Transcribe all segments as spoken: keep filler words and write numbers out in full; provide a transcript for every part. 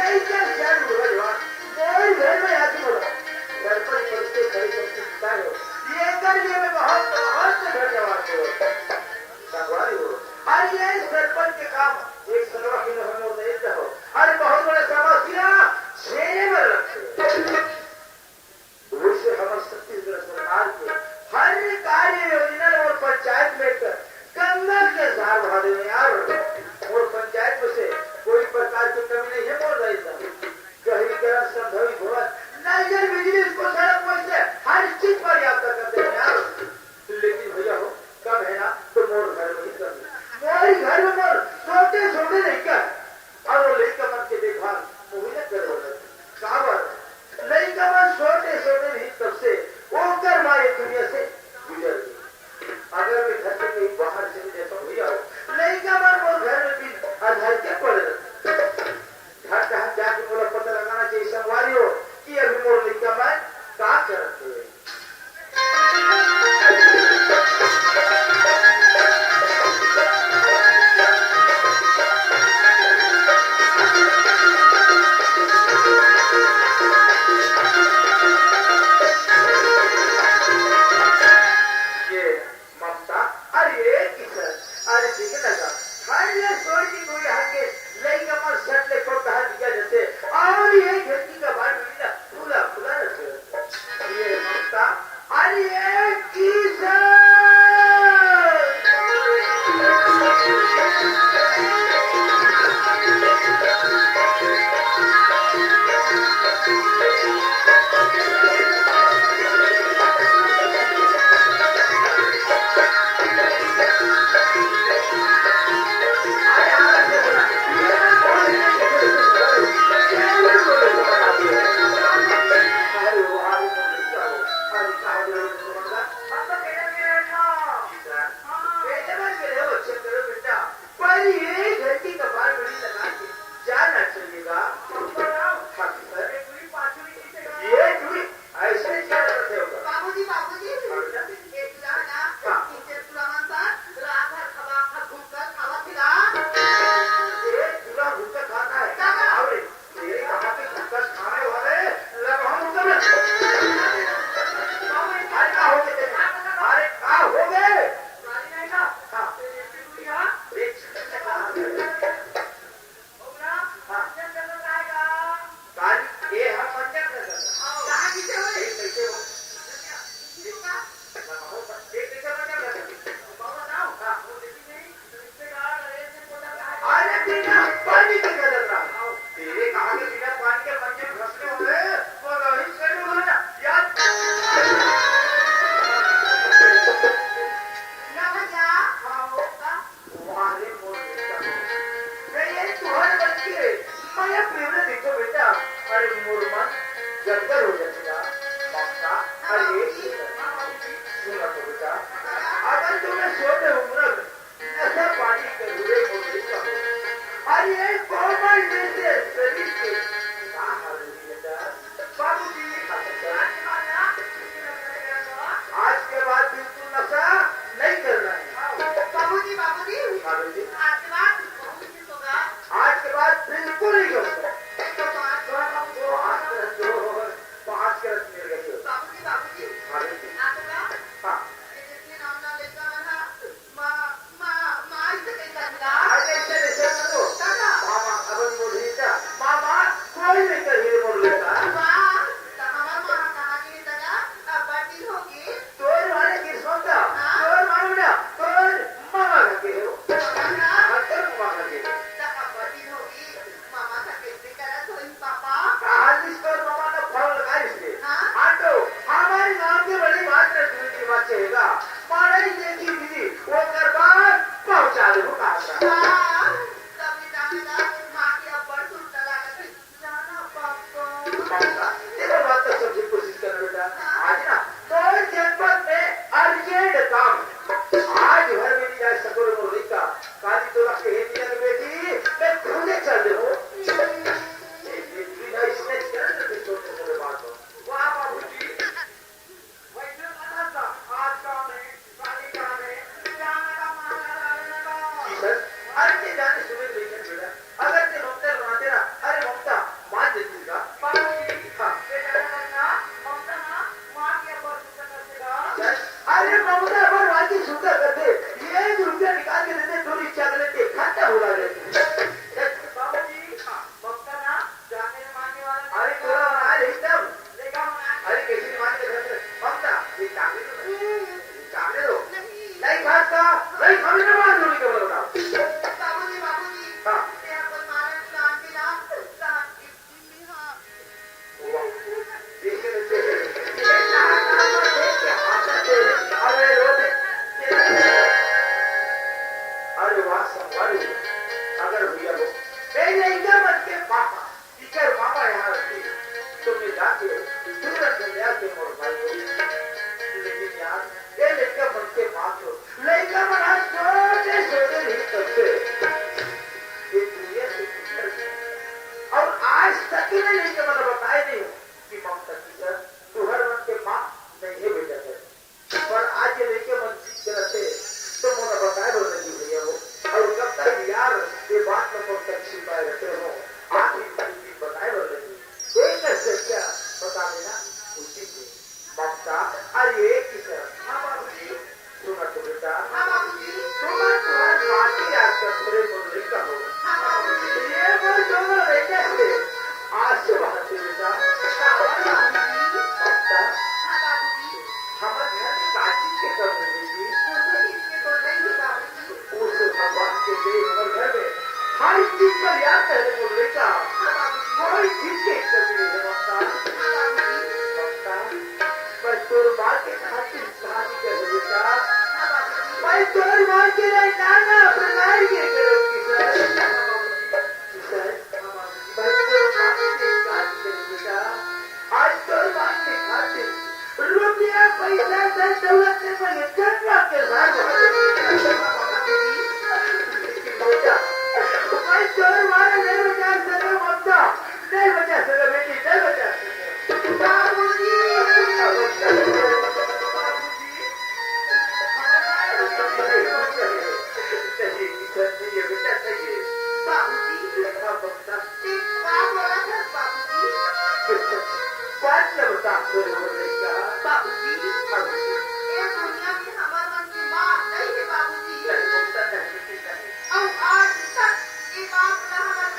ऐसा ज्ञान मिला जवान, मोर घर में आके बोला, सरपंच पद के खड़े करके जिताए हो, ये कर लिए मैं बहुत, बहुत धन्यवाद दो। संगवारी हो, अरे ये सरपंच के काम एक सरवा के नहर मोर नहीं हो, अरे बहुत बड़ा समस्या छेने में रखे। वइसे हमर छत्तीसगढ़ सरकार के हर कार्य योजना ल मोर पंचायत में एक गंगा के धार बहा देवे यार। मोर पंचायत में से कोई प्रकार के कमी नहीं है मोर दाई साहब। गहरीकरण, संभवी भवन, नल जल, बिजली, स्कूल, सड़क, वइसे हर चीज पर यात्रा करते हैं यार। लेकिन भैया हो, कम है ना तो मोर घर में ही कम है। मोर ही घर में मोर छोटे छोटे लइका है। अउ वो लइका मन के देखभाल मोही न करे बर लगथे। काबर? लइका मन छोटे-छोटे रहिन तब से ओकर माँ ये दुनिया से गुजर गे। अगर मैं घर से कहीं बाहर चले जाता हूँ, भैया हो, लइका मन मोर घर में बिन आधार के पड़े रहथे। घर कहाँ जाके मोला पता लगाना चाहिए संगवारी हो कि अभी मोर लइका मन का करत हे। ये ममता, अरे किशन, अरे दिख लगा, हर ये सोच की कोई हर के लइका मन सट ले को कहा दिया जैसे, और ये घर की कबाड़ में ना फूला फूला रखे। ये ममता, अरे किशन। ये टुरी ऐसे क्या करत हे ओकर? बाबूजी, बाबूजी, हाँ बेटा। एक टुरा ना, हाँ। तीन चार टुरा मन सा, रात भर खबा खब घूम कर खावा खिला। एक टुरा घूम कर खाता है। का, का? अरे, तेरे कहाँ के घूम कर खाने वाले, लगा हम उधर। अरे, का हो गए? अरे, का हो गए? गाड़ी नहीं ना? हाँ। एक टुरी हाँ। एक टुरी हाँ। काली, ए ह मंजन नगर। कहाँ जीते हो? ए, कैसे हो? ए, कैसे मंजन नगर? अरे बिना पानी के गलत रहा। तेरे कहाँ के बिना पानी के मंजन घसने हो गए? वो नहीं सही हो ना यार। ना भैया। हाँ, हो का? वाह रे मोर बेटा, मैं ये तुहर बन के मया प्रेम ले देखो बेटा। अरे मोर मन गदगद हो जाथे ना। ममता, अरे सुन तो बेटा, अगर तुम्हें छोटे उम्र में नशा पानी के हुए मोर बेटा, अरे कोमल जैसे शरीर के का हाल होही बेटा? बाबूजी, आज के बाद बिल्कुल नशा नहीं करना है। बाबूजी, बाबूजी, हाँ बेटी। आज के बाद बहुत खुश होगा। आज के बाद बिल्कुल नहीं करना। तो पाँच बार हम जो आज कर, जो पाँच कर मेरे को। बाबूजी, बाबूजी, हाँ बेटी। आज का हाँ। ये जितने नाम ना लेकर है, माँ, माँ, माँ, इसे कहीं कर दिया। अरे, ऐसे, ऐसे मत बोल। दादा। माँ, माँ, अब नहीं बोल रही क्या? माँ, माँ, कोई नहीं कर रही बोल रही था। वाह, तो हमारा माँ कहाँ की नहीं दादा? अब बड़ी होगी। तोर मारे की सोचा, हाँ? तोर मारे बेटा, तोर मामा घर के हो। मामा का? हाँ, तोर मामा घर के। तो अब बड़ी होगी, मामा का कैसे कर मामा, इकर मामा यहाँ रहती, तो मैं जाके तुरंत ले आके मोर भाई को। लेकिन यार, ये लइका मन के माँ तो, लइका मन आज छोटे छोटे ही तब से ये दुनिया से गुजर गए। और आज तक ये लइका मन बताए नहीं हो कि ममता किशन तुहर मन के माँ नहीं है बेटा है। पर आज ये लइके मन जीत के रहते, तो मोला बताए बर नहीं भैया हो। और कब तक यार ये बात ला मोर तक छिपाए रहते हो? आज ही दू दिन बताए बर नहीं। एक सच्चा बता देना उचित है। ममता, अरे एक ही तरह। हाँ बाबूजी। सुना तो बेटा। हाँ बाबूजी। तुम तुम्हारे माटी आज का प्रेम और लइका हो। हाँ बाबूजी। ये पर दोनों लइका से आंसू बहाते बेटा। हाँ बाबूजी। ममता। हाँ बाबूजी। हमर घर में का चीज के कमी हे बेटी? कोनो चीज के तो नहीं है बाबूजी। उस भगवान के दे हमर घर में हर चीज पर याद करे मोर लइका। हाँ बाबूजी। कोई चीज के कमी नहीं है ममता। हाँ बाबूजी। ममता, मैं तोर माँ के खातिर शादी कर बेटा। हाँ बाबूजी। मैं तोर माँ के लिए नाना प्रकार के करूँगी सर। हाँ बाबूजी। सर, आज तोर मांग के खातिर रुपया, पैसा, धन दौलत से पहले गंगा के धार बहा देती। लेकिन बेटा, मैं तोर मारे नहीं बचा सके ममता, नहीं बचा सके बेटी, नहीं बचा सके। बाबूजी, बाबूजी, नहीं, नहीं, ये बेटा, नहीं। बाबूजी, हाँ, ममता। ये का बोला था बाबूजी? बात जब साफ करे हो लइका। बाबूजी, हाँ। ये दुनिया में हमर मन के माँ नहीं है बाबूजी। नहीं, ममता नहीं, नहीं। और आज तक ये बात ला हमर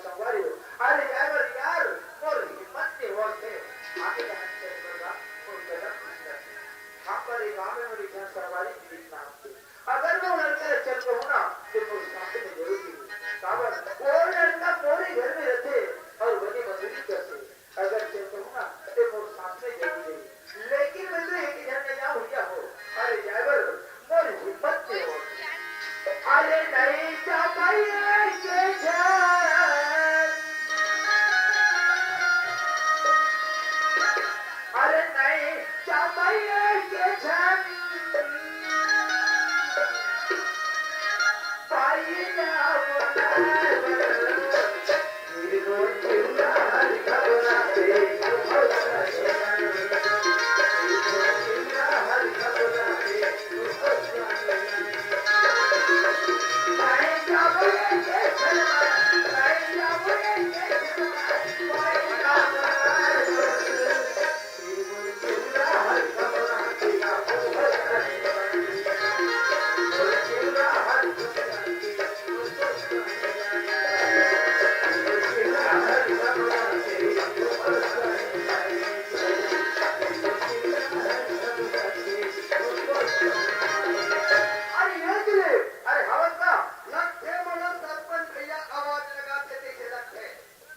संगवारी हो, अरे ड्राइवर यार, मोर हिम्मत नहीं होत हे। आगे जाना चल पड़ेगा, मोर कदम खिसकत हे। हम पर एक गाँव में मोर एक झन संगवारी दिलीप नाम के। अगर मैं वो लड़का ले चल कहूँ ना, तो मोर साथ में जरूर मिलही। काबर? वो लड़का मोरे घर में रहथे और बनी मजूरी करथे। अगर चल कहूँ ना, तो मोर साथ में जरूर मिलही। लेकिन मैं तो एक झन नहीं जाऊँ भैया हो। अरे ड्राइवर, मोर हिम्मत नहीं होत। अरे नहीं जाबो एक झन। अरे नहीं जाबो एक झन। पाई ना बोला। अरे ये दिले, अरे हवस ना, लगथे मोला सरपंच भैया आवाज लगाथे तइसे लगथे।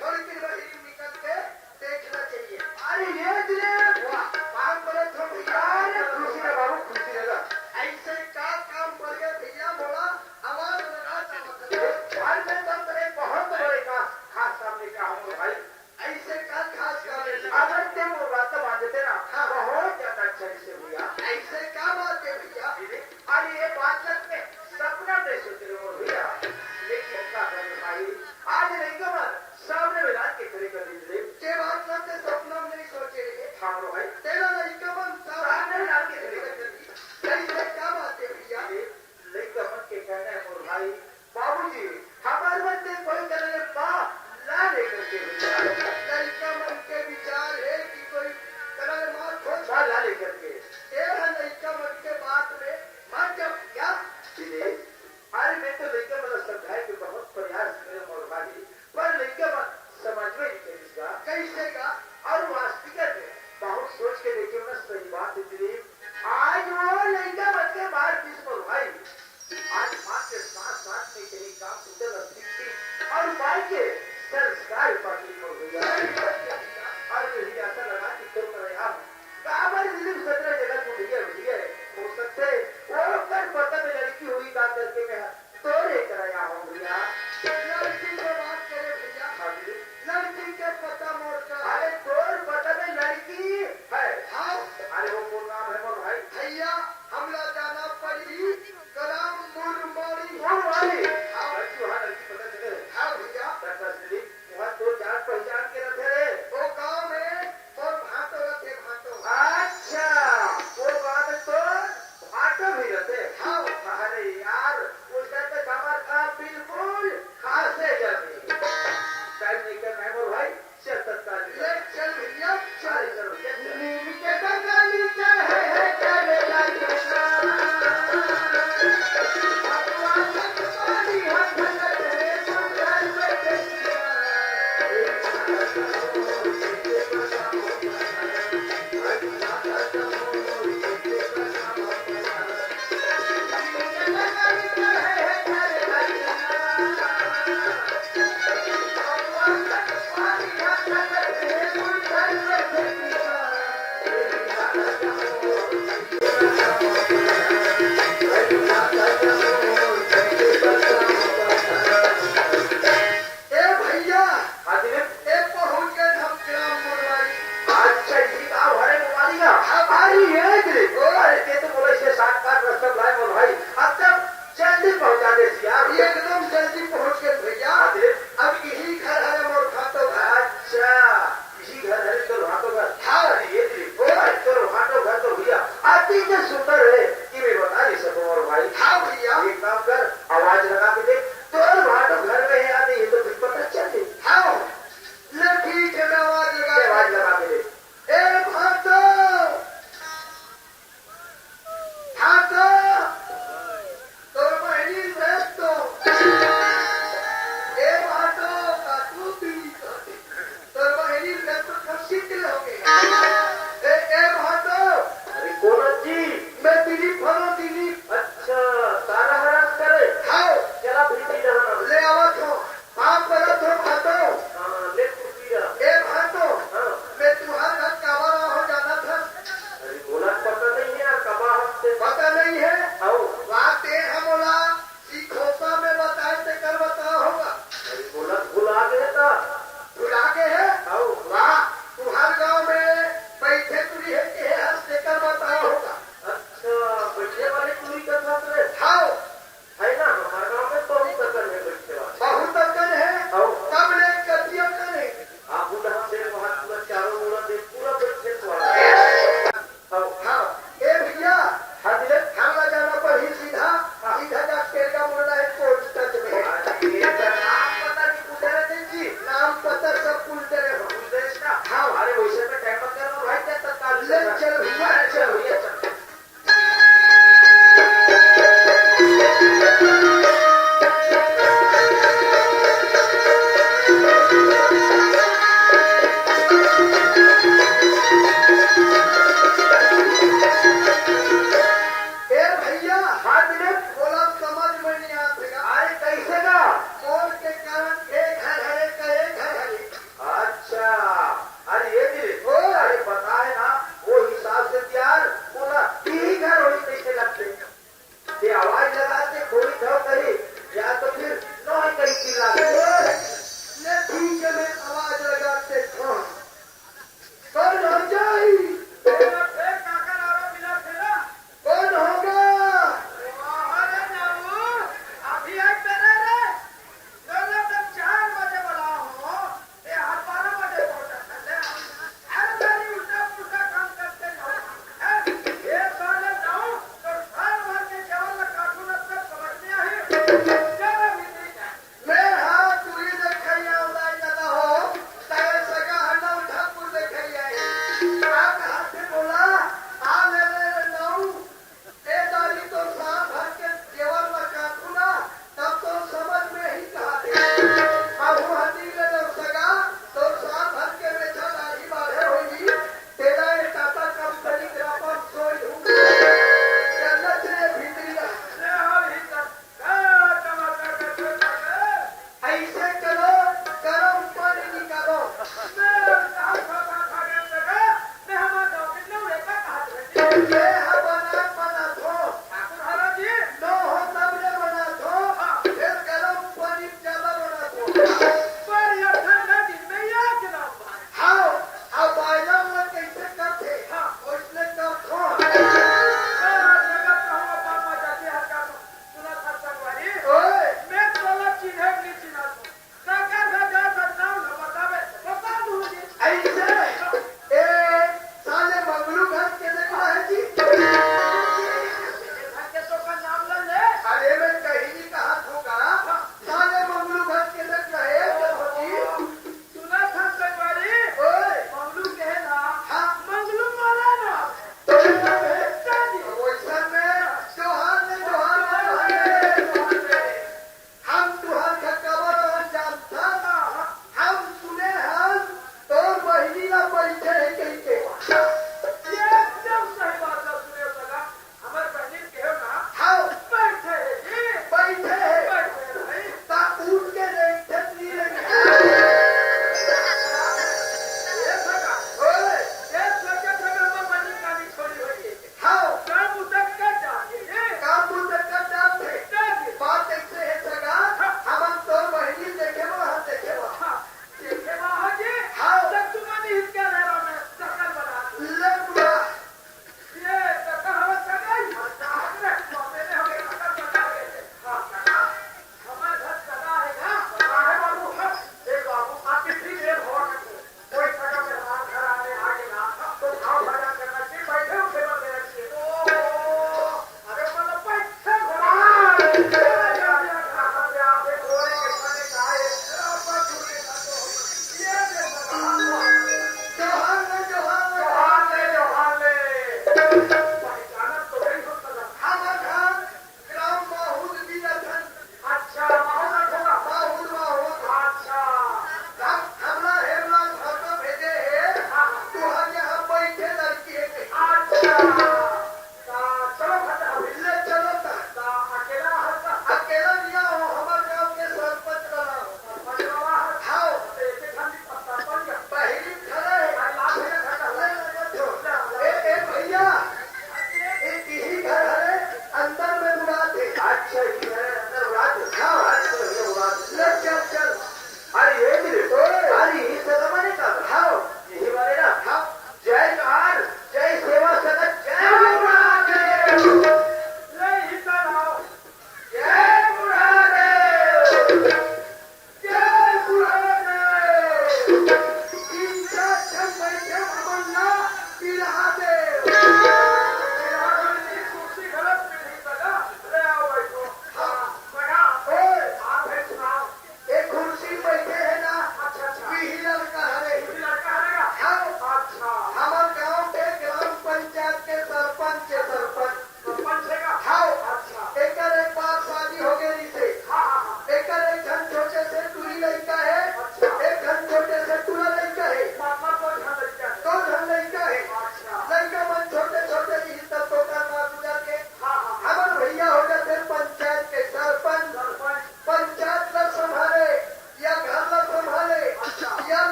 थोड़ी देर बाद ही निकल के देखना चाहिए। अरे ये दिले, वाह, काम करत हो भैया। अरे खुशी रह बाबू, खुशी रह। ऐसे का काम पड़ गया भैया, मोला आवाज लगा था मतलब। अरे मैं तो तेरे बहुत बड़े का खास काम लेके आऊँ भाई। ऐसे का खास काम है? अगर ते मोर बात मान देते ना, हाँ। बहुत ज्यादा अच्छा विषय भैया। ऐसे का बात है भैया? अरे ये बात लग में सपना नहीं सोच रहे हो भैया, लेकिन का करें भाई, आज लइका मन सामने में लान के खड़े कर दीजिए। ते बात लग के सपना में नहीं सोचे रहे। हाँ रो भाई। तेरा लइका मन सामने में लान के खड़े कर दीजिए। ऐसे का बात है भैया? लइका मन के कहना है मोर भाई, बाबूजी, हमार मन के कोई तरह ले माँ ला लेकर के भैया। लइका मन के विचार है कि कोई तरह ले माँ खोज माँ ला लेकर के। ए ह लइका मन के बात में मत जब क्या? अरे मैं तो लइका मन समझाए के बहुत प्रयास करे मोर भाई, पर लइका मन समझ में नहीं करिस गा। कैसे गा? और वास्तविक में बहुत सोच के देखे ना, सही बात है दिलीप। आज वो लइका मन के मार पीस मोर भाई। आज माँ के साथ साथ में कहीं काम कुशल स्थिति और माई के संस्कार पाती हो गया। और यही आशा लगा कि तुम रहे आप काबर दिलीप सत्रह जगह उठिए उठिए हो सकते वो कर पता में लड़की हुई का करके मैं तोरे कराया हो भैया। लड़की के बात करे भैया। हाँ जी। लड़की के पता मोर का। अरे तोर पता में लड़की है। हाँ। अरे वो कौन नाम है मोर भाई? भैया, हमला जाना पड़ी ग्राम मुरमारी। मुरमारी? हाँ। लड़की वहाँ लड़की पता चले। हाँ भैया। डॉक्टर दिलीप, वहाँ तो जान पहचान के रखे रे। नाम पता सब कुल तेरे हो। कुल देश का? हाँ। अरे वैसे में टाइम मत कर भाई, क्या तत्काल ले चल भैया, अरे चल चल। भैया, चल। ए भैया, हाँ दिलीप। बोला समझ में नहीं आत हे। अरे कैसे ना? मोर के कारण एक घर हरे का एक घर हरे।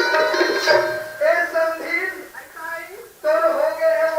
ए संधीन, तोर हो गे हे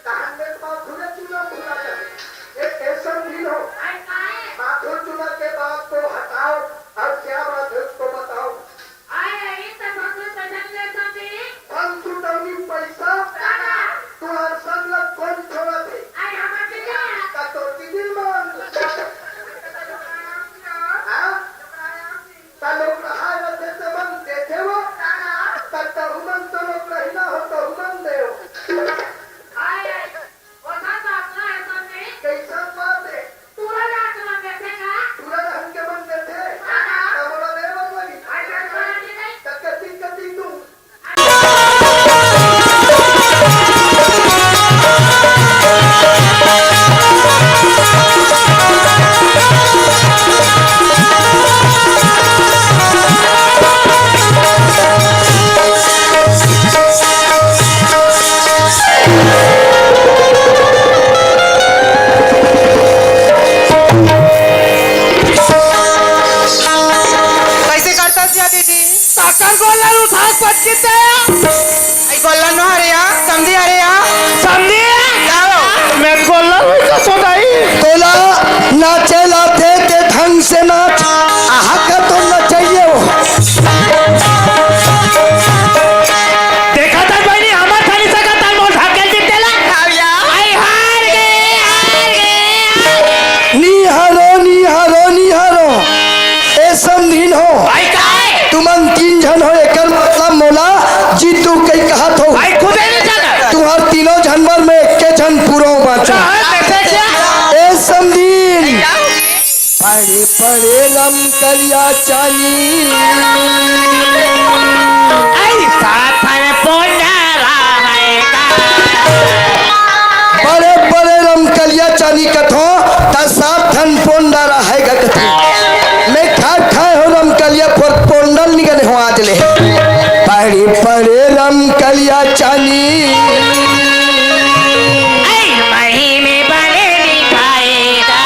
तहन में तो माथुरे चूना फुला कर। ये ऐसा दिन हो। माथुर चूना के बात को हटाओ और क्या बात है उसको बताओ। आय, ई त संतु पैसा मिले संती। संतु टौनी पैसा? दादा। तुहार संग ल कौन छोड़ा थे? आय, हमर के जा। त तोर की दिल मान। हाँ? त लोग रहा रहते ते मन देथे वो। दादा। त तहु मन तो लोग रही ना हो, तहु मन देव। आय, आय। कैसन बात है? पूरा रात मन देथे का? पूरा रात के मन देथे? हाँ। त मोला दे बर लगी। अरे, पूरा रात के नहीं। त कति, कति तू? कैसे करता सिया दीदी? काकर गोल्लर उठा के पटकिते? आई गोल्लर नो हरे या, समधी हरे या। समधी? जाओ। मैं गोल्लर होई का सोदाई? तोला नाचे लाथे ते ढंग से नाच। आहा का तो नचइये हो। देखा था बहिनी, हमर थाली से का ताल मोल ढाके जीते ला। आओ या। आई हार गे, हार गे, हार गे। निहारो, निहारो, निहारो। ए समधिन हो। भाई का है? तुमन तीन झन हो, एकर मतलब मोला जीतू कई कहत हो। भाई खुदे नहीं जाना। तुहर तीनों झन बर में एके झन पूरो बाँचा। हाँ, कैसे क्या? ए समधिन। क्या? पड़े पड़े रमकलिया चानी। ऐसा फल पोंडा रहे का? बड़े बड़े रमकलिया चानी कथो, त सात ठन पोंडा रहे का कथे। मैं खाए खाए हो रमकलिया पर पोंडल निकले हो आज ले। पड़े पड़े रमकलिया चानी। ऐ मही में बड़े निभाएगा।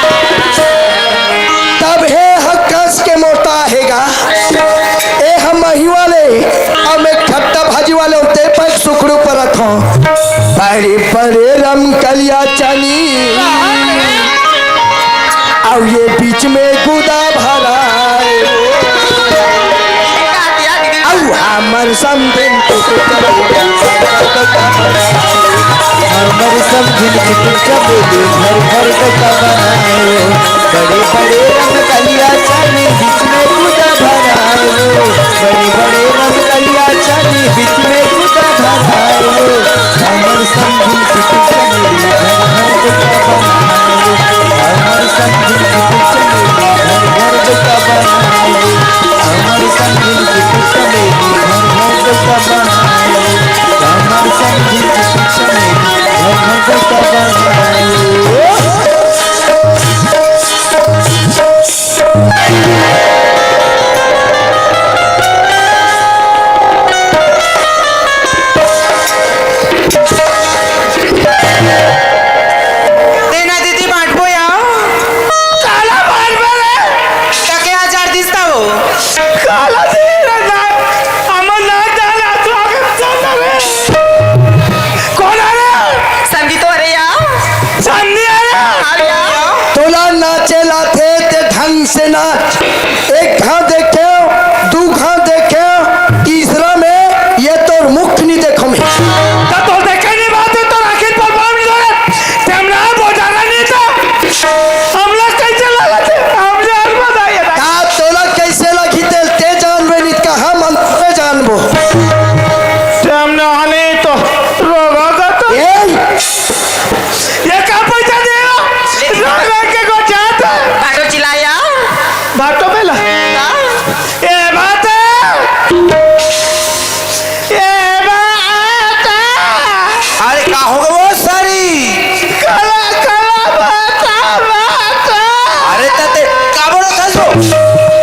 तब हे हकस के मोटा हेगा। ए हम मही वाले, अब एक खट्टा भाजी वाले होते पर सुखड़ू पर रखो। पड़े पड़े रमकलिया चानी। अब ये बीच में गुदा भरा है। अउ हमर समधिन कुटुक चमेली, हमर समधिन कुटुक चमेली, घर घर डोका बनाए हो। बड़े बड़े रमकलिया चानी, बीच में गुदा भराए हो। बड़े बड़े रमकलिया चानी, बीच में गुदा भराए हो। हमर समधिन कुटुक चमेली, घर घर डोका बनाए हो। हमर समधिन कुटुक चमेली, घर घर डोका बनाए हो। हमर समधिन कुटुक चमेली, घर घर डोका बनाए हो। हमर समधिन कुटुक चमेली, घर घर डोका बनाए हो। देना दीदी, बांटबो या। काला बांटबे रे। तके हजार दिस त हो। काला दे रे ना। हमर ना जाना स्वागत चल रे। कोन आ रे? संगीत हो रे या। संगीत आ रे। हाँ या। तोला नाचे लाथे ते ढंग से नाच। एक घाव देखे, दू घाव देखे, तीसरा में ये तोर मुख नहीं देखो में। त तोर देखे नहीं बात है, तोर आखिर पर बाम नहीं जोड़े। तेमना बोझारा नहीं था। हमला कैसे लगा थे? हमला हर बताइए। का तोला कैसे लगी तेल? ते जानबे नहीं, कहाँ मन पे जानबो। तेमना नहीं तो रोगा का तो। ए! ये का पैसा दे रहा? रोगा के को चाहता? भाटो चिल्लाया। भाटो बेला। का? ए बात। ए बात। अरे का हो गए वो सारी? काला, काला बात, बात। अरे तते का बोलो था सो?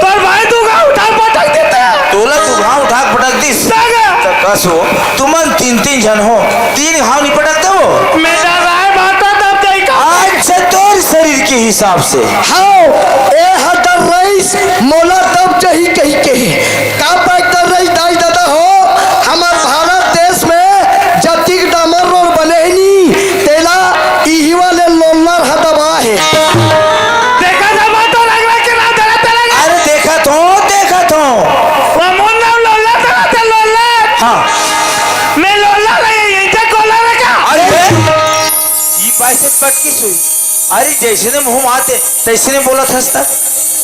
तोर भाई तू का उठा पटक देते। तोला तू घाव उठा पटक दिस। दादा। त कसो, तुमन तीन तीन झन हो, तीन घाव नहीं पटकते हो? मैं डर रहा है, माता तब जाई का? आज से तोर शरीर के हिसाब से। हाव, ए हदर रईस, मोला तब जही कही के। का पैदल रही दाई दादा हो, हमर भारत देश में जतिक डामर पटकी सुई। अरे, जइसने मुँह म आथे, तइसने बोलत हस त।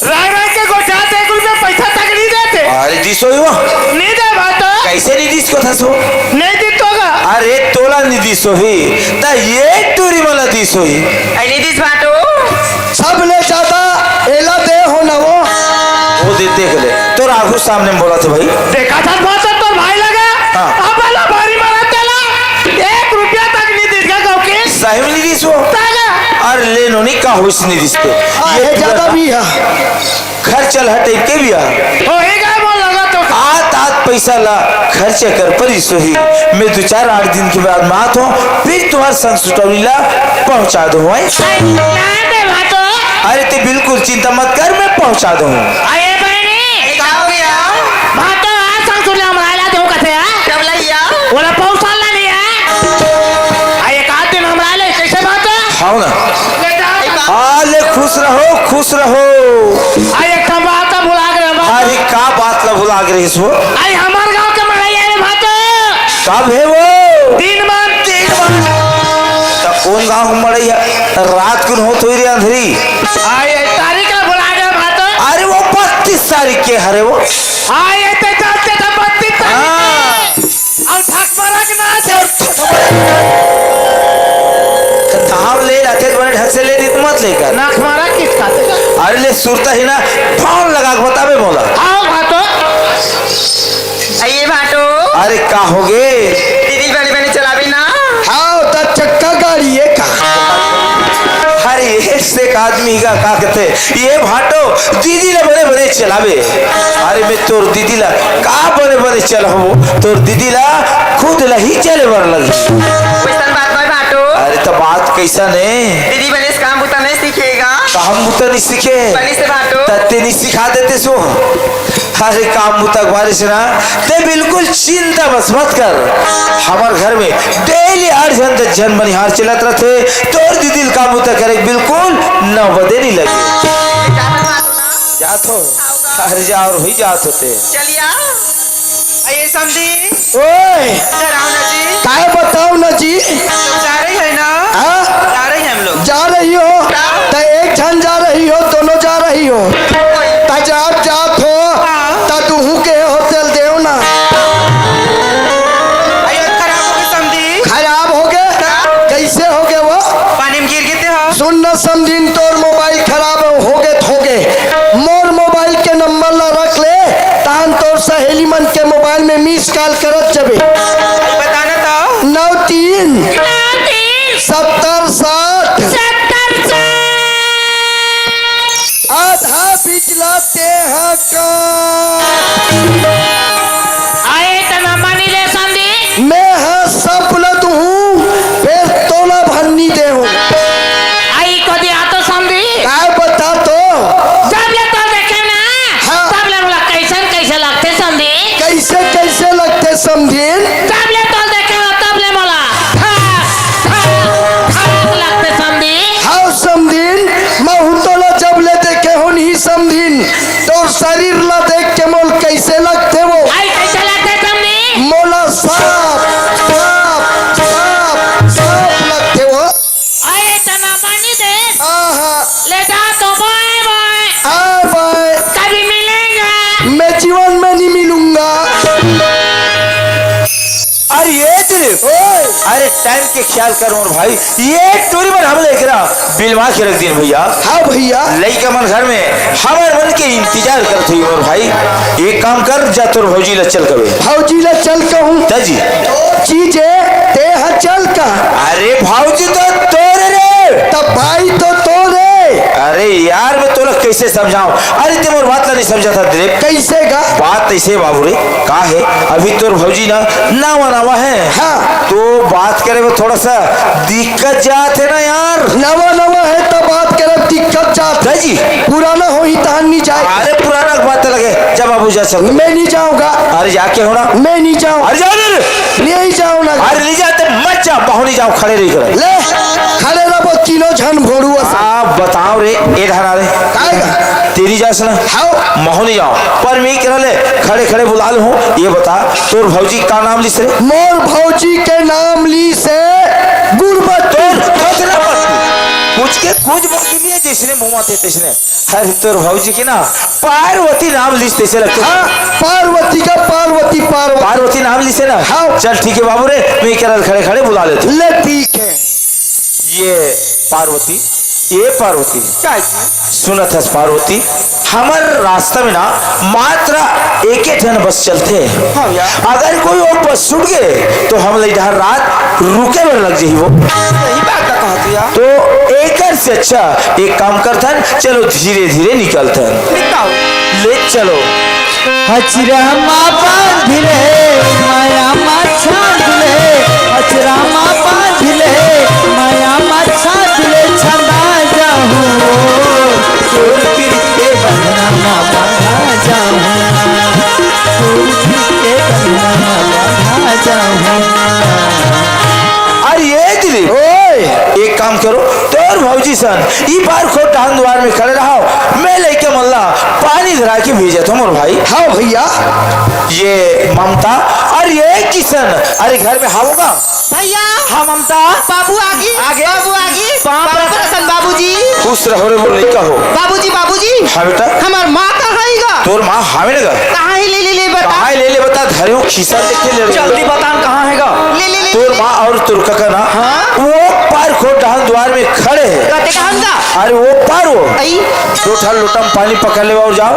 रंग रंग के गोठियाथे, एक रुपया पइसा तक नइ देथे। अरे, दिस होही वो। नइ दे भाटो। कइसे नइ दिस कथस वो? नइ दिस तो गा। अरे, तोला नइ दिस होही, त ए टूरी मन ला दिस होही। अरे, नइ दिस भाटो। सबले जादा एला दे हो ना वो। वो दे, देख ले, तोर आघू सामने म बोलत हे भाई। देखत हस भाटो तोर भाई ला गा। हाँ। अब वाला भारी मारत तेला। एक रुपया तक नइ दिस गा गौकी। सही म नइ दिस वो। त गा। अरे, ले नोनी, का होइस नइ दिस ते। अरे, ये जादा भी हे। खर्चा ल हटे के भी हे। होही गा, मोला लगा तो। आत आत पइसा ला खर्चा कर परिस होही। मैं दू चार आठ दिन के बाद म आत हों, फिर तुम्हर संग सुटौली ला पहुँचा दूँ, हैं? अरे, ना दे भाटो। अरे, ते बिल्कुल चिंता मत कर, मैं पहुँचा दूँ। अरे बहिनी। अरे, का हो गया? भाटो, आज संग सुटौली हमला ला देहूँ कथे, हाँ? कब लइया? ओला पौंसला नइ हे। आ, एक आध दिन हमला ले, कइसे भाटो? हव ना। ले जा। आ, ले, खुश रहो, खुश रहो। आ, एक ठन बात ला भुला गे रे भाटो। अरे, का बात ला भुला गे रहिस वो? अरे, हमर गाँव के मड़ई हे रे भाटो। कब हे वो? दिन मान, दिन मान। त कोन गाँव के मड़ई हे? रात कुन होत होही रे अंधरी? अरे, तारीख ला भुला गे रे भाटो। अरे, वो बत्तीस तारीख के हरे वो। अरे, ते जानते त बत्तीस तारीख के। हाँ। अउ ठकमरक ना चल। त धाव ले जाथे त बने ढंग से ले, नइ त मत ले कर। नखमरा किस खाते? अरे ले सुरता ही ना, फोन लगा के बताबे मोला। हव भाटो। अरे भाटो। अरे का होगे? दीदी बने बने चलाबे ना। हव त चक्का गाड़ी हे का? अरे एक से एक आदमी का, का कथे? ए भाटो, दीदी ला बने बने चलाबे। अरे मैं तोर दीदी ला का बने बने चलाबो? तोर दीदी ला खुद ला ही चले बर लगही। वइसन बात नोहे भाटो। अरे त बात कइसन हे? दीदी बने से काम बुता नइ सीखे गा। काम बुता नइ सीखे? बने से भाटो। त ते नइ सिखा देते सो। अरे काम बुता के बारे से ना, ते बिल्कुल चिंता बस मत कर। हमर घर में डेली आठ झन दस झन बनिहार चलत रथे। तोर दीदी ल काम बुता करे के बिल्कुल नौबते नइ लगे। जात हों। अरे जा, अउ होही जात होते। चलिया। अरे समधी। ओए। इधर आओ ना जी। काय बताओ ना जी? जा रही है ना? हाँ? जा रही है हम लोग। जा रही हो? हाँ। त एक झन जा रही हो, दोनों जा रही हो? त जब जात हो, हाँ। त दुहू के होटल देव ना। अरे खराब होगे समधी। खराब होगे? हाँ। कइसे होगे वो? पानी में गिर गे ते हो। सुन न समधिन, तोर मोबाइल खराब होगे त होगे, मोर मोबाइल के नंबर ला रख ले, तहन तोर सहेली मन के मोबाइल में मिस कॉल करत जबे। बता ना तो। नौ तीन। नौ तीन। सत्तर सात। सत्तर सात। आधा बिचला ते हा का। आए त मामा नी ले समधी। मैं हा सब ल दुहूँ, फेर तोला भर नी देहूँ। आई को दिया तो समधी। काय बता तो? जब ले तोल देखे ना, हाँ। तब ले मोला कइसन कइसे लगथे समधी। कइसे कइसे लगथे समधिन? जब ले तोल देखे ना, तब ले मोला ठा, ठा, ठा लगथे समधी। हाँ समधिन, महूँ तोला जब ले देखे हों नहीं समधिन, तोर शरीर ला देख के मोला कइसे लगथे वो? आई कइसे लगथे समधी? मोला सांप, सांप, सांप, सांप लगथे वो। अरे तना पानी दे। हाँ, हाँ। ले जा तो बाय बाय। हाँ, बाय। कभी मिलेगा? मैं जीवन में नहीं मिलूंगा। अरे ये तेरे ओए। अरे टाइम के ख्याल कर मोर भाई, ये टूरी मन हमला एकरा बिलवा के रख दिन भैया। हाँ भैया। लइका मन घर में हमर मन के इंतजार करत होही मोर भाई। एक काम कर, जा तोर भौजी ला चल कबे। भौजी ला चल कहूँ। त जी। चीजे, ते हा चल का। अरे भौजी तो तोरे रे। त भाई तो तोरे। अरे यार मैं तोला कइसे समझाऊं? अरे ते मोर बात ला नइ समझत हस दिलीप। कइसे गा? बात अइसे बाबू रे, का हे, अभी तोर भौजी ना नवा नवा हे। हाँ। तो बात करे में थोड़ा सा दिक्कत जात हे ना यार। नवा नवा हे त बात करे में दिक्कत जात हे। जी। पुराना होही तहन नइ जाय। अरे पुराना के बात अलग हे, जा बाबू जा सब। मैं नइ जाऊंगा। अरे जाके हो ना। मैं नइ जाऊंगा। अरे जा रे। नइ जाऊंगा। अरे नइ जाते मत जा, महूँ नइ जाऊँ, खड़े रही कर। ले, खड़े रहो तीनों झन भोड़ू असन। आ बताओ रे, ए ढारा रे। काय गा? तेरी जास ना। हाँ। महूँ नइ जाऊँ। पर मैं करा ले, खड़े खड़े बुला ले हूँ। ये बता, तोर भौजी का नाम लिस रे? मोर भौजी के नाम लिस गुड़बत्ती। तोर थोथना पर। के कुछ बोल के लिए जैसने मुंह माते तैसने। अरे तोर भौजी के ना पार्वती नाम लिस तैसे लगथे। हाँ, पार्वती का पार्वती, पार्वती। पार्वती नाम लिस हे ना? हाँ। चल ठीक हे बाबू रे, मैं इकरा ल खड़े खड़े बुला लेथों। ले ठीक हे। ये पार्वती, ये पार्वती। का जी? सुनत हस पार्वती, हमर रास्ता में ना मात्र एके ठन बस चलथे। हाँ भैया। अगर कोई वो बस छूट गे तो हमला इधर रात रुके बर लग जाही वो। सही बात का कहत भैया। तो एकर से अच्छा एक काम करथन, चलो धीरे धीरे निकलथन। निकल। ले चलो। हचरा मा बांध ले, माया मा छांद ले, हचरा मा बांध ले, माया मा छांद ले, छंदा जाहूं, तोर पीर के बंधना मा बांधा जाहूं, तोर पीर के बंधना मा बांधा जाहूं। अरे ये दिलीप, ओए! एक काम करो, तोर भौजी सन ई पार खोट डहान दुवार में खड़े रहो, मैं लइका मन ला पानी धरा के भेजत हों मोर भाई। हाँ भैया। ये ममता, अरे ये किसन, अरे घर में हावो गा? भैया। हाँ ममता। बाबू आगी। आगे। बाबू आगी। बाप बाबू रतन। रतन बाबूजी। खुश रहो रे मोर लइका हो। बाबूजी, बाबूजी। हाँ बेटा। हमार माँ कहाँ हे गा? तोर माँ हावे न गा? कहाँ हे ले, ले, ले बता। कहाँ हे ले, ले बता, धरे हो खिसा देखे ले। जल्दी बता न कहाँ हे गा? ले, ले, ले, तोर ले। माँ और तोर कका ना, हाँ? वो पार खोट डहान दुवार में खड़े हे। कते डहान गा? अरे वो पार वो। आई। दो ठन लोटा में पानी पकड़ लेवा और जाओ।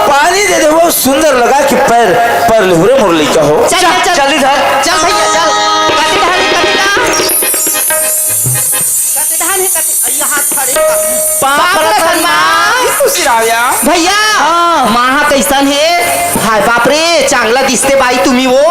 पानी दे दे वो सुंदर लगा कि पैर, पैर ले हुरे मोर लइका हो। चल, चल, चल। जल्दी धर। चल भैया, चल। कते डहान हे, कते डहान? कते डहान हे, कते, अइया हाथ खड़े। बाप बाप रतन रतन माँ। माँ। खुशी रहो भैया। भैया। हाँ। माँ हा कइसन हे? हाय बाप रे, चांगला दिसते बाई तुम्ही वो।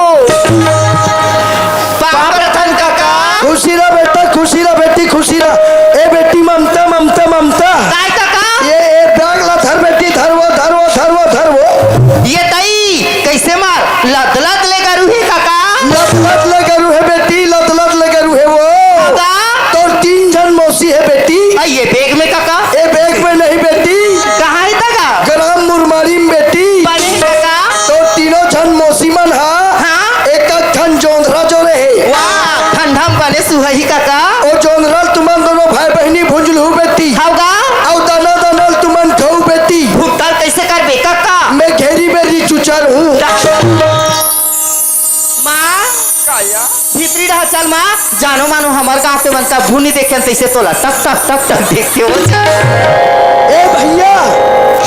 बाप रतन काका। खुशी रह बेटा, खुशी रह बेटी, खुशी रह। ए बेटी ममता, ममता, ममता। काय काका? ये, ये बैग ला धर बेटी, धर वो, धर वो, धर वो, धर वो। ये तई, कइसे मार? लद लद ले गरू हे काका। लद लद ले गरू हे बेटी, लद लद ले गरू हे वो। काका। तोर तीन झन मौसी हे बेटी। आ, ये बैग में काका? ए बैग में नहीं बेटी। कहाँ हे काका? ग्राम मुरमारी में बेटी। बने काका। तोर तीनों झन मौसी मन हा। हाँ। एक ठन जोंधरा जोरे हे। वाह, ठंडा में बने सुहाही काका। ओ जोंधरा ल तुमन दोनों भाई बहिनी भुंजलहू बेटी। हव गा। अउ दाना दाना ल तुमन खाऊ बेटी। भुगतान कइसे करबे काका? मैं घेरी बेरी चुचर हूँ। माँ, का या? भीतरी डहा चल माँ, जानो मानो हमर गाँव के मन का भूनी देखे तइसे तोला टक टक टक टक देखते हो। ए भैया।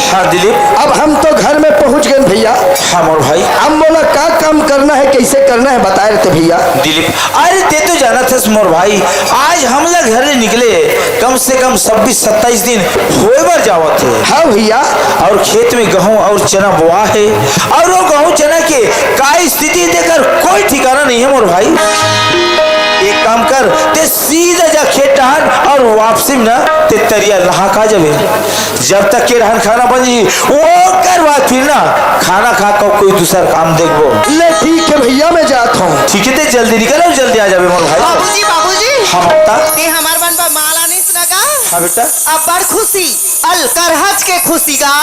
हाँ दिलीप। अब हम तो घर में पहुँच गए भैया। हाँ मोर भाई। अब मोला का काम करना हे, कइसे करना हे, बताए रहते भैया। दिलीप, अरे ते तो जानत हस मोर भाई, आज हमला घर ले निकले कम से कम छब्बीस सत्ताईस दिन होय बर जावत हे। हाँ भैया। अउ खेत में गहूं अउ चना बोआ हे, अउ वो गहूं चना के का स्थिति हे तेकर कोई ठिकाना नहीं हे मोर भाई। एक काम कर, ते सीधा जा खेत डहान अउ वापसी में ना ते तरिया नहा के आ जाबे। जब तक के डहान खाना बन जाही, ओकर बाद फिर ना खाना खा के कोई दूसर काम देखबो। ले ठीक हे भैया, मैं जात हूँ। ठीक हे, ते जल्दी निकल अउ जल्दी आ जाबे मोर भाई। बाबूजी, बाबूजी। हाँ ममता। ते हमर मन बर माला नहीं सुना का? हाँ बेटा। अब्बड़ खुशी, अलकरहच के खुशी गा।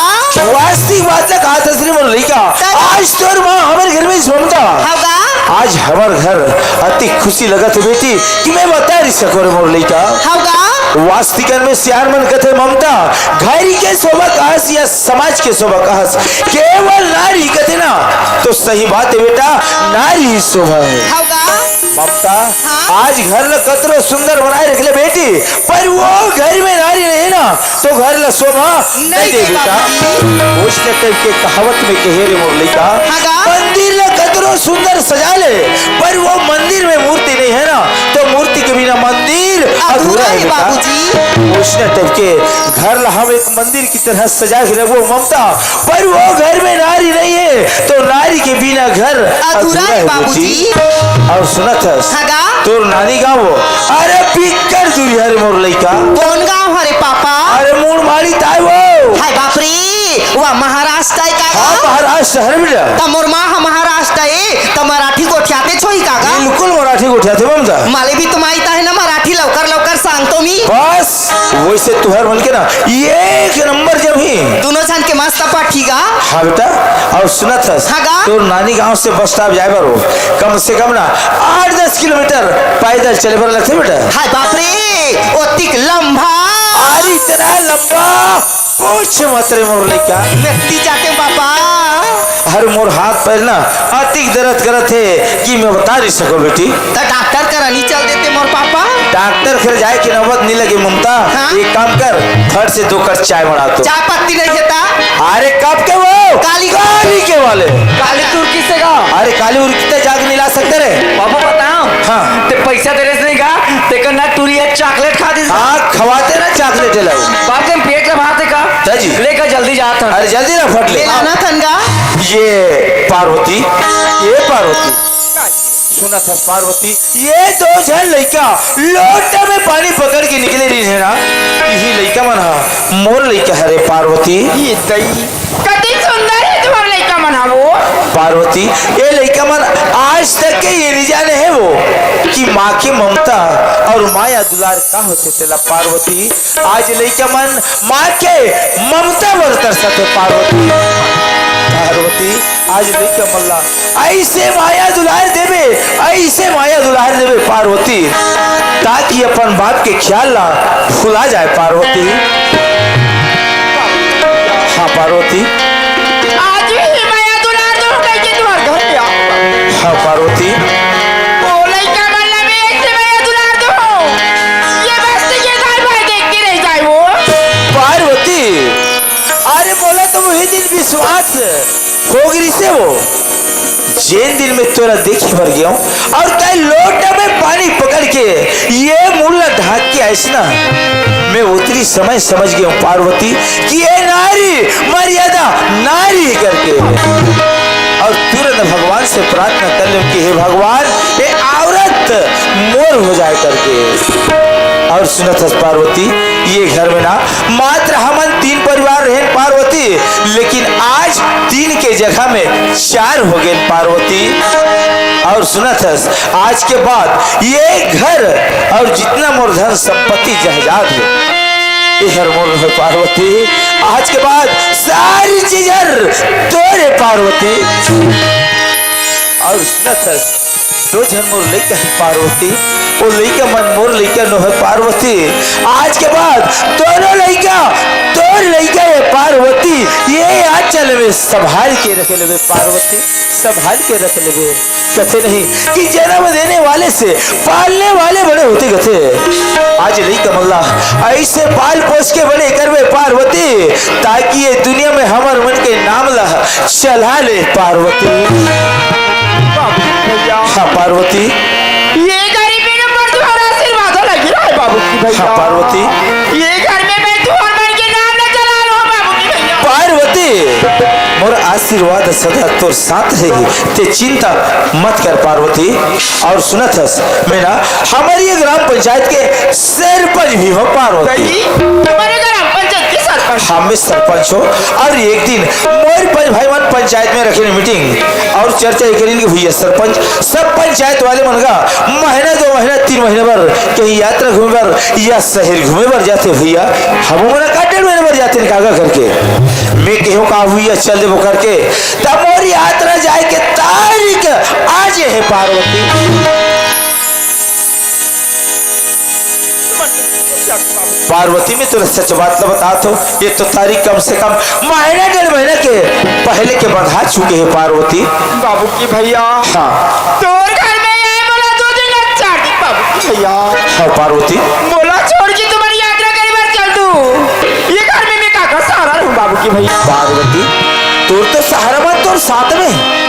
वास्तविक बात ला कहा था श्री मोर लइका। तब आज तोर माँ हमर घर में इस ममता। हाँ गा। आज हमर घर अति खुशी लगत हे बेटी कि मैं बता नहीं सको रे मोर लइका। हाँ गा। वास्तिकन में सियान मन कथे ममता, घर के शोभा कहस या समाज के शोभा कहस, केवल नारी कथे ना, तो सही बात हे बेटा, नारी ही शोभा हे। हाँ गा। ममता, हाँ? आज घर ल कतरो सुंदर बनाए रख ले बेटी, पर वो घर में नारी नहीं ना, तो घर ल शोभा नहीं नहीं दे दे बेटा। बाबूजी। वैष्णव टाइप के कहावत में कहे रे मोर लइका, हाँ गा। मंदिर ल कतरो सुंदर सजा ले, पर वो मंदिर में मूर्ति नहीं है ना, तो मूर्ति के बिना मंदिर अधूरा अधूरा है है बेटा। बाबूजी। वैष्णव टाइप के घर ल हम एक मंदिर की तरह सजा के रखबो ममता, पर वो घर में नारी नहीं है, तो नारी के बिना घर अधूरा अधूरा है है बाबूजी। बेटी। अउ सुनत हस, हाँ गा। तोर नानी गाँव वो, अरे बिक्कट दूरिहा रे मोर लइका। कौन गाँव हरे पापा? अरे मुड़मारी ताय वो। हाय बाप रे, वो महाराष्ट्र आय का हाँ, गा? महाराष्ट्र हरे बेटा। त मोर माँ ह महाराष्ट्र आय, त मराठी गोठियातेच होही का गा? बिल्कुल मराठी गोठियाथे ममता। माले भी तुम आई ताहे ना मराठी लवकर लवकर सांगतो मी। बस, वैसे तुहर मन के ना एक नंबर जमही। दोनों झन के मस्त पटही गा। हाँ बेटा, अउ सुनत हस, हाँ गा। तोर नानी गाँव से बस स्टॉप जाए बर हो, कम से कम ना आठ दस किलोमीटर पैदल चले बर लगथे बेटा। हाय बाप रे, ओतिक लंबा। इतना लंबा पूछ मत रे मोर लइका। व्यक्ति जाके पापा। हर मोर हाथ पैर ना अतिक दर्द करत हे कि मैं बता नहीं सको बेटी। त डॉक्टर करा नहीं चल देते मोर पापा। डॉक्टर फिर जाए कि नौबत नहीं लगे ममता। हाँ? एक काम कर, फट से दो कप चाय बना तो। चाय पत्ती नहीं देता। अरे कब के वो? काली। काली के वाले। काली तुर्की से का? अरे काली उर्की ते जाग नहीं ला सकते रे। बाबू बताओ। हाँ। ते पैसा दे रहे नहीं का? तेकर ना टूरी है, चॉकलेट खा दी। हाँ, खवाते ना चॉकलेट ला। बाप के पेट ला भाते का? ता जी। लेकर जल्दी जात हन। अरे जल्दी ना फट ले। ले लाना थन का? ये पार्वती, ये पार्वती। सुनत हस पार्वती, ये दो झन लइका लोटा में पानी पकड़ के निकले रहिन हे ना, इही लइका मन ह मोर लइका हरे पार्वती। ये दई। कति सुंदर हे तुम्हर लइका मन ह वो। पार्वती, ये लइका मन आज तक के ये नहीं जाने हे वो कि माँ की ममता और माया दुलार का होथे तेला पार्वती। आज लइका मन माँ के ममता बर तरसत हे पार्वती। पार्वती, आज लइका मन ला ऐसे माया दुलार देबे, ऐसे माया दुलार देबे पार्वती, ताकि अपन बाप के ख्याल ला भुला जाए पार्वती। हाँ पार्वती। आज भी माया दुलार दो कह के तुम्हारे घर पे आओ। हाँ पार्वती। ओ लइका मन ला भी ऐसे माया दुलार दो। ये बस्ती के गाय भाई देख के रह जाए वो। पार्वती, अरे मोला तो वही दिन विश्वास हो गिरी से वो, जेन दिन में तोला देखे बर गया हूँ और तय लोटा में पानी पकड़ के ये मुंह ला ढाक के आइस ना, मैं उतरी समय समझ गया हूँ पार्वती कि ये नारी मर्यादा नारी करके। और तुरंत भगवान से प्रार्थना कर ले कि हे भगवान, ये औरत मोर हो जाए करके। और सुनत हस पार्वती, ये घर में ना मात्र हमन तीन परिवार रहेन पार्वती, लेकिन आज तीन के जगह में चार हो गए पार्वती। और सुनत हस, आज के बाद ये घर और जितना मोर धन संपत्ति जायदाद है, ये हर मोर है पार्वती। आज के बाद सारी चीज हर तोरे पार्वती। और सुनत हस, दो झन मोर लइका हे पार्वती, वो लइका मन मोर लइका नो हे पार्वती। आज के बाद दोनों लइका तोर लइका हे पार्वती, ये आंचल में संभाल के रख लेबे पार्वती, संभाल के रख लेबे। कहते नहीं कि जन्म देने वाले से पालने वाले बड़े होते कहते। आज लइका मन ला ऐसे पाल पोस के बड़े करबे पार्वती, ताकि ये दुनिया में हमर मन के नाम ला चला ले पार्वती। बाबू भैया। हाँ पार्वती। ये गरीबी में पर तुम्हारा आशीर्वाद लगी रहे बाबू की भैया। हाँ पार्वती। ये घर में मैं तुम्हार मन के नाम न चला लो बाबू की भैया। पार्वती, मोर आशीर्वाद सदा तोर साथ रही, ते चिंता मत कर पार्वती। और सुनत हस, मैं ना हमारी ये ग्राम पंचायत के सरपंच भी हो पार्वती। सही? हमारे ग्राम पंचायत के सरपंच। हाँ, मैं सरपंच हो। और एक दिन मोर पंच भाई मन पंचायत में रखे मीटिंग और चर्चा ये करेंगे भैया सरपंच, सब पंचायत वाले मन का महीना दो महीना तीन महीने बर कहीं यात्रा घूमे बर या शहर घूमे बर जाते भैया, हम मन का डेढ़ महीने बर जाते काका करके। मैं कहूँ का भैया चल देबो करके, तब मोर यात्रा जाए के तारीख आज है पार्वती। पार्वती, मैं तोला सच बात ला बतात हूँ, ये तो तारीख कम से कम महीना डेढ़ महीना के पहले के बंधा चुके हे पार्वती। बाबू की भैया। हाँ। तोर घर में ये बोला दो दिन चार दिन बाबू की भैया। हाँ पार्वती। बोला छोड़ के तुम्हारी यात्रा करे बर चल दू। ये घर में मैं काकर सहारा रहूं बाबू की भैया। पार्वती, तोर तो सहारा मन तोर साथ में हे।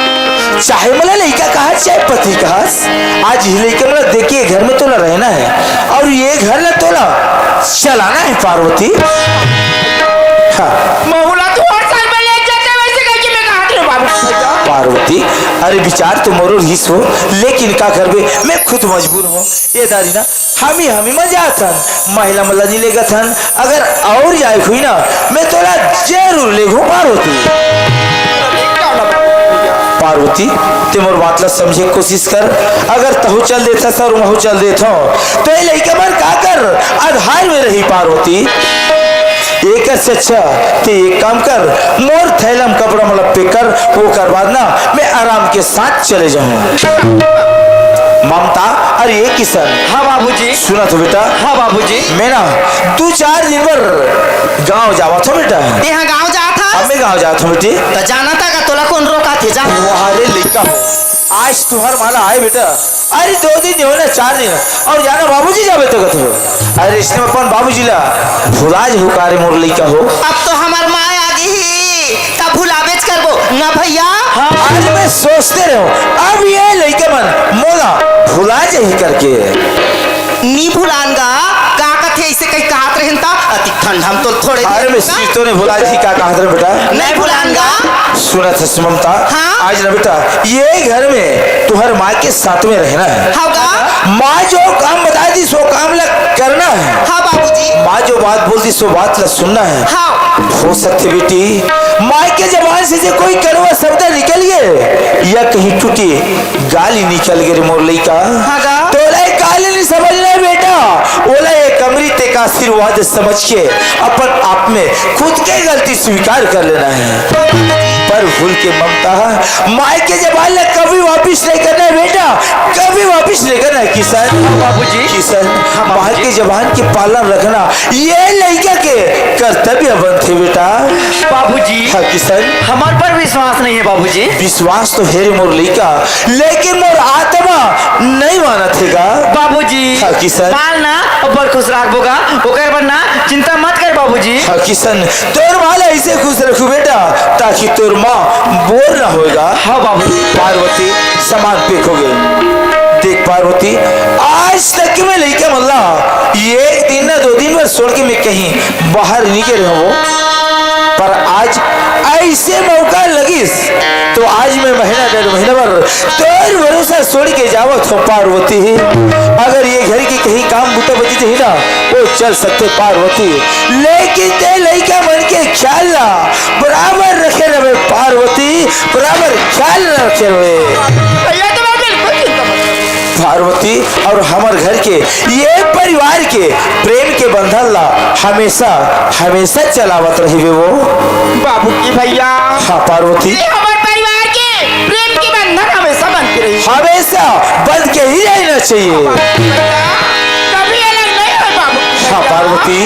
चाहे मोला लइका कहा, चाहे पति कहा, आज ये लइका मन ला देख के घर में तोला रहना है और ये घर ला तोला चलाना है पार्वती। हाँ। महुला तू हर साल में ले जाते वैसे कह के मैं कहा थे बाबू भैया। पार्वती, अरे विचार तो मोरो रहिस हो, लेकिन का करबे, मैं खुद मजबूर हूँ। ये दारी ना, हमी हमी मजा आथन, महिला मन ला नहीं लेगथन, अगर और जाए हुई ना, मैं तोला जरूर लेगो पार्वती। पार्वती, ते मोर बात ला समझे के कोशिश कर। अगर तहू चल देथस अउ महू चल देथो, तो ये लइका मन का कर आधार में रही पार्वती। एकर से अच्छा ते एक काम कर, मोर थैला म कपड़ा मन ला pack कर, ओकर बाद ना मैं आराम के साथ चले जाहूं। ममता, अरे ये किशन। हाँ बाबूजी। सुनत हो बेटा? हाँ बाबूजी। मैं ना दू चार दिन बर गांव जावत हो बेटा। तेहा गांव जात हस? अब मैं गांव जात हो बेटी। त जाना था का, तोला कौन रोका थे, जा। वाह रे लइका हो, आज तुहर माला आए बेटा। अरे दो दिन नहीं होना, चार दिन। अउ जाना बाबूजी जाबे तो कथे। अरे इसने अपन बाबूजी ला भुला जहू का रे मोर लइका हो। अब तो हमर माँ आ गई ही, तब भुलाबेच करबो ना भैया। हाँ, आज मैं सोचते रहो, अब ये लइका मन मोला भुला जाही करके। नी भुलान गा, का कथे इसे कहीं कहत रहन ता, अति ठंडा हम तो थोड़े अरे मैं देर का सीतो ने भुला जी का कहत रहे बेटा। नहीं भुलान गा। सुनत हस ममता, हाँ? आज ना बेटा ये घर में तुहर माँ के साथ में रहना है। हाँ गा। माँ जो काम बता दी सो काम ला करना है। हाँ बाबूजी। माँ जो बात बोल दी सो बात ला सुनना है। हाँ। हो सकथे बेटी माँ के जबान से जे कोई कड़वा शब्द निकल गए या कहीं टूटी गाली निकल गे रे मोर लइका। हाँ गा। तोला ये गाली नहीं समझना है बेटा, ओला ये अमृत के आशीर्वाद समझ के अपन आप में खुद के गलती स्वीकार कर लेना है। पर भूल के ममता, माँ के जबान ला कभी वापिस नहीं करना है बेटा, कभी वापिस नहीं करना है किशन। हाँ बाबूजी। किशन, हाँ बाबूजी। माँ के जबान के पालन रखना ये लइका के कर्तव्य बनथे बेटा। बाबूजी। हाँ किशन। हमर पर विश्वास नहीं है बाबूजी। विश्वास तो हे रे मोर लइका, लेकिन मोर आत्मा नहीं मानत हे गा। बाबूजी। हाँ किशन। माँ ला ना अब्बड़ खुश राखबो गा, ओकर बर ना चिंता मत कर बाबूजी। हाँ किशन, तोर माँ ला ऐसे खुश रखू बेटा, ताकि तोर माँ बोर ना होए गा। हाँ बाबूजी। पार्वती, सामान pack हो गए। देख पार्वती, आज तक के मैं लइका मन ला एक दिन ना दो दिन बर छोड़ के मैं कहीं बाहर नहीं गे रहे हो, पर आज ऐसे मौका लगिस तो आज मैं महीना डेढ़ महीना बर तोर भरोसा छोड़ के जावत हो पार्वती। अगर ये घर के कहीं काम बुता बची जाही ना, वो चल सकथे पार्वती, लेकिन ते लइका मन के ख्याल ला बराबर रखे रहे पार्वती, बराबर ख्याल रखे रहे। भैया तो मैं बिल्कुल चिंता मत करो। पार्वती अउ हमर घर के ये परिवार के प्रेम के बंधन ला हमेशा, हमेशा चलावत रहिबे वो। बाबू की भैया। हाँ पार्वती। ये हमर परिवार के प्रेम के बंधन हमेशा बंध के रही। हमेशा बंध के ही रहना चाहिए। कभी अलग नहीं हो बाबू की हाँ भैया। पार्वती।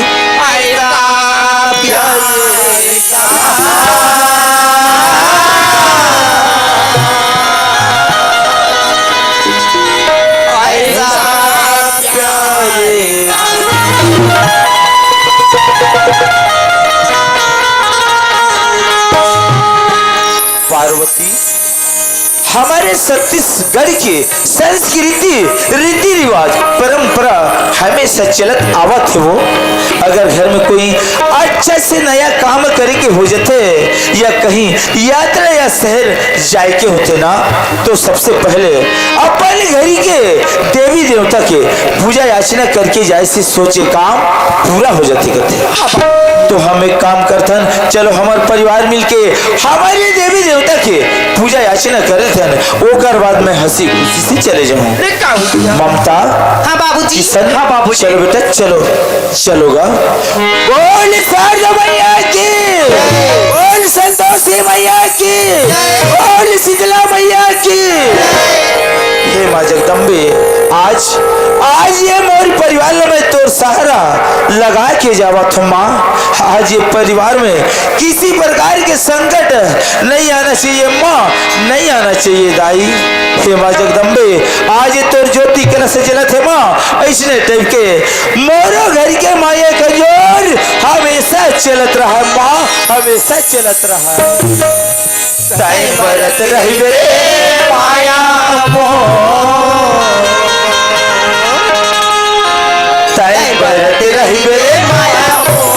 पार्वती, हमारे छत्तीसगढ़ के संस्कृति, रीति रिवाज, परंपरा हमेशा चलत आवत हे वो। अगर घर में कोई अच्छा से नया काम करे के हो जथे या कहीं यात्रा या शहर जाए के होथे ना, तो सबसे पहले अपन घर के देवी देवता के पूजा याचना करके जाए से सोचे काम पूरा हो जाथे कथे। तो हम एक काम करथन, चलो हमर परिवार मिलके हमारे देवी देवता के पूजा याचना करथन, ओकर बाद मैं हंसी खुशी से चले जाऊँ। अरे का हो गया? ममता। हाँ बाबूजी। किशन। हाँ बाबूजी। चलो बेटा चलो, चलो गा। बोल शारदा मैया की, बोल संतोषी मैया की, बोल शीतला मैया की। हे माँ जगदम्बे, आज, आज ये मोर परिवार ला मैं तोर सहारा लगा के जावत हूँ माँ। आज ये परिवार में किसी प्रकार के संकट नहीं आना चाहिए माँ, नहीं आना चाहिए दाई। हे माँ जगदम्बे, आज ये तोर ज्योति कलश जलत हे माँ, ऐसने type के मोरो घर के माया के जोर हमेशा चलत रहा माँ, हमेशा चलत रहा। तैं बरत रहिबे रे माया मोर, तैं बरत रहिबे रे माया मोर।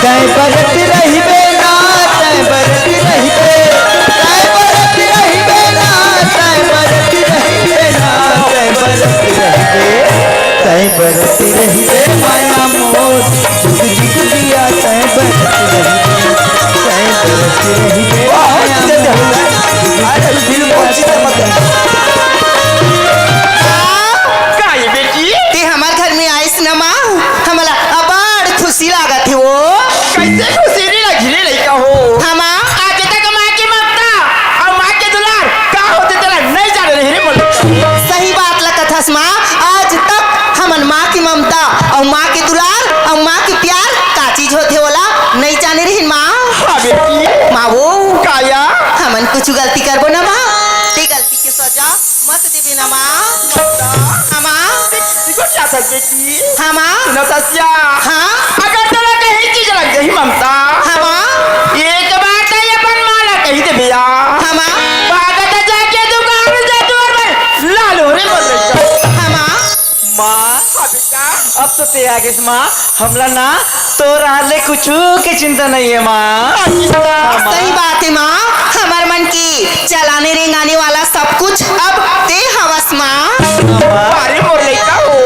तैं बरत रहिबे ना, तैं बरत रहिबे। अउ माँ के दुलार अउ माँ के प्यार का चीज होथे, ओला नइ जाने रहिन माँ। हाँ बेटी। माँ वो। काया? हमन कुछ गलती करबो ना माँ, ते गलती के सजा मत देबे ना माँ। हाँ माँ। देखो क्या था बेटी? हाँ माँ। सुनो ससिया। हाँ। अगर तोला कहीं चीज लग जाही ममता। हाँ माँ। एक बार तो ये अपन माँ ला कही दे भैया। हाँ माँ। भागत जाके दुकान से तोर बर लाल हो रे बोल रही। हाँ माँ। माँ, हाँ बेटा। अब तो ते आ गेस माँ, हमला ना तोर हाथ ले कुछू के चिंता नहीं है माँ। अच्छा। हाँ, माँ। सही बात है माँ, हमर मन के चलाने रेंगाने वाला सब कुछ अब ते हवस माँ। हाँ, माँ। अरे मोर लइका हो,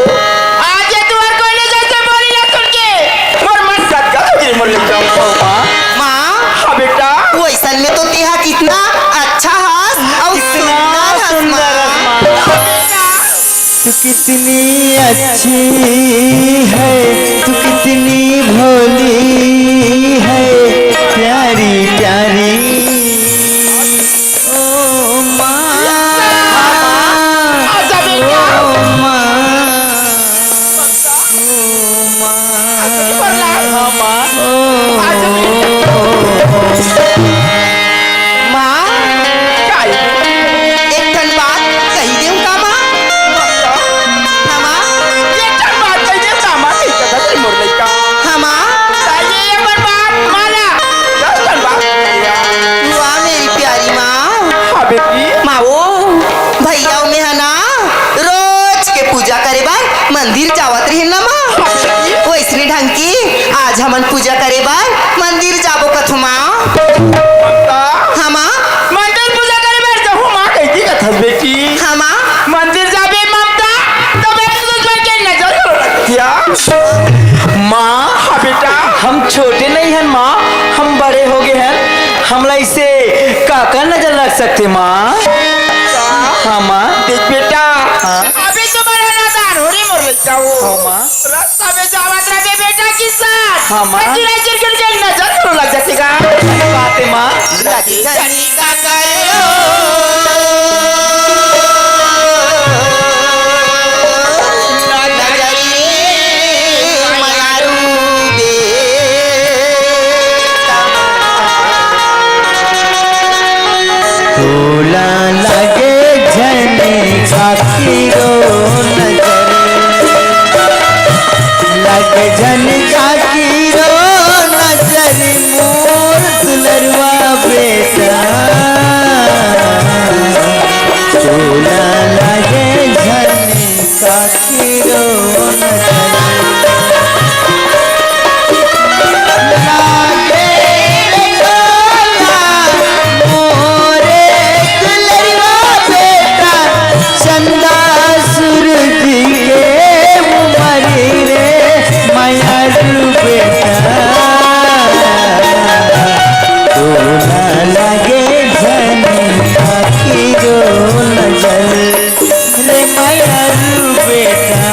आज ये तुहर कोई नहीं जैसे बोली ला सुन के मोर मन गदगद हो गई मोर लइका हो। माँ। माँ। हाँ बेटा। वैसन में तो तेहा कितना अच्छा हस अउ कितना सुंदर हस सुंदर माँ। हस माँ। तू कितनी अच्छी है, तू कितनी भोली है, प्यारी प्यारी। ओ माँ, ओ माँ, ओ माँ, हाँ, माँ। ओ। माँ, का ये? एक ठन बात कही देहूँ का माँ? हाँ माँ। एक ठन बात कही देहूँ का माँ? कही देहूँ का मोर लइका? हाँ माँ। का ये एक बार बात माना? दस ठन बात। वाह मेरी प्यारी माँ। हाँ बेटी। माँ वो भैया में है ना, रोज के पूजा करे बर मंदिर जावत रहिन ना माँ। वैसने ढंग के आज हमन पूजा करे बर मंदिर जाबो कथो माँ। ममता। हाँ माँ। मंदिर पूजा करे बर जाहूँ माँ कहिके कथस बेटी। हाँ माँ। मंदिर जाबे ममता, तो मैं तुझ पर के नजर करो क्या? माँ। हाँ बेटा। हम छोटे नहीं हन माँ, हम बड़े हो गए हन, हमला इसे काकर नजर लग सकथे माँ? हाँ माँ। देख बेटा, हाँ। अबे तो बड़ा नादान हो रे मोर लइका हो। हाँ माँ। रस्ता में जावत रहे बेटा के साथ। हाँ माँ। चिड़ै चिरकुन के नजर करो लग जाथे का। सही बात है माँ। लगी झनी का करो। नजरी मयारू बे। तोला लगे झन काकी रो नजर, लगे झन काकी रो नजर मोर दुलरवा बेटा। तोला लगे झन काकी रो नजर। लागे रे तोला मोरे दुलरवा बेटा, चंदा सूरज के उमर रे मयारू बेटा। तोला लागे झन काकी रो नजर। रे मयारू बेटा,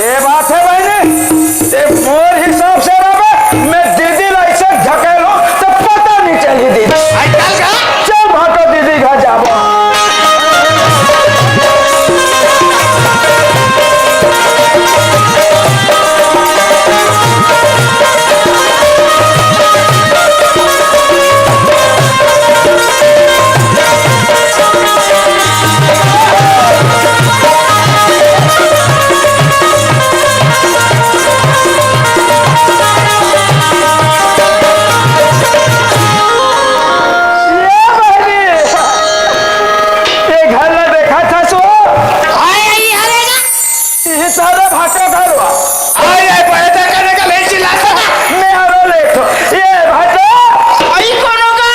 ए बात हे बहिनी, ए मोर हिसाब से रहिबे, मैं दीदी ला अइसे ढकेलहूँ, त पता नइ चलही दीदी। आजकल का? चल भाटो दीदी घर जाबो। ये बहिनी, ये घर ला देखत हस ओ? आय, आय, हरे ना। ये सारा भाटा घर वा। आय, आय, बड़े तक करे का ले चिल्ला सा। मैं आरो लेट हो। ये भाटा। आई कोनो का?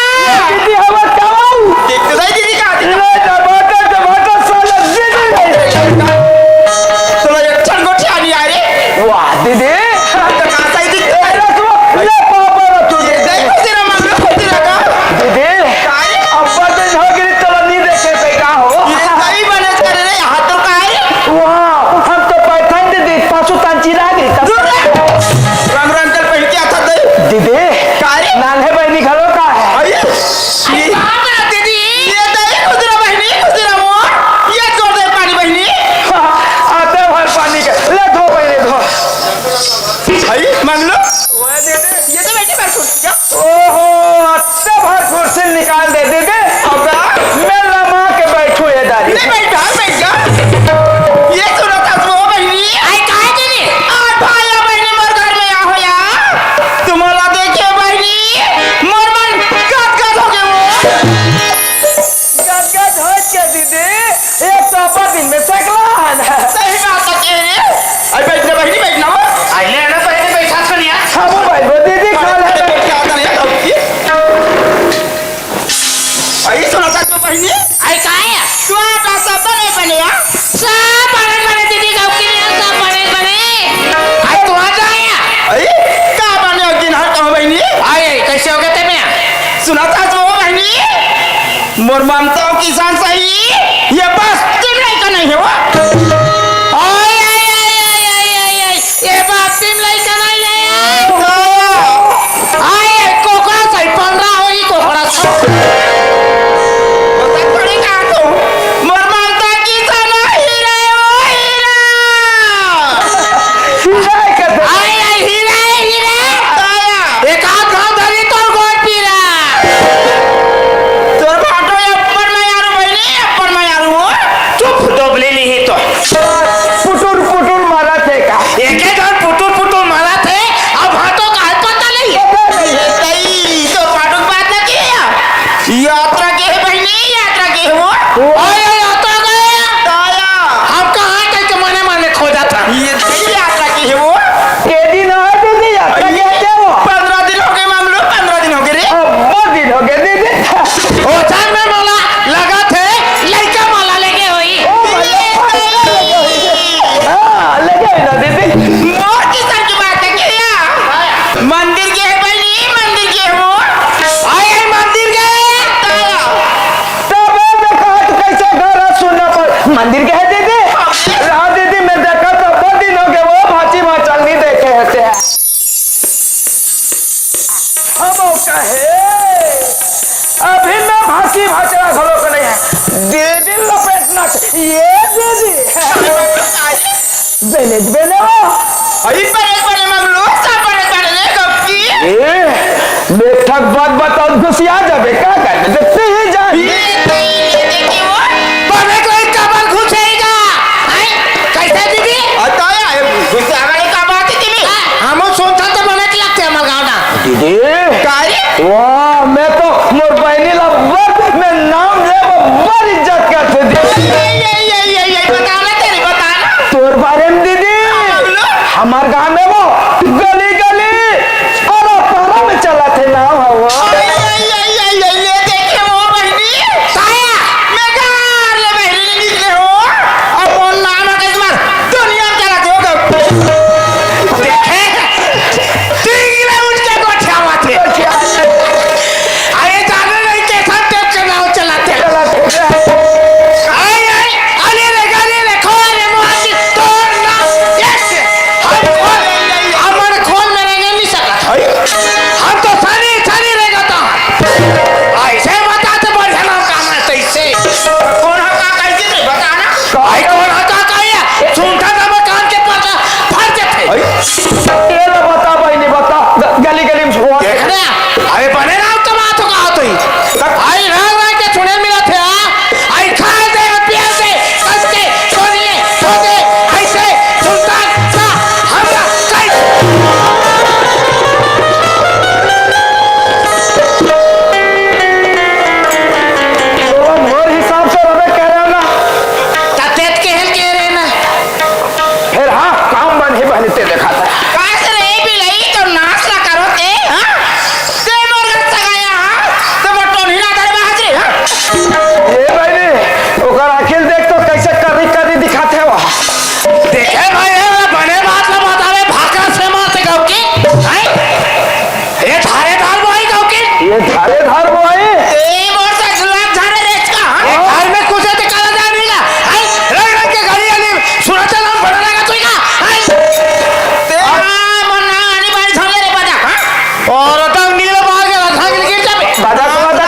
दीदी हवा कमाऊ। देख तो सही दीदी का। ले टमाटर, टमाटर साला दीदी नहीं। चलो, एक ठन गोठिया नहीं आ रे। वाह, दीदी। तो कहाँ सही दिख ए, रसवा, ले पापा ला तू। ये दही को तेरा मांगना को तेरा का? दीदी, काय? अब्बा दिन हो गई, तोला नहीं देखे पे का हो? ये दही बने करे रे, हाथ तो काय? वाह, हम तो पैथन दीदी, पासु तांची रागी, तब दूर रे। रंग रंग कर पहन के आता दही। दीदी, काय? नान्हे बहिनी घलो का है? अरे, ये बाप रे दीदी। ये दही खुदरा बहिनी, खुदरा मोर। ये जोर दे पानी बहिनी। हाँ, आते भर पानी के। ले धो बहिनी, धो। भाई, मांग लो। ओए दीदी, ये तो बेटी भर कुर्सी का। ओहो, आते भर कुर्सी निकाल दे दीदी। अब मैं लमा के बैठू ये दारी। नहीं बैठा, बैठ जा। ये सुनो तो वो बहिनी। आई काहे दीदी? आज भाई या बहिनी मोर घर में आ हो या। तुम्हारा देखिए बहिनी, मोर मन गदगद हो गए वो। गदगद हो के दीदी, एक तो अपन दिन में सकला है ना। सही बात है रे। आई बैठ ना बहिनी, बैठ ना वो। आई ले ना पहले बैठा तो नहीं आ। हम भाई वो दीदी खा ले। बैठ के आता नहीं है, तो ये। आई सुना था तो बहिनी। आई काहे? तू आ का सब बने बने आ? सब बने बने दीदी गाँव के लिए सब बने बने। आई तू आ जाए। आई का बने हो दिन हर कहूँ बहिनी? आई, आई, कैसे हो गए ते में? सुना था तो बहिनी? मोर ममता किसान सही। ये बस तुम नहीं का नहीं हो। आई, आई, आई, आई, आई, आई, आई। ए बाप, तीन लइका नहीं है यार। आए, कोकरा सही, पंद्रह होई कोकरा सही। बता पड़े का तू? मोर ममता की तो नहीं रे, ओ हीरा। हीरा है का? आए, आए, हीरा है, हीरा। ताया। एक आध घाव धरी तोर गोड़ पीरा। तोर भाटो अब्बड़ मयारू बहिनी, अब्बड़ मयारू हो। चुप, दोबली नहीं तो। पुटुर पुटुर मारत हे का? एके जन पुटुर पुटुर मारत हे, अब हाथों का हाथ पता नहीं है। पता नहीं है। तई तो पाटुक बात न किया। यात्रा के है बहिनी, यात्रा के है वो। ओ। आया यात्रा गया। आया। हम कहाँ कहीं के मने मने खोजा था। ये सही यात्रा के है वो। के दिन है दीदी यात्रा के है वो। पंद्रह दिन हो गए मांग लो, पंद्रह दिन हो गए रे। अब बहुत दिन हो गए दीदी। ओ जान में माला लगा थे, लड़का माला लेके होई। ओ, माला लगे होई। हाँ, लगे होई ना दीदी। मोर किसान की बात है क्या? मंदिर के है बहिनी, मंदिर के है वो। आए, आए, मंदिर के। तबे मैं कहा तू कैसे घर है, सुनना पर मंदिर के है दीदी। हाँ दीदी, मैं देखा तो बहुत दिन हो गए, वो भांची भांचल नहीं देखे हैं ते। हम कहे, अभी मैं भांची भांचला घलो के नहीं है। दीदी लपेटना चाहिए, दीदी। बेने, बेने हो। अरे परे, परे मगलू, सा परे, परे रे गपकी। ए, बेठक बात बताओ, घुसिया जाबे, का करबे? जब ते ही जान। ये नहीं, ये देखिए वो। परे कोई कबर घुसेगा। हैं? कैसे दीदी? अताया, ये घुसिया वाले का बात ही नहीं। हाँ। हम सोचा तो मने लगते हमारे गाँव ना। दीदी। का रे? वाह, मैं तो मोर बहिनी ला बर, मैं नाम ले बर इज्जत करते दीदी। ये, ये, ये, ये, ये, बता ना तेरी, बता ना। तोर बारे में दीदी। हाँ, बोलो। हमार गांव में वो गली गली, पारा पारा में चला थे नाम है वो। ये, ये, ये, ये, ये, ये देखे वो बहिनी। काया? मैं गार ले बहिनी निकले हो। अब वो नाम है किस्मत। दुनिया में चला थे वो। देखे? टींगले उठ के गोठियावत हे। अरे जाने नहीं कैसा टेप के नाव चलाते हैं। आए, आए, अरे रे, अरे रे, खो रे, मुआजी, तोड़ ना, ये से। देख ना, अरे बने राम का बात हो, कहा तो ही। आई राम राम के सुने मिला थे, हाँ? आई खाए दे, पिए दे, कस के, सोनिए, सोते, ऐसे, सुल्तान, सा, हमरा, कई। तो मोर हिसाब से रबे कह रहे हो ना। ततेत के हेल के रे ना। फिर हाँ, काम बन ही बन ते देखा था। कास रे बिलई तो नाच ला करो ते, हाँ? ते मोर घर से गया, हाँ? ते मोर टोनी ना डर बाज रे, हाँ? ये भाई ने, ओकर आखिर देख तो कैसे कर्री कर्री दिखाते हो। देखे भाई, ये बने बात ला बतावे, भाखा से मारते गाँव की, हैं? ये धारे धार बोआई गाँव की। ये धारे धार बोआई? ए, मोर से जुलाब धारे रेच का, हाँ? ये घर में कुछ है तो काला जान नहीं ना, हैं? रंग रंग के गाड़ी आली, सुरत नाम बड़ा लगा तू का, हैं? ते, हाँ, मोर नाम आनी बारी धर ले रे बजा, हाँ? और तब नीले बाहर के रखा के गिर जाबे। बजा तो बजा।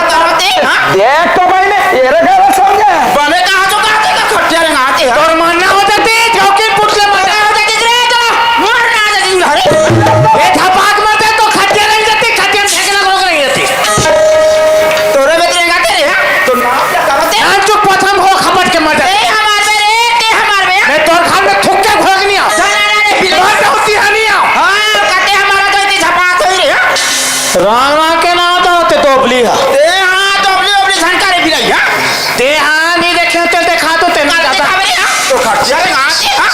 हाँ? देख तो भाई ने, ये रे घर समझे। बने कहा तो कहा थे कि खटिया रे आते हैं। तोर मानना हो जाती, चौकी पुटले मारना हो जाती रे, तो मरना हो जाती, अरे। ये धपाक मारते तो खटिया नहीं जाती, खटिया में फेंकना लोग नहीं जाती। तोरे में तेरे गाते रे, हाँ? तो नाम क्या करते? नाम चुप पथम हो खपट के मर जाते। ए, हमार बे रे, ते हमार बे। मैं तोर खान में थूक के घोग नहीं आ। जाना ना रे, बिल्कुल। बात होती है नहीं आ। हाँ, कहते हमारा तो इतनी झपास हुई रे, हाँ? राम राम के नाम तो होते दोबली है। ते हाँ, दोबली, दोबली झंका रे बिलाई, हाँ? ते हाँ, नहीं देखे तो देखा तो तेरे ना दादा। खा बे, हाँ? तो खा। चल, हाँ, ते हाँ।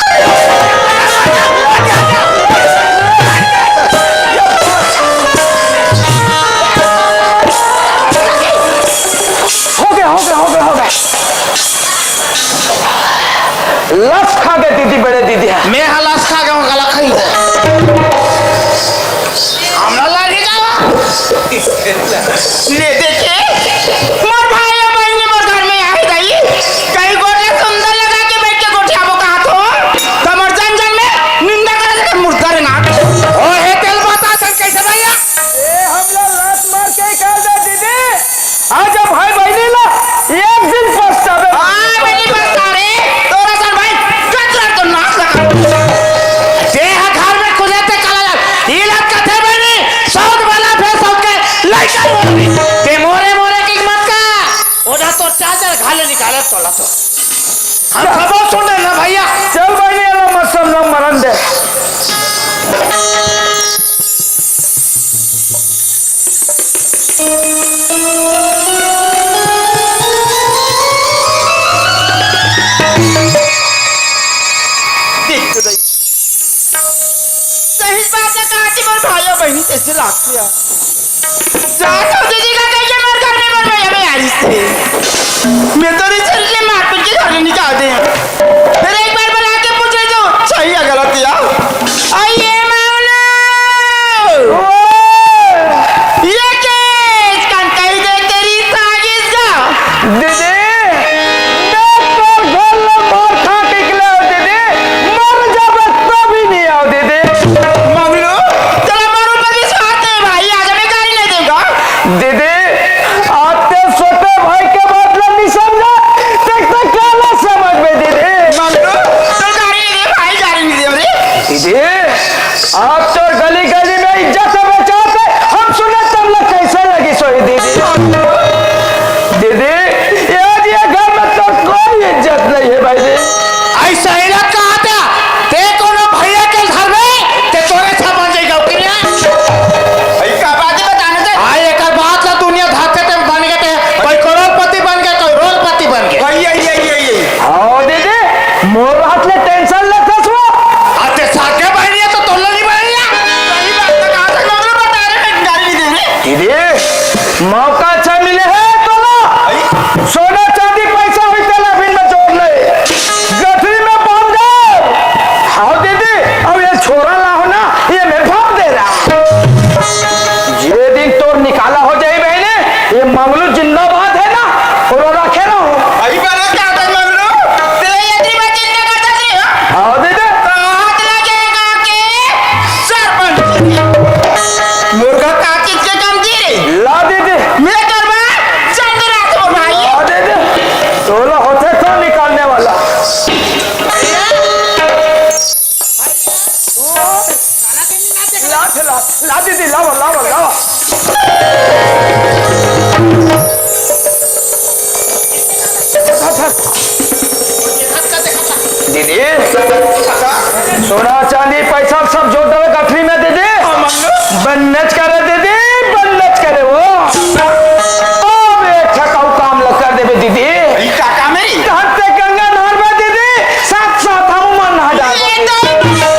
हो गया, हो गया, हो गया, हो गया। लस खा गए दीदी, बड़े दीदी। मैं हाँ लस खा गया हूँ, गला खाई हो। हमला लागी का? ले देखे, मोर भाई या बहिनी मोर घर में आए रही, कहीं गोरे सुंदर लगा के बैठ के गोठियाबो कहा तो, तो मोर जन जन में निंदा करे से मुर्दा रे ना। ओ हे तेल बता सन कैसे भैया? ए, हमला लात मार के कर दे दीदी। आज भाई बहिनी ला एक दिन पछतावे। हाँ, मैं नहीं पछता रे। तोरा सन भाई, कचरा तो नाश लगा। जे हा घर में खुले ते काला जात। ई लत कथे बहिनी, सौत वाला फेर सौत के लइका मोरी। ते मोरे मोरे की मत का। ओढ़ा तो चादर घाले निकाले तोला तो। हम खबर सुन रहे ना भैया। चल बहिनी, एला मत समझा, मरन दे। देख तो दई। सही बात है, कहा कि मोर भाई बहिनी जैसे लागते हैं। जा तो दीदी का कहिए, मोर घर में मोर भैया में आ रही से। मैं तो रिचर के मारपीट के घर में निकाल दे। फिर एक बार बुला के पूछे तो सही है गलत या। आइए मानो। ये केस कन कही दे तेरी साजिश का। दीदी, मैं तोर घर ले मार खा के निकले हो दीदी, मर जाबे तो भी नहीं आओ दीदी। मंगलू, तेरा मारू पर विश्वास नहीं भाई, आज मैं गाली नहीं दूंगा। दीदी, आज ते छोटे भाई के बात ला नहीं समझा, ते, ते काला समझ में दीदी। मंगलू, तो गाली नहीं दे भाई, गाली नहीं दे रे। दीदी, आप तो गली गली में इज्जत बेचाते, हम सुने तब लग कैसे लगी सोई दीदी। दीदी, ये आज ये घर में तो कोई इज्जत नहीं है भाई जी। ऐसा ही ना कहा था, ते कोनो भैया के घर में, ते तोरे छापा जाएगा, ओके रे? भाई का बात है बताने दे। आ, एकर बात ला दुनिया धाते ते बन गए ते, कोई करोड़पति बन गए, कोई रोलपति बन गए। भाई, ये, ये, ये, ये। हाँ दीदी, मोर बात ले टेंशन ले फसवा। आते साके बहनिया तो तोला नहीं बहनिया। सही बात तो कहा था, लोग बता रहे, मैं गाली नहीं दे रहे। दीदी, मौका अच्छा मिले है तोला। सोना चांदी पैसा हुई तेला अभी में जोड़ ले। गठरी में बांध दे। हाँ दीदी, अब ये छोरा ला हो ना, ये मैं भाग दे रहा। जे दिन तोर निकाला हो जाए बहने, ये मंगलू जिंदाबाद है ना, और रखे रहो। अभी बना क्या था मंगलू? तेरे ये दिन में चिंता करता थी, हाँ? हाँ दीदी। तो हाथ लगेगा के सरपंच। मुर्गा का चीज के काम दे रे। ला दीदी। मैं करवा चंद्रा तो भाई। ला दीदी। तोला होते तो निकालने वाला। ला, ला, ला दीदी, लावा, लावा, लावा। सोना चांदी पैसा सब जोड़ देवे गठरी में दीदी। हाँ, मंगलू। बन्नच करे दीदी, बन्नच करे वो। अब एक ठकाऊ काम ल कर देवे दीदी। ई का काम हे? तहन ते गंगा नहर में दीदी, साथ साथ हम मन नहा जाए। ये तो मंगलू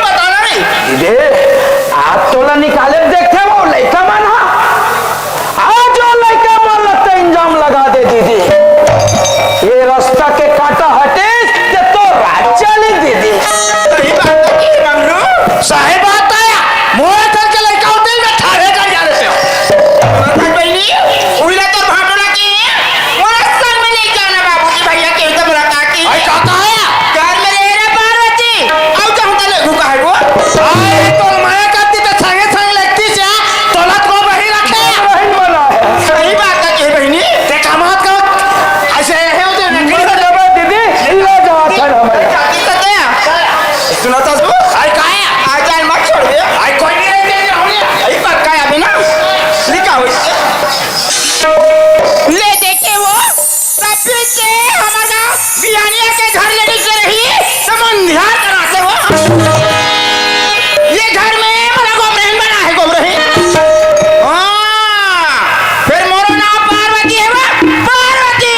बताना नहीं। दीदी, आज तोला निकाले देखथे वो लइका मन हा। आज वो लइका मन लगता इंजाम लगा दे दीदी। ये रास्ता के कांटा हटिस ते तो राज चली दीदी। सही बात हे मंगलू। सही बात हे। मोर घर के लइका होते ही मैं ठाढ़े कर जा रहे हो। बहिनी, उइला तो भाटोला के मोला संग में ले जाना बाबूजी भैया के तो मुलाकात की। आई कहता है। घर में ले रे पार्वती, आउ जाऊं तले भूखा है वो। आई तो मैं करती तो संगे संग लगती जा, तोला तो वही रखे। वही वाला है। सही बात है के बहिनी। ते कमात का ऐसे है उधर नहीं। दीदी, ले जा, अच्छा ना हमारे। जाती तो क्या? सुना तो तू? आई काया? आ जाए मत छोड़ दे। आई कोई नहीं रहते नहीं होंगे। आई पक्का है अभी ना। लिखा हुई। ले देखे वो। तब फिर से हमर गाँव बियानिया के घर लेने से रही, तो मन ध्यान करा से वो। ये घर में बड़ा गोबरहन बना है, गोबरहन। हाँ, फिर मोरो नाम पार्वती है वो, पार्वती।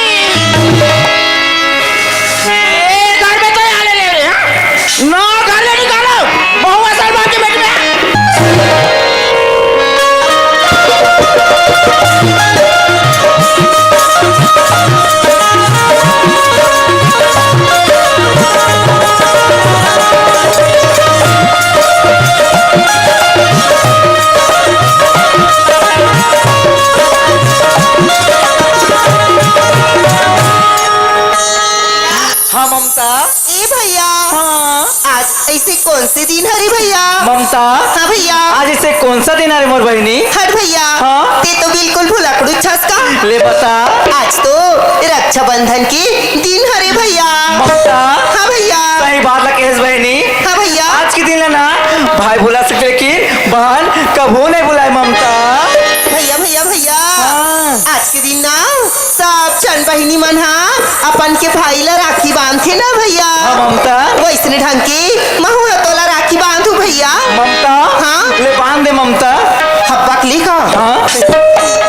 ए घर में तो आले ले रहे, हाँ? ना घर ले निकालो, बहु असल बात के बेट में। हाँ ममता। ए भैया। हाँ। आज ऐसे कौन से दिन हरे भैया? ममता। हाँ भैया। आज ऐसे कौन सा दिन हरे मोर बहिनी? हट भैया। हाँ? ते तो बिल्कुल भुलक्कड़ू छस का। ले बता। आज तो रक्षाबंधन के दिन हरे भैया। ममता। हाँ भैया। सही बात ला कहेस बहिनी। हाँ भैया। आज के दिन ला ना भाई भुला सकथे लेकिन बहन कभू नहीं भुलाए ममता। भैया, भैया, भैया। हाँ। आज के दिन ना सब झन बहिनी मन हा अपन के भाई ला राखी बांधथे ना भैया। हाँ, ममता। वैसने ढंग के महू ह तोला राखी बांधू भैया। ममता। हाँ। ले बांध दे ममता। हब्बा के ले का? हाँ।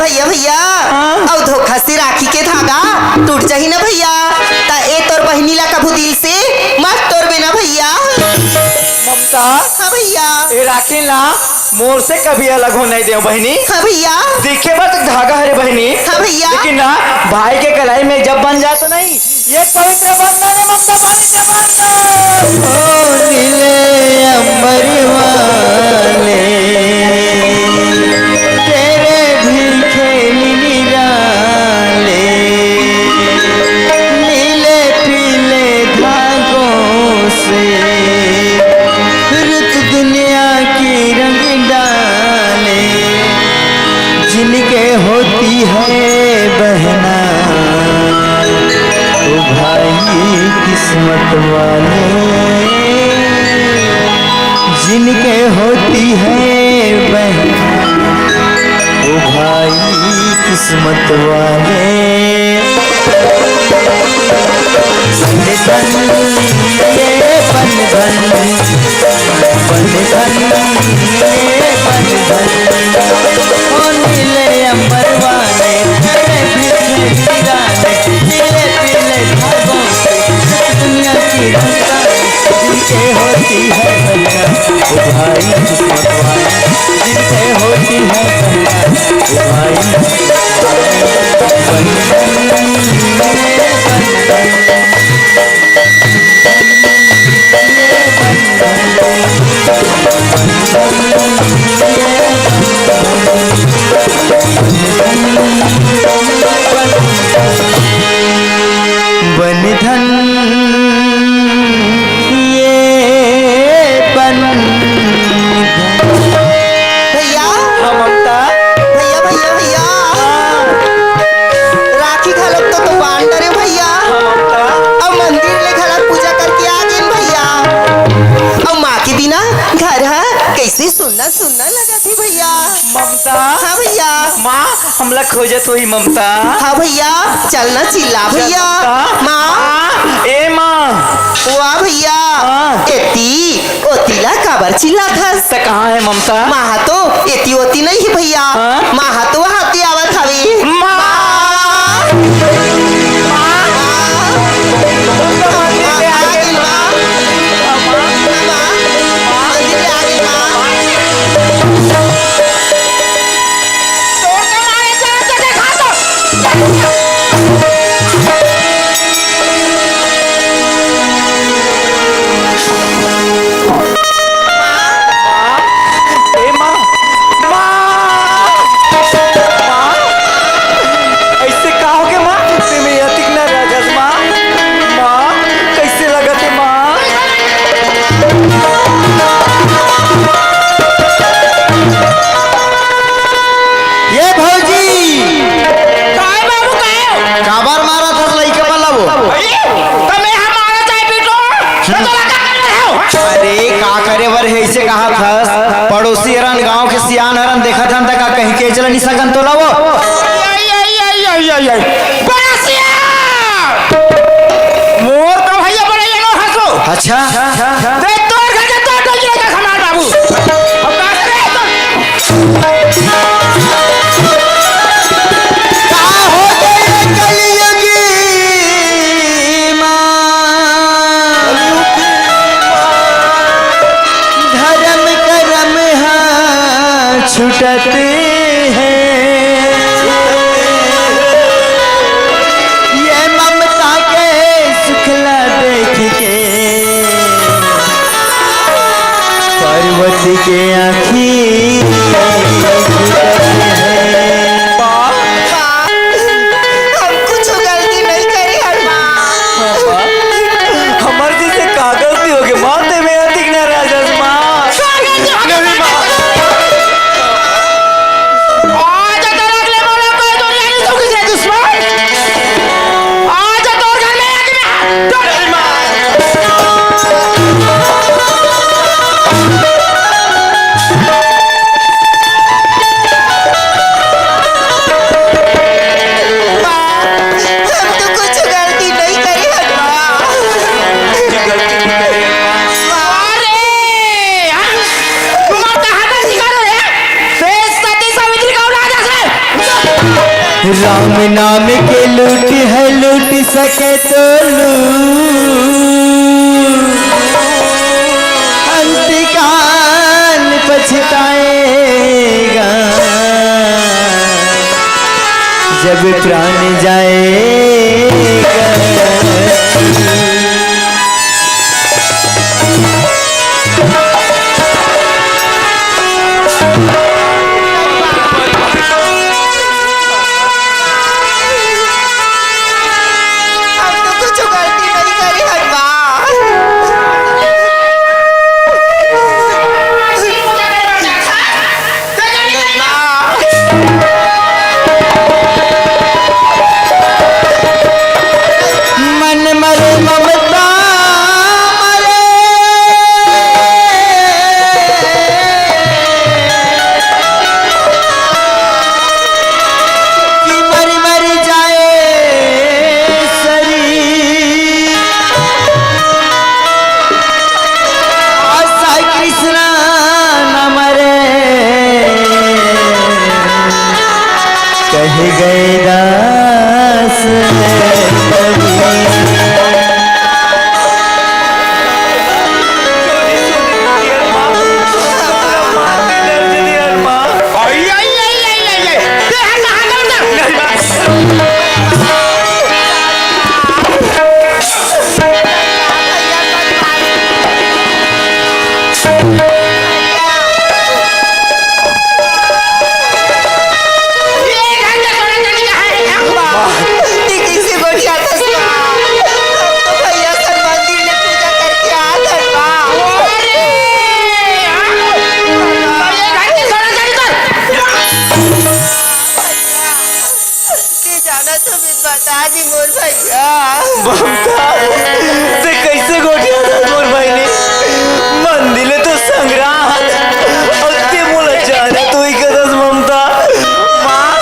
भैया, भैया। हाँ। अउ धोखा से राखी के धागा टूट जाही ना भैया, त ए तोर बहिनी ला कभू दिल से मत तोड़बे ना भैया। ममता। हाँ भैया। ए राखी ला मोर से कभी अलग हो नहीं देव बहिनी। हाँ भैया। देखे बर तो धागा हरे बहिनी। हाँ भैया। लेकिन ना भाई के कलाई में जब बन जाए तो नहीं, ये पवित्र बंधन है ममता, पवित्र बंधन। ओ नीले अंबर वाले, तेरे भी खेल निराले, नीले पीले धागों से रुत दुनिया की रंग डाले। जिनके होती है बहना, वो भाई किस्मत वाले। जिनके होती है बहना, वो भाई किस्मत वाले। बंधन ये बंधन, बंधन ये बंधन। ओ नीले अंबर वाले, तेरे पीछे दीवाने, नीले पीले धागों से दुनिया की रंगदानी। जिनके होती है बहना, वो भाई किस्मत वाले। जिनके होती है बहना, वो भाई किस्मत वाले। बंधन ये बंधन। भैया। हाँ, ममता। भैया, भैया, भैया। हाँ। राखी घलोक तो, तो बांध डरे भैया। हाँ, ममता। अउ मंदिर ले घलोक पूजा करके आ गेन भैया। अउ माँ के बिना घर ह कैसे सुन्ना सुन्ना लगत हे भैया। ममता। हाँ भैया। माँ, हमला खोजत होही ममता। हाँ भैया, चल ना चिल्ला भैया। ममता? माँ। माँ, ए माँ। वाह भैया। हाँ। एती ओती ला काबर चिल्लात हस? त कहाँ हे ममता? माँ हा तो एती ओती नइ हे भैया। हाँ? माँ हा तो वहाँ ओती आवत हवे। माँ। माँ। माँ। माँ। माँ। तोर तो मारे चला चटे खा तो। ए माँ, माँ, माँ, ऐसे का होगे माँ? ते में अतिक नाराज हस माँ। माँ, कैसे लगत हे माँ? ये भौजी! काय बाबू, काय हो? काबर मारत हस लइका मन ला वो? अरे, त मैं हा मारत आय बेटो, त तोला का करे हव? अरे, का करे बर हे, अइसे कहत हस? पड़ोसी हरन, गांव के सियान हरन, देखत हन त का कहि के चला नइ सकन तोला वो? आई, आई, आई। बड़ा सियान! मोर तो भैया बड़ा ये नो हंसो। अच्छा। देख तोर घर के तोर डोली का सामान बाबू। अब का करे तो? का हो गए कलयुगी माँ? धर्म करम हा छुटत हे। ये ममता के सुखला देख के पार्वती के आँखी छुटत हे। माँ, हम कुछ गलती नहीं करी हन माँ। हमर जैसे का गलती होगे माँ, ते में अतिक नाराज हस माँ। नहीं माँ। आज तोर अगले मोला कोई दुनिया नहीं दुखी से दुश्मन। आज तोर घर में आके मैं नहीं माँ। हम तो कुछ गलती नहीं करी हन माँ। अरे, हाँ? तुम्हारा कहाँ का शिकार हो रे? तेज सती सावित्री का औलाद है। राम नाम के लूट है, लूट सके तो लूट, अंतकाल पछताएगा। जब प्राण जाएगा। हम तो कुछ गलती नहीं करी हन माँ। मन मरे ममता मरे, कि मर मर जाए शरीर। आशा कृष्णा न मरे, कह गए दास कबीर। ये घर के सोना चांदी कहाँ है? माँ, ते कइसे गोठियाथस माँ? हम तो भैया सन मंदिर ले पूजा करके आत हन माँ। अरे, हाँ? ये घर के सोना चांदी कर। ते जाना तो बिन बता दी मोर भैया। ममता, ते कइसे गोठियाथस मोर बहिनी? मंदिर ले तो संग्राम, अउ ते मोला जाने तो ही कथस ममता। माँ,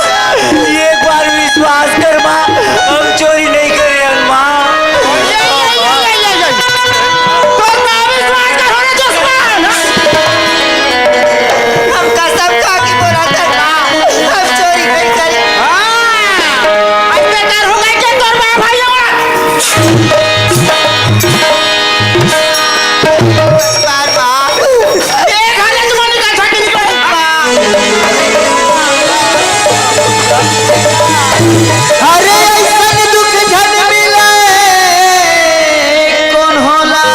अरे अइसन दुख झन मिले कोन होला,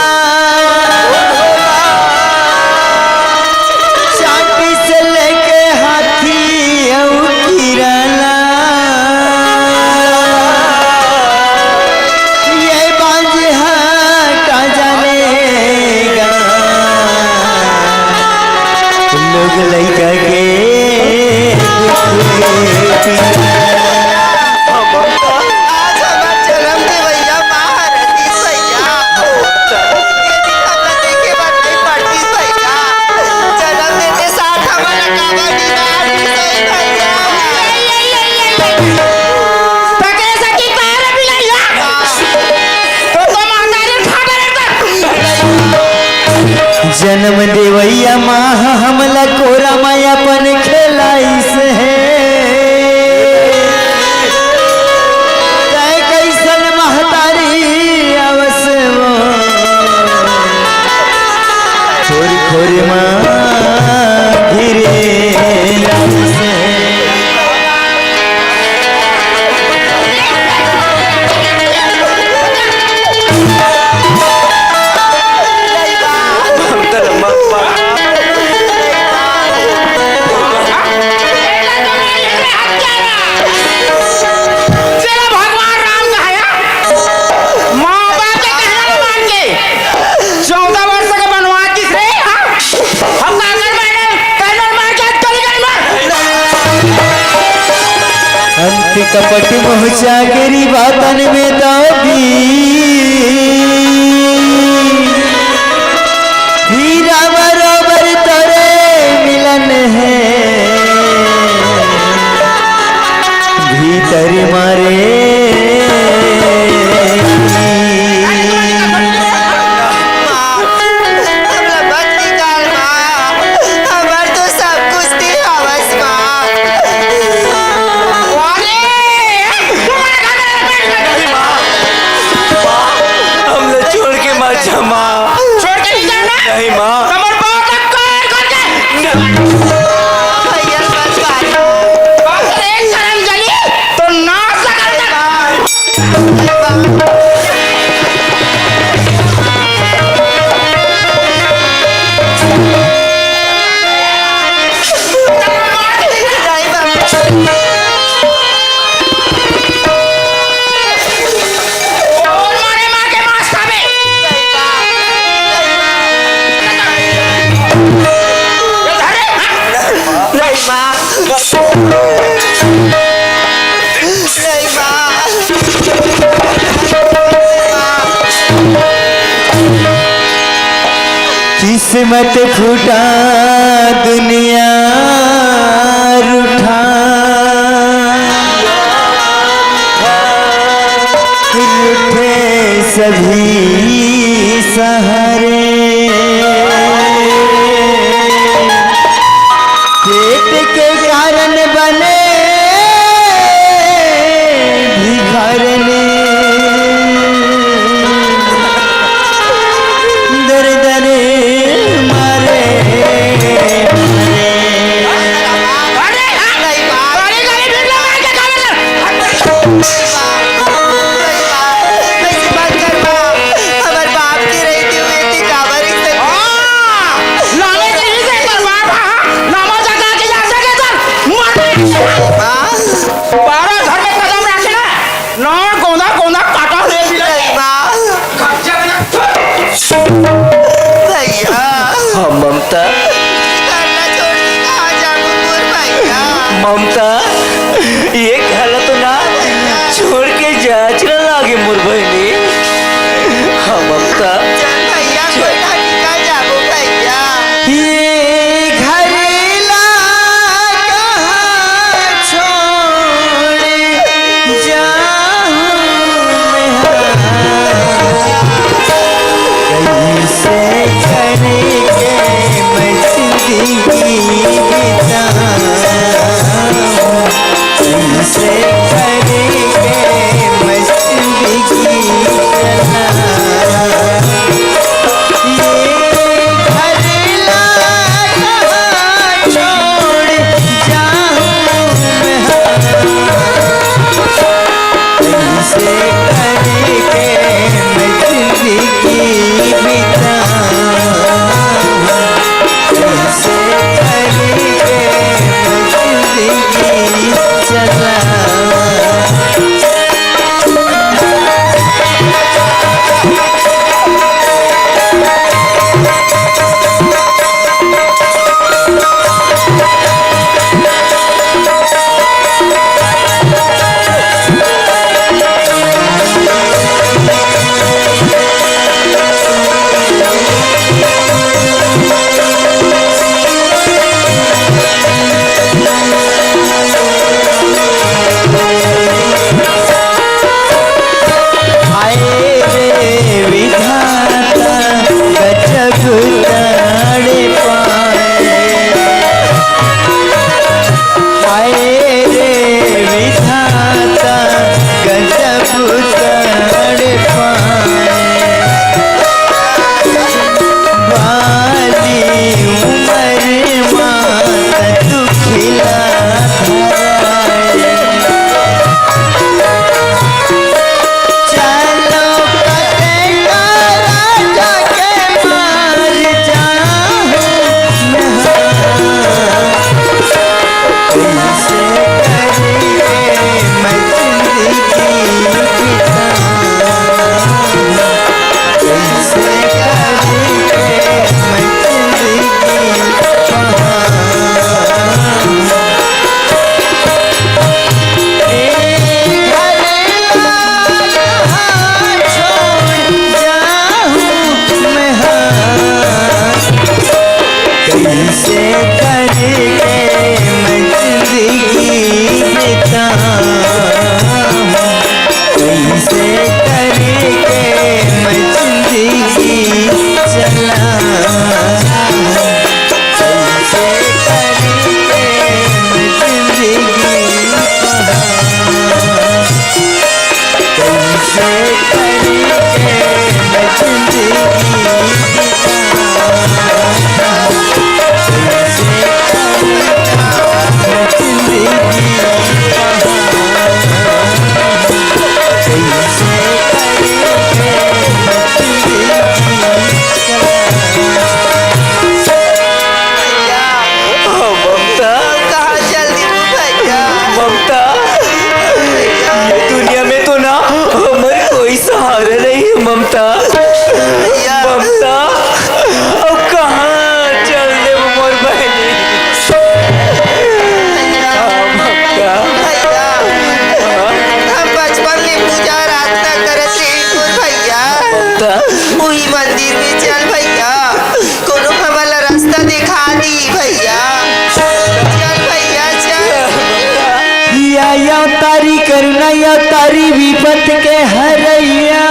चांटी से लेके हाथी अउ किरला। ये बांझ हटा जाने गा, लोग लइका के आज हमार जन्म देवइया माँ हरतीस भैया। ये दिन हमला देखे बर नहीं पड़तीस भैया। जन्म देते साथ हमला काबर निकाल दीस भैया। पकड़े सकी पैर भी नहीं है। तो, तो महतारी खा डरे कर। जन्म देवइया माँ हमला कोरा म अपन खेलाइस हे। तैं कइसन महतारी आवस वो, खोरी खोरी म घिरे लाइस हे। चला भगवान राम कहाया, माँ बाप के कहना ला मान के चौदह वर्ष के बनवास दिस रे, हाँ? हम का कर पाए, कहना मार के चली गई मार। अंत कपट मोह चाकरी बातन में दागी। हीरा बरोबर तोरे मिलन हे, भीतर मारे। माँ, हमला मत निकाल माँ, हमर तो सब कुछ दे हवस माँ। अरे, तुम्हारे घर में नहीं माँ, माँ, हमला छोड़ के मत जा माँ। छोड़ के नहीं जाना? नहीं माँ। हमर बाप का कर करके। भैया मत मारो। अरे, शर्म जली, तो नाश कर दे। किस्मत फूटा दुनिया रूठा, रूठे सभी सहारे। पेट के कारण बने भिखारनी, दर दर मारे। अरे, अरे, अरे, अरे, अरे, अइसे मत कर माँ, हमर बाप के रहिते हुए ते काबर अइसे हाँ, लाने के ही से कर बाप, हाँ, हाँ, लामो जगा के जा सके सर, मर गए। माँ। बारह घर में कदम रखे ना, ना गोंदा, गोंदा काटा ले भी लगे। माँ। भैया। हाँ, ममता। घर ला छोड़ के कहाँ जाबो मोर भैया? ममता, ये घर ला तो ना छोड़ के जाच ना लागे मोर बहिनी। हाँ, ममता। चल भैया, कोई ना निकल जाबो भैया। ये घर ला कहाँ छोड़ जाऊँ मैं? कैसे करके मैं जिंदगी बिताऊं? अवतारी करुणा अवतारी विपत के हरैया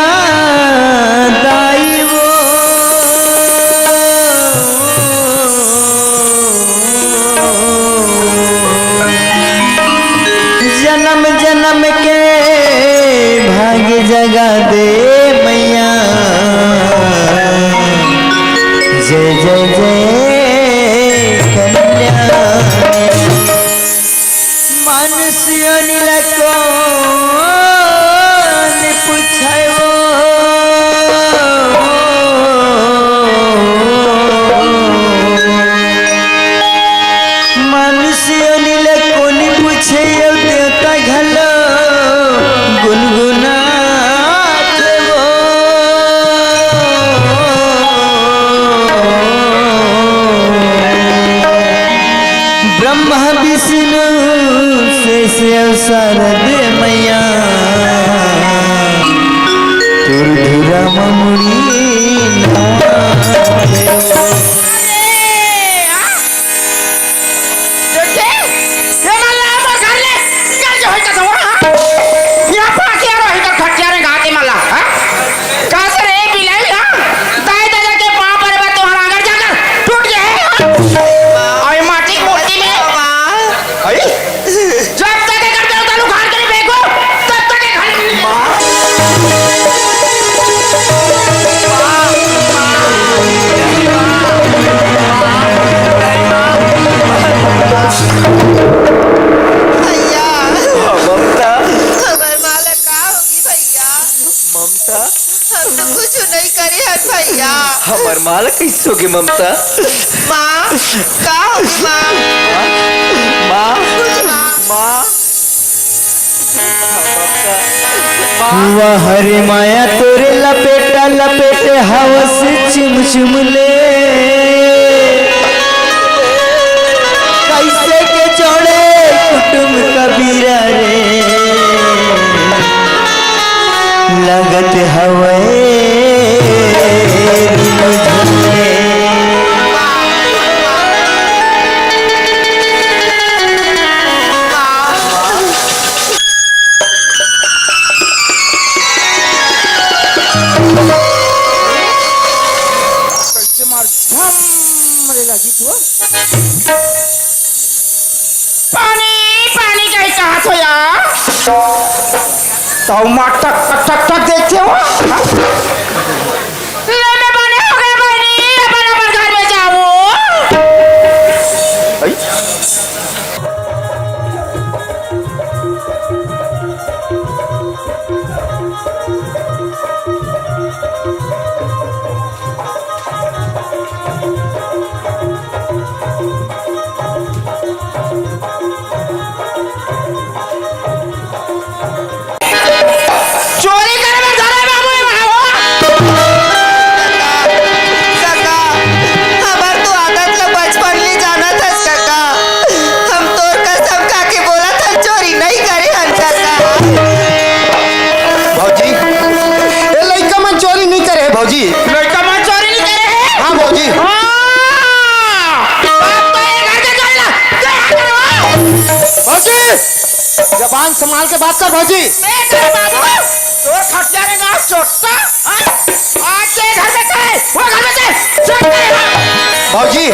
दाई वो। जन्म जन्म के भाग्य जगा दे मैया। जय जय जय कल्याण। मानुष योनि ला कोन पूछे वो। मानुष योनि ला कोन पूछे, अउ देवता घलो गुनगुनात वो। ब्रह्मा विष्णु शेष अउ शारद मैया, तोर धुरा म मुड़ी ना। अरे, आ? देखे? ये मन ला मोर घर ले, कर जो है कसम, हाँ? यहाँ पाके आ रहा है, इधर खटिया रे, गाते मन ला, हाँ? कहाँ से रे बिलाई, हाँ? दाई दादा के पाँव परे बर तुम्हारा आंगन जाकर टूट गया है, हाँ? अरे माटी मूर्ति में, आई? जब तक ये घर में उतारू खान के नहीं फेंको, तब तक ये घर में नहीं। माँ। भैया, हाँ, ममता। हमार माँ ला का होगी भैया? ममता। हम तो कुछ नहीं करे हन भैया। हमार माँ ला कैसे होगी ममता? माँ, का होगी माँ? माँ, माँ, माँ। वाह रे माया तोरे लपेटा लपेटे हवस चुम चुम ले। कैसे के जोड़े कुटुम कबीरा रे, लगत हवय रिमझिम ले। कैसे मार झम रे लगी तू? पानी, पानी कहीं कहाँ से यार? ताऊ मार टक, टक, टक, टक देखते हो? ले मैं बने हो गए बहनी, अपन, अपन घर में जाओ। आई? चोरी करे बर धरे बाबू, ये भागो। काका, काका, हमर तो आदत ल बचपन ले जानत हस काका। हम तोर कसम खा के बोलत हन, चोरी नहीं करे हन काका। भौजी, ए लइका मन चोरी नहीं करे हे भौजी। लइका मन चोरी नहीं करे हे? हाँ भौजी। हाँ। अब तो ये घर के चोरी ला, क्या करो? भौजी, जबान संभाल के बात कर भौजी। ए, तेरे बाबू, तोर खटिया रे ना चोट्टा, हाँ? आज के घर में चले, वो घर में चले, चोट्टा रे, हाँ। भौजी,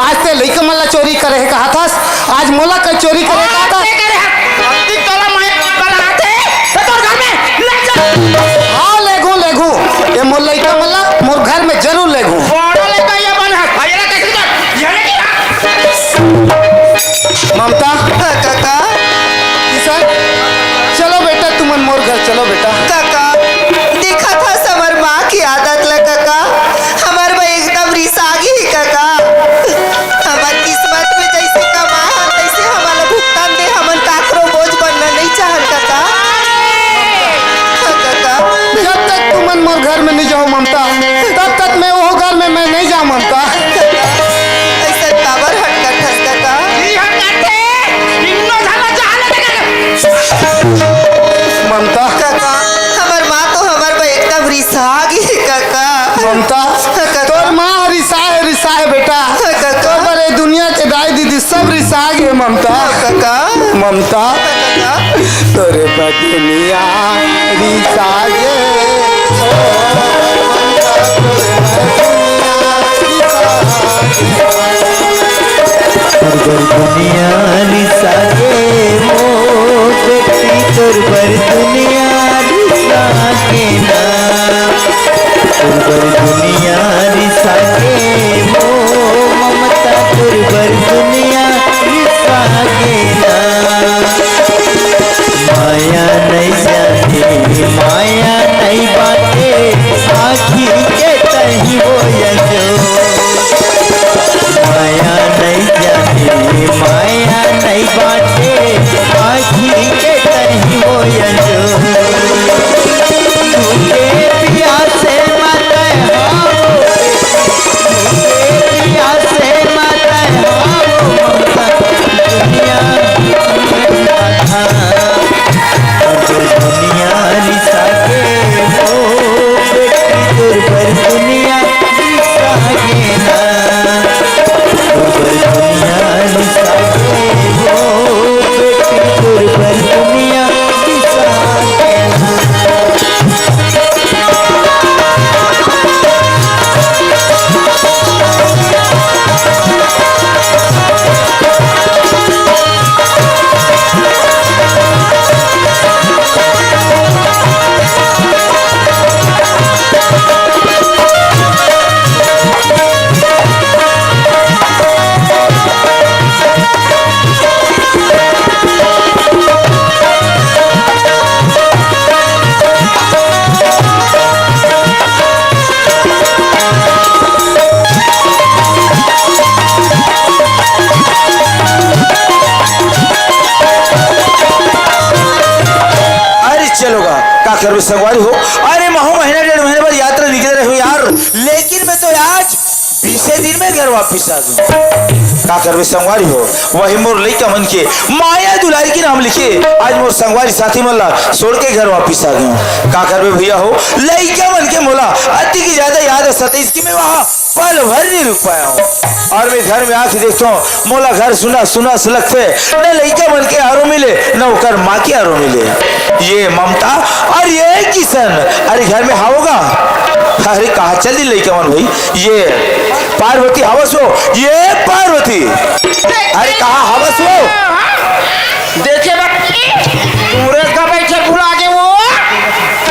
आज ते लइका मन ला चोरी करे हे कहा थस, आज मोला का चोरी करे कहा थस। करे हे, अब तक तोला मैं बना थे, तो तोर घर में ले चल। हाँ, लेगू, लेगू, ये मोर लइका मन ला मोर घर में जरूर लेगू। बड़ा लइका ये बन है, भाई, ये देख लीजिए, ये नहीं किया। ममता। हाँ, काका। किशन, चलो बेटा, तुमन मोर घर चलो बेटा। काका, देखा थस हमर माँ के आदत ला काका, हमर माँ एकदम रिसागी ही काका। हमर किस्मत में जैसे कमाए हन, तैसे हमन ला भुगतान दे, हमन काकरो बोझ बनना नहीं चाहन काका। हाँ, काका। जब तक तुमन मोर घर में नहीं जाओ ममता, तब तक मैं वो घर में मैं नहीं जाऊँ ममता। ऐसा काबर हटकत हस काका? ई हटकत हे, इन्नो धन चाहले देखे। ममता। काका, हमर माँ तो हमर बर एकदम रिसा गे काका। ममता, काका। तोर माँ रिसा हे, रिसा हे बेटा। काका। तोर बर ये दुनिया के दाई दीदी सब रिसा गे ममता। काका। ममता। काका। तोर बदनिया रिसागे, ओ, तोर बदनिया रिसागे। तोर बर दुनिया रिसागे, ओ बेटी, तोर बर दुनिया रिसागे ना। तोर बर दुनिया रिसागे, ओ ममता, तोर बर दुनिया रिसागे ना। माया नइ जाने, माया नइ बाटे, आँखी के तही वो यजो। माया नइ जाने, माया नइ बाटे, आँखी के तही वो यजो। भूखे प्यासे मत हावो, भूखे प्यासे मत हावो, ममता दुनिया में आधा। तोर बर दुनिया रिसागे, ओ बेटी, तोर बर दुनिया रिसागे ना। तोर बर दुनिया रिसागे, ओ बेटी, तोर बर दुनिया रिसागे ना। अरे चलो गा, का करबे संगवारी हो। अरे महू महीना डेढ़ महीने बाद यात्रा निकले रहे हो यार, लेकिन मैं तो आज बीसे दिन में घर वापिस आ गए। का करबे संगवारी हो, वही मोर लइका मन के माया दुलारी के नाम लिखे आज मोर संगवारी साथी मन ला छोड़ के घर वापिस आ गए। का करबे भैया हो, लइका मन के मोला अति की ज्यादा याद सताइस कि मैं वहाँ पल भर नहीं रुक पाया हूँ। और मैं घर में आके देखता हूँ, मोला घर सुना सुना से लगथे, न लइका मन के आरो मिले, न ओकर माँ के आरो मिले। ये ममता और ये किशन, अरे घर में हावो गा? अरे कहाँ चल दी लइका मन भाई? ये पार्वती हावस हो, ये पार्वती, अरे कहाँ हावस हो? देखे बच्ची, पूरे का बैठे भुला के वो,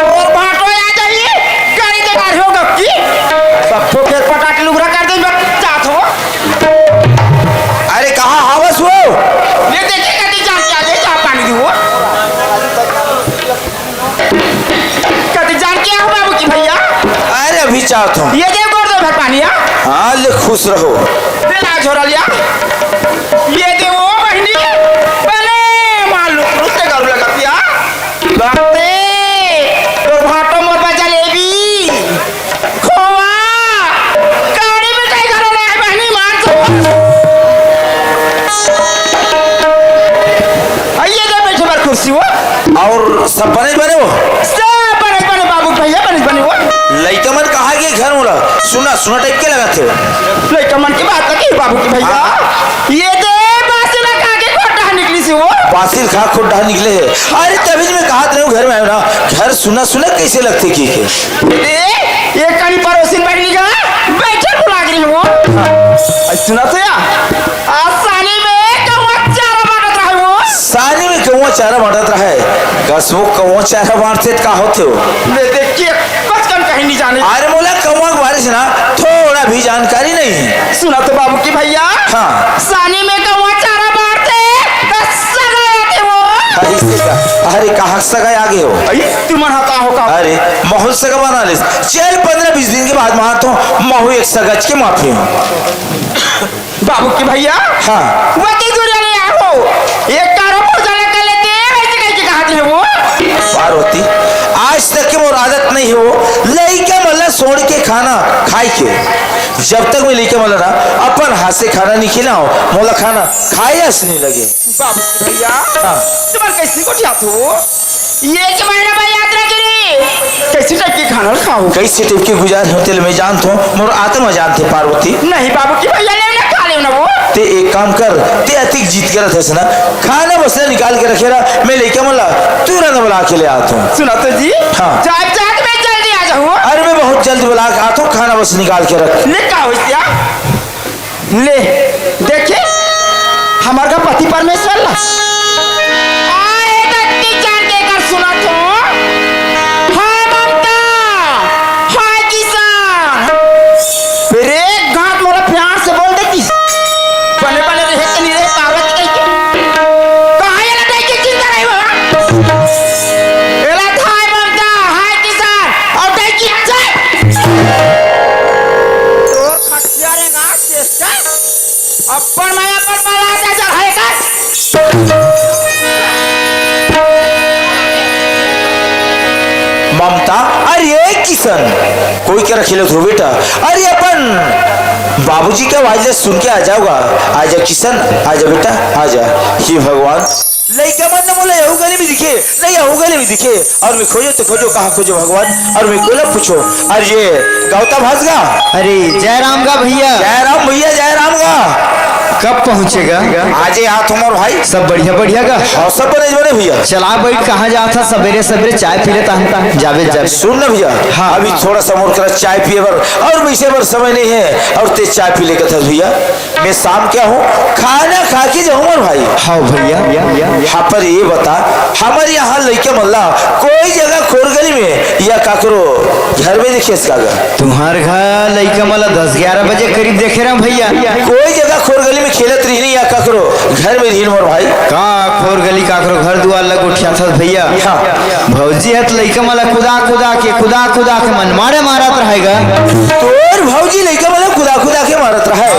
और भाटो आ जाइए, गाड़ी दे गाड़ी हो गप्पी, सब तो फेर पटाट लुगरा कर दे बच्चा तो। अरे कहाँ हावस हो? ये देखे कति जान के आगे चाह पानी दी वो। कति जान के आहो बाबू की भैया। अरे अभी चाहत हूँ। ये दे गोड़ दो भर पानी, हाँ? हाँ, ले खुश रहो। ले ला झोरा लिया। ये दे वो बहिनी। बने मालूम रुते गरु लगा पिया। बाप रे, तोर भाटो मोर बा जलेबी, खोवा, काड़ी मिठाई घलो रहे बहिनी मान तो। आइए जा बैठे बार कुर्सी वो। और सब बने बने हो? सब बने बने बाबू भैया, बने बने हो। लइका मन कहाँ गे घर मोला? सुना सुना टाइप के लगत हे। लइका मन के बात लगी बाबू की भैया। हाँ। ये दे बासिल खा के खोटा निकली से वो। बासिल खा खोटा निकले हे। अरे तभी मैं कहत रहे हूँ घर में आयो ना, घर सुना सुना कैसे लगथे की के। ए, ये कनी पड़ोसिन बहिनी का बैठे बुला रही वो। आई सुना तो या। आ सानी में कौवा चारा बांटत रहे वो। सानी में कौवा चारा बांटत रहे। कस वो कौवा चारा बांटथे त का होथे वो? ले देख के बचकन कहीं नहीं जाने। अरे मोला कौवा के बारे से ना थोड़ा भी जानकारी नहीं है। सुना तो बाबू की भैया। हाँ। सानी में कौवा चारा बांटथे, त सगा आथे वो। अरे से का, अरे कहाँ सगा आगे हो? आई, तुमन हा का हो का? अरे, महू सगा बना लेस। चल, पन्द्रह बीस दिन के बाद मा तो महू एक सगज के माफी हूँ। बाबू के भैया, हाँ। वती दुरिया ले आहो। एक कारो पूजा न कर लेते, ऐसे कह के कहा थे वो। पार्वती, आज तक के मोर आदत नहीं है वो, लइका मन ला छोड़ के खाना खाए के। जब तक मैं लइका मन ला ना अपन हाथ से खाना नहीं खिलाओ, मोला खाना खाए अस नहीं लगे। बाबू भैया, हाँ। तुम्हार कैसे गोठियात हो? ये के महीना में यात्रा करी, कैसे टाइप के खाना खाओ? कैसे टाइप के गुजार होते ले मैं जानत हूँ, मोर आत्मा जानथे पार्वती। नहीं बाबू की भैया, ले ना खा ले ना वो। ते एक काम कर, ते अतिक जीत के रहते ना, खाना बस ले निकाल के रखे रहा, मैं लइका मन ला बुला के ले आत हूँ। सुना तो जी। हाँ। जात जात में जल्दी आ जाऊँ। अरे, मैं बहुत जल्दी बुला के आत हूँ, खाना बस निकाल के रख। ले, का होइस या? ले, देखे, हमर का पति परमेश्वर ला। आए दत्ती चार के कर सुना तो। हाय ममता, हाय किसान। फिर एक घात मोला प्यार से बोल देती। बने बने रहे के नहीं रहे, पार्वती कही के। कहाँ ये लड़ाई की चिंता रही बाबा? एला थाय ममता, हाय किसान, और दई की चल। तो खटिया रे गाछ से चल। अपन माया पर बला जा चढ़ाई कर। ममता, अरे ए किशन, कोई करा खेलत हो बेटा? अरे अपन बाबूजी के आवाज ले सुन के आ जाओगा। आजा किशन, आजा बेटा, आजा। हे भगवान, लइका मन न मोला यहू गली में दिखे, नहीं यहू गली में दिखे, और मैं खोजो तो खोजो, कहाँ खोजो भगवान, और मैं कोला पूछो। अरे ये गौतम हंस गा। अरे जय राम गा भैया। जय राम भैया, जय राम गा। कब पहुँचेगा? आजे आ तुम्हार भाई। सब बढ़िया बढ़िया गा। और सब बने बने भैया। चला बैठ, कहाँ जात हा सबेरे सबेरे चाय पी लेता हम। जाबे जाबे। सुन ना भैया, हाँ, अभी हाँ। थोड़ा सा मोर करा चाय पिए बर और वैसे बर समय नहीं है, और ते चाय पी लेकर था भैया। मैं शाम क्या हूँ, खाना खा के जाऊँ मोर भाई। हाँ भैया। हाँ, पर ये बता, हमारे यहाँ लइका मन ला कोई जगह खोर गली में या काकरो घर में देखे इसका घर? तुम्हार घर लइका मन ला दस ग्यारह बजे करीब देखे रहा भैया। कोई जगह खोर गली में खेलत रही नहीं या काकरो घर में रही मोर भाई? का खोर गली काकरो घर दुआर ला गोठिया था भैया? हाँ। भौजी है तो लइका मन ला कुदा कुदा के, कुदा कुदा के मन मारे मारत रहेगा। तोर भौजी लइका मन ला कुदा कुदा के मारत रहे?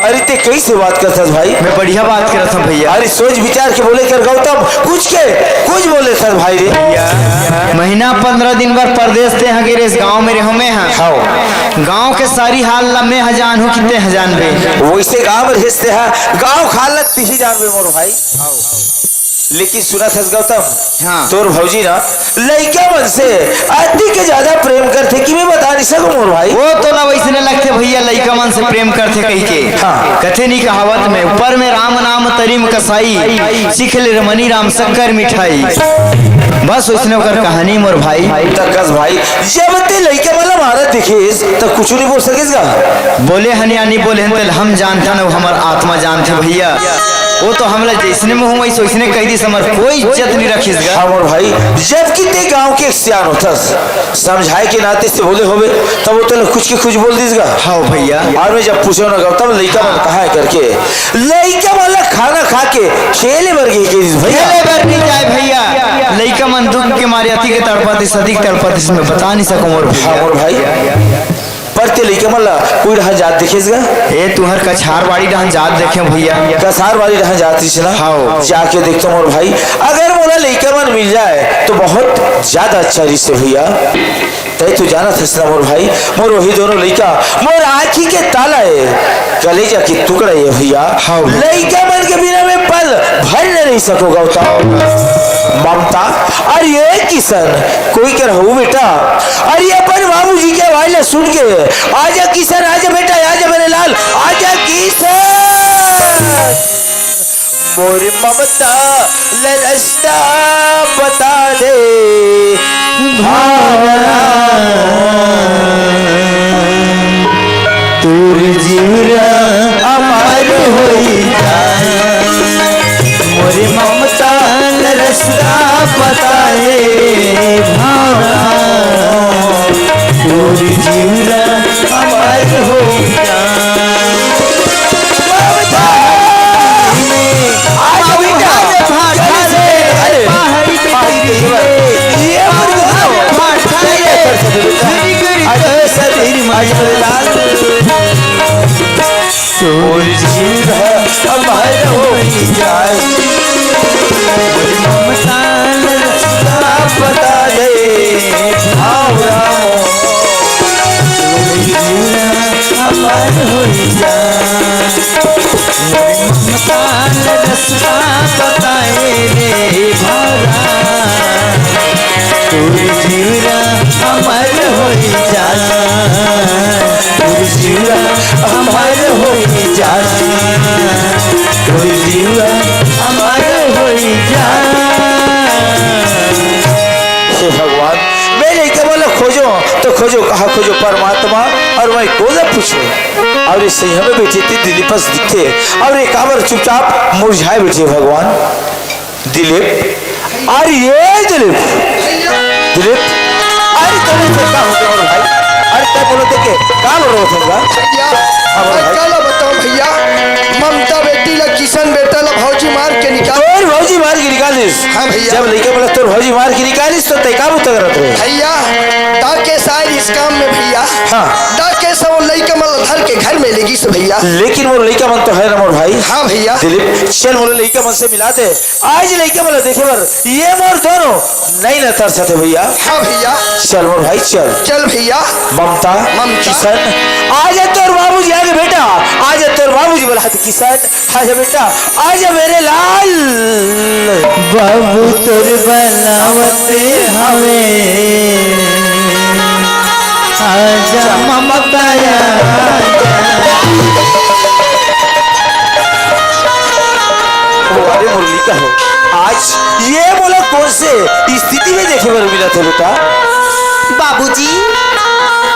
अरे ते कैसे बात करत हस भाई? मैं बढ़िया बात करत हूँ भैया। अरे सोच विचार के बोले कर गौतम, कुछ के कुछ बोले सर भाई रे। भैया, महीना पंद्रह दिन बर परदेस ते हा गे रेस, गाँव में रहो मैं हा। हाँ। गाँव के सारी हाल ला मैं हा जानहूँ कि ते हा जानबे। वैसे गाँव में रेस ते हा, गाँव खाल ला तिही जानबे मोर भाई। लेकिन सुना थस गौतम, हाँ। तोर भौजी ना लइका मन से अति के ज्यादा प्रेम करथे कि मैं बता नहीं सकूं मोर भाई। वो तो ना वैसने लगथे भैया, लइका मन से प्रेम करथे कही के। हाँ। कथे नहीं कहावत में, ऊपर में राम नाम तरिम कसाई, सीख ले रे मनी राम शक्कर मिठाई। बस वैसने ओकर कहानी मोर भाई। तकस भाई, जब ते लइका मन ला मारत दिखिस, त कुछ नहीं बोल सकिस गा? बोले हन या नहीं बोले हन, तेल हम जानथन, वो हमर आत्मा जानथे भैया। वो तो हमला जैसने मुँह वैसे वैसने कह दिस, हमर कोई इज्जत नहीं रखिस गा। हाँ मोर भाई, जबकि ते गांव के एक सियान होथस, समझाए के नाते से बोले होबे, तब वो तो कुछ के कुछ बोल दिस गा। हाँ भैया। और मैं जब पूछो ना गौतम, लइका मन कहाँ है करके, लइका मन ला खाना खा के खेले बर गई के दिस भैया। खेले बर नहीं जाए भैया, लइका मन दुख के मारे अति के तड़पत दिस, अति के तड़पत दिस, मैं बता नहीं सकूं मोर हाँ भैया। मोर भाई। पर ते लइका मन ला कोई डहर जात देखेस गा? ए, तुहर कछारवाड़ी डहर जात देखे भैया। कछारवाड़ी डहर जात रहिस ना? हाँ। जाके देखता हूँ मोर भाई, अगर मोला लइका मन मिल जाए तो बहुत ज्यादा अच्छा रहिस भैया। तै तो जानत हस ना मोर भाई, मोर वही दोनों लइका मोर आँखी के ताला है, कलेजा के टुकड़ा है भैया। हाँ। लइका मन के बिना मैं पल भर न रह सको गौतम। ममता, अरे ये किशन, कोई कर हो बेटा? अरे अपन बाबूजी के आवाज ला सुन के, आजा किशन, आजा बेटा, आजा मेरे लाल, आजा किशन। मोर ममता ल रस्ता बता दे भावना, तोर जीवरा अमर होई जाए। मोर ममता ल रस्ता बता दे भावना, तोर जीवरा अमर होई जाए। जो परमात्मा, अउ मैं कोला पूछों। अउ ये सही हवे बेटी, ते दिलीप अस दिखथे, अउ ये काबर चुपचाप मुरझाए बइठे भगवान? दिलीप, अरे ये दिलीप, दिलीप, अरे तोरे से का हो गया भाई? अरे तैं बोलथे के का बोल रहे हो भैया? भैया, हाँ, बोलो भाई। काला बताओं भैया, ममता बेटी ला, किशन बेटा ला भौजी मार के निकाल। तोर भौजी मार के निकालिस? हाँ भैया। जब लइका मन ला तोर भौजी मार के निकालिस तो तैं का बुता करत रहे? भैया, डाके साइड इस काम में भैया। हाँ। डाके से वो लइका मन ला धर के घर में ले गिस भैया। लेकिन मोर लइका मन तो हे ना मोर भाई। हाँ भैया। दिलीप, चल मोर लइका मन से मिला दे। आज लइका मन ला देखे बर ये मोर दोनों नैन तरसथे भैया। हाँ भैया। चल मोर भाई चल। चल भैया। ममता, ममता। किशन, आज तोर बाबूजी आगे बेटा, आज तोर बाबूजी बोला, किशन, आजा बेटा, आजा मेरे लाल। बाबू तोर बनावत हवे, आजा ममता आजा। अरे मुरली का हो, आज ये मोला कोन से स्थिति में देखे बर मिलत हे बेटा? बाबूजी,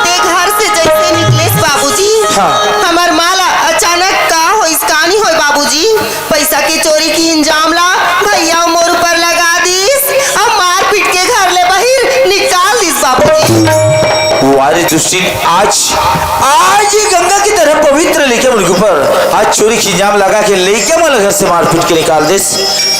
ते घर से जैसे निकलेस बाबूजी, हाँ। हमर माँ ला अचानक का होइस, का नी होय बाबूजी, पैसा के चोरी के इंजाम ला भैया मोर ऊपर लगा दिस, अउ मारपीट के घर ले बाहिर निकाल दिस बाबूजी। वाह रे दुष्टिन, आज, आज ये गंगा की तरह पवित्र लइका मन के ऊपर आज चोरी के इंजाम लगा के लइका मन ला घर से मारपीट के निकाल दिस।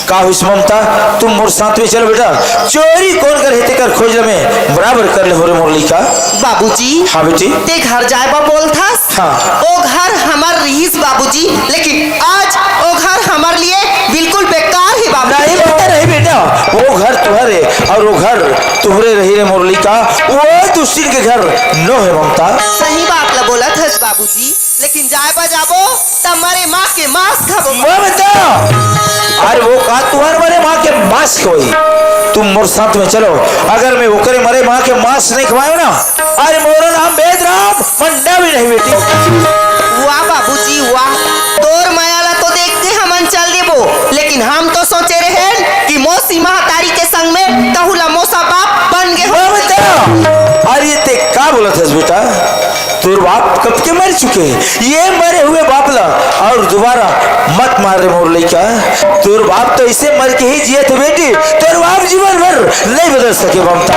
का होइस ममता, तुम मोर साथ में चलो बेटा, चोरी कोन करे हे तेकर खोज ल मैं बराबर कर लेहूं रे मोर लइका। बाबूजी, हाँ बेटी। ते घर जाए बर बोलथस? हाँ। ओ घर हमर रिहिस बाबूजी, लेकिन आज ओ घर हमर लिए बिल्कुल बेकार हे बाबूजी। नहीं बेटा, नहीं बेटा, वो घर तुहर हे अउ वो घर तुहरे रही रे मोर लइका, वो दुष्टिन के घर नो हे ममता। सही बात ला बोलत हस बाबूजी, लेकिन जाए बर जाबो त मरे माँ के मांस खाबो। ममता, अरे वो का तुहर मरे माँ के मांस खवाही? तुम मोर साथ में चलो, अगर मैं ओकरे मरे माँ के मांस नहीं खवायो ना, अरे मोरो नाम बैदराम मंडा भी नहीं बेटी। वाह बाबूजी वाह, तोर मया ला तो देख के हमन चल देबो, लेकिन हम तो सोचे रहेन कि मौसी महतारी के संग में तहू ला मौसा बाप बन गे हो। ममता, अरे ते का बोलत हस बेटा? तोर बाप कब के मर चुके हे, ये मरे हुए बाप ला अउ दोबारा मत मार रे मोर लइका। तोर बाप तो ऐसे मर के ही जियत हे बेटी, तोर बाप जीवन भर नहीं बदल सके ममता।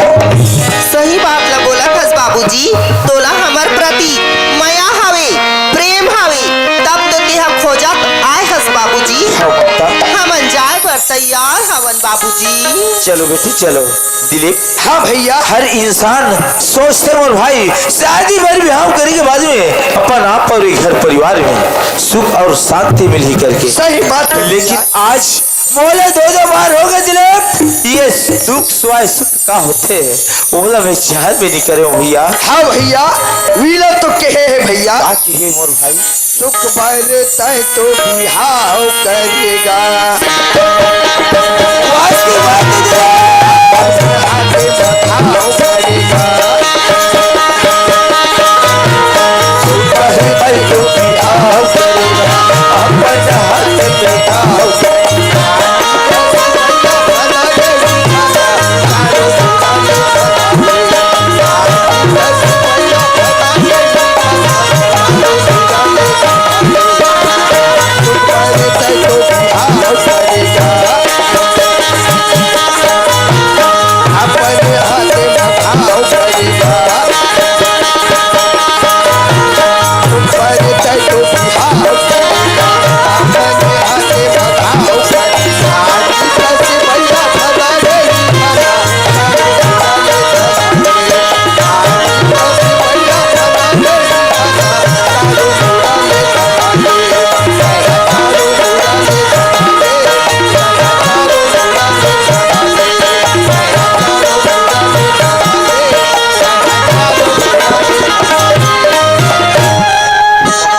सही बात ला बोलत हस बाबूजी, तोला हमर प्रति मया हवे, प्रेम हवे, तब तो तेहा खोजत आए हस बाबूजी। हाँ ममता। हमन जाए बर तैयार हवन बाबूजी। चलो बेटी चलो। दिलीप, हाँ भैया। हर इंसान सोचथे मोर भाई, शादी बर बिहाव करे के बाद में अपन आप अउ एक घर परिवार में सुख अउ शांति मिलही करके। सही बात है। लेकिन आज मोला दो दो बार हो गए दिलीप, ये सुख स्वाय सुख का होथे, ओला मैं चाहबे नहीं करे हो भैया। हाँ भैया, विला तो कहे हे भैया। का कहे मोर भाई? सुख बर तैं तो बिहाव करेगा। वाह, की बात है।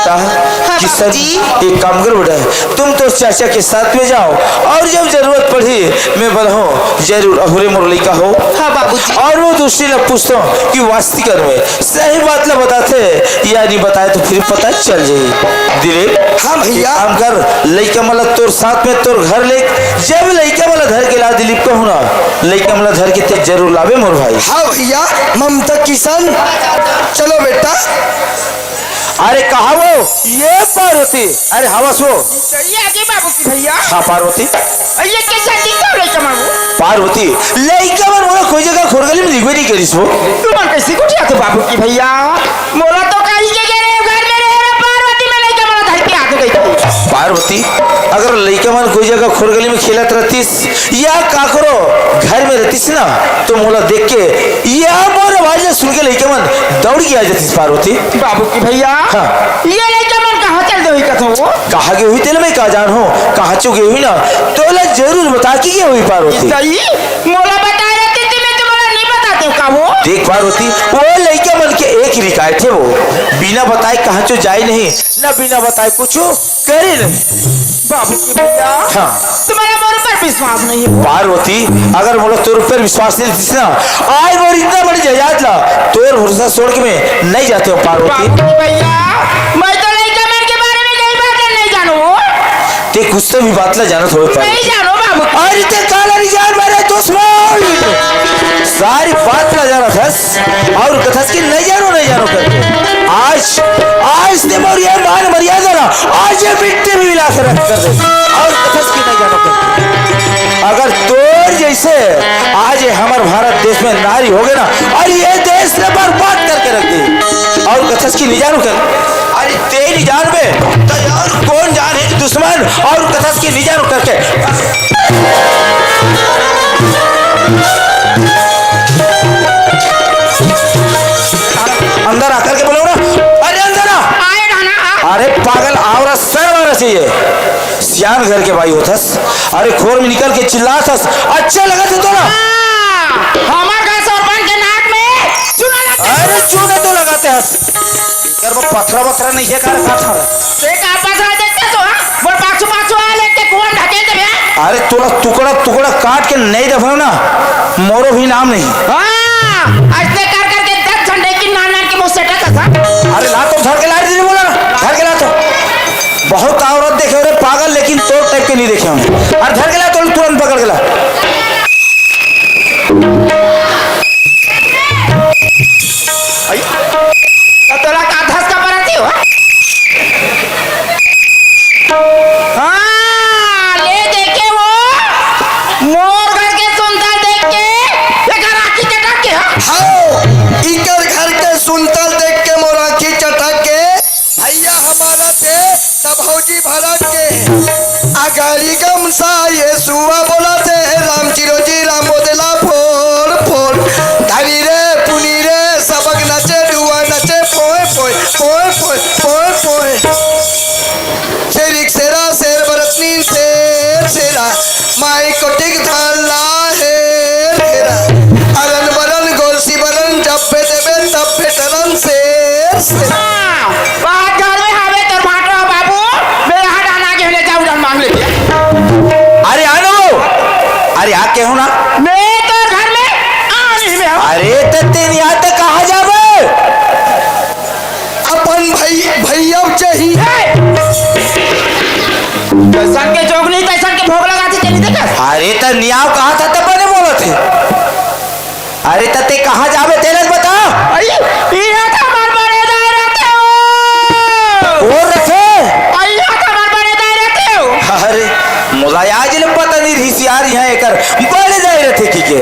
हाँ, किशन, बाबूजी। एक काम करो बेटा, तुम तो चाचा के साथ में जाओ और जब जरूरत पड़ी, मैं बोलहूँ जरूर, अहुरे मोर लइका हो। हाँ, बाबूजी। और वो दूसरी ला पूछता हूँ कि वास्तविक में सही बात ला बताथे या नहीं बताए, तो फिर पता चल जाई। दिलीप, हाँ भैया। एक काम कर, लइका मन ला तोर साथ में तोर घर ले, जब लइका मन ला धर के ला दिलीप कहूँ ना, लइका मन ला धर के ते जरूर लाबे मोर भाई। हाँ भैया, ममता किशन, चलो बेटा। अरे कहाँ वो? ये पार्वती। अरे हवस वो। ये आगे बाबू की भैया। हाँ पार्वती। ये कैसा दिखता हो लइका मन वो? पार्वती, लइका मन मोला कोई जगह खोर गली में दिखबे नहीं करिस वो। तुमन कैसे गोठियाथो बाबू की भैया? मोला तो कही के गे रहे घर में रहे रे पार्वती, मैं लइका मन धर के आगे गई थी। पार्वती, अगर लइका मन कोई जगह खोर गली में खेलत रहतिस या काकरो घर में रहतिस ना, तो मोला देख के या मोर आवाज ला सुन के लइका मन दौड़ के आ जातिस पार्वती। बाबू की भैया, हाँ। ये लइका मन कहाँ चल दे हुई कथो वो? कहाँ गे हुई तेला मैं का जान हो, कहाँ चो गे हुई ना, तोला जरूर बता के गे हुई पार्वती। सही, मोला बताए रहते ते मैं तुम्हारा नहीं बताते का वो? देख पार्वती, वो लइका मन के एक रिकायत है वो, बिना बताए कहाँ चो जाए नहीं, ना बिना बताए कुछ करे नहीं। बाबू की भैया, हाँ। तुम्हारा मोर ऊपर विश्वास नहीं है। पार्वती, अगर मोला तोर ऊपर विश्वास नहीं रहतिस ना, आज मोर इतना बड़ी जायदाद ला तोर भरोसा छोड़ के मैं नहीं जाते हूँ पार्वती। बाबू की भैया, मैं तो लइका मन के बारे में यही बात नहीं जानू। ते कुछ तो भी बात ला जानत होवे पार्वती। नहीं जानो बाबू। अरे ते काला नहीं जान मेरे दुश्मन, सारी बात ला जानत हस और कथस कि नहीं जानो, नहीं जानो करके। आज, आज ते मोर ये मान मर्यादा ना, आज ये मिट्टी में मिला के रख कर दे। और कथस कि नहीं जानो करके। अगर तोर जैसे आज ये हमर भारत देश में नारी होगे ना, और ये देश ने बर्बाद करके रख दी। और कथस कि नहीं जानो कर। अरे ते नहीं जानबे, तो और कौन जाने दुश्मन, और कथस कि नहीं जानो करके। अंदर आकर के बोलो ना, अरे अंदर आ। आए रहना, आ। अरे पागल, आवरा सर मारा चाहिए। सियान घर के भाई होथस, अरे खोर में निकल के चिल्लाथस, अच्छा लगत हे तोला? हाँ, हमार घर सरपंच के नाक में चूना लग गया। अरे चूना तो लगाते हस, कर वो पथरा वथरा नहीं है, कर पथरा। ते का पथरा देखते तो, हाँ? बोल पाछू पाछू आ लेके कुआं ढकेल देबे। अरे तोला टुकड़ा टुकड़ा काट के नहीं दफनाओ ना, मोरो भी नाम नहीं। हाँ, ऐसे कर करके दस झंडे की नान नान के मुंह सेटा था। अरे ला तो धर के ला, दीदी बोला ना, धर के ला तो। बहुत औरत देखे हो रे पागल, लेकिन तोर टाइप के नहीं देखे हूँ। अरे धर के ला तो, तुरंत पकड़ के ला। आई। तो तोला का धस का परती हो? हाँ, ले देखे वो, मोर घर के सुनता देख के, एकर आँखी चटक के, हाँ? हाँ, इकर घर के सुनता देख के मोर आँखी चटक के, भैया हमारा थे, तब भौजी भड़क के। अगाड़ी गमसा ये सुआ बोला थे, राम चिरोजी राम बोदेला फोड़ फोड़। धनी रे, पुनी रे, सबक नचे, डुआ नचे, पोए पोए, पोए पोए, पोए पोए। शेरिक शेरा, शेर बरतनीन, शेर शेरा। माई कोटिक धान ला, हेर हेरा। अरन बरन, गोरसी बरन, जब पे देबे, तब पे टरन, शेर शेरा। हाँ, बात घर में हवे तोर भाटो बाबू, मेरा हटा ना के ले जाऊ, जान मांग लेके। अरे आ ना वो, अरे आ के हो ना। मैं तोर घर में आ नहीं में हूँ। अरे तो तेरी याद तो कहाँ जावे? अपन भाई, भैया चाहिए। ए! जैसन के जोग नहीं, तैसन के भोग लगाथे, तेरी देखा? अरे त नियाव कहा था तब बने बोलत हे। अरे त ते कहाँ जाबे तेला बता। अरे, इहाँ त हमार बड़े दाई रहते हो। और रखे? अरे, इहाँ त हमार बड़े दाई रहते हो। अरे, मोला आज ले पता नहीं रहिस यार, इहाँ एकर बड़े दाई रथे कि के।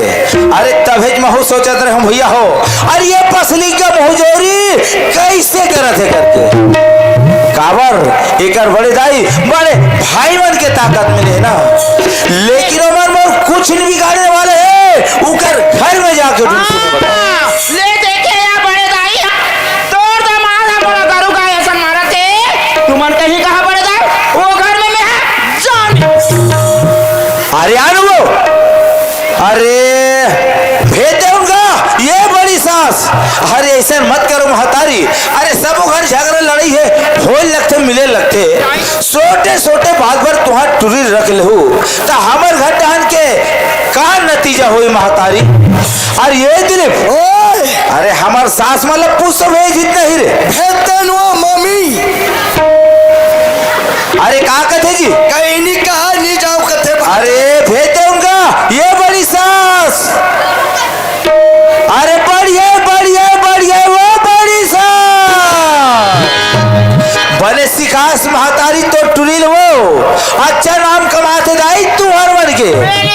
अरे तभेच महू सोचत रहे हम भैया हो, अरे ये पसली का मुहजोरी कैसे करत हे करके। काबर एकर बड़े दाई बड़े भाई मन के ताकत में हे ना, लेकिन ओमन मोर कुछ नहीं बिगाड़ने वाले हे। उकर घर में जाके तुम सुनो बता। हाँ, ले देखे या बड़े दाई, तोर दामाद ह मोला गरु गाय असन मारत हे। तुमन कहीं कहा बड़े दाई, वो घर में मैं ह जान। अरे आ ना वो। अरे भेज दे उनका, ये बड़ी सास। अरे ऐसे मत करो महतारी। अरे सबो घर झगड़ा लड़ाई हे, होए लगथे, मिले लगथे। छोटे छोटे बात बर तुहार टुरी रख लेहू, त हमर घर डहन के का नतीजा होई महतारी? अरे ये दिलीप, ओए! अरे हमर सास मन ल पूछ तो भेज हित नहीं रे। भेज दे नुआ मम्मी। अरे का कथे जी? कहीं नहीं कहा नहीं जाओ कथे। अरे भेज दे उनका, ये बड़ी सास।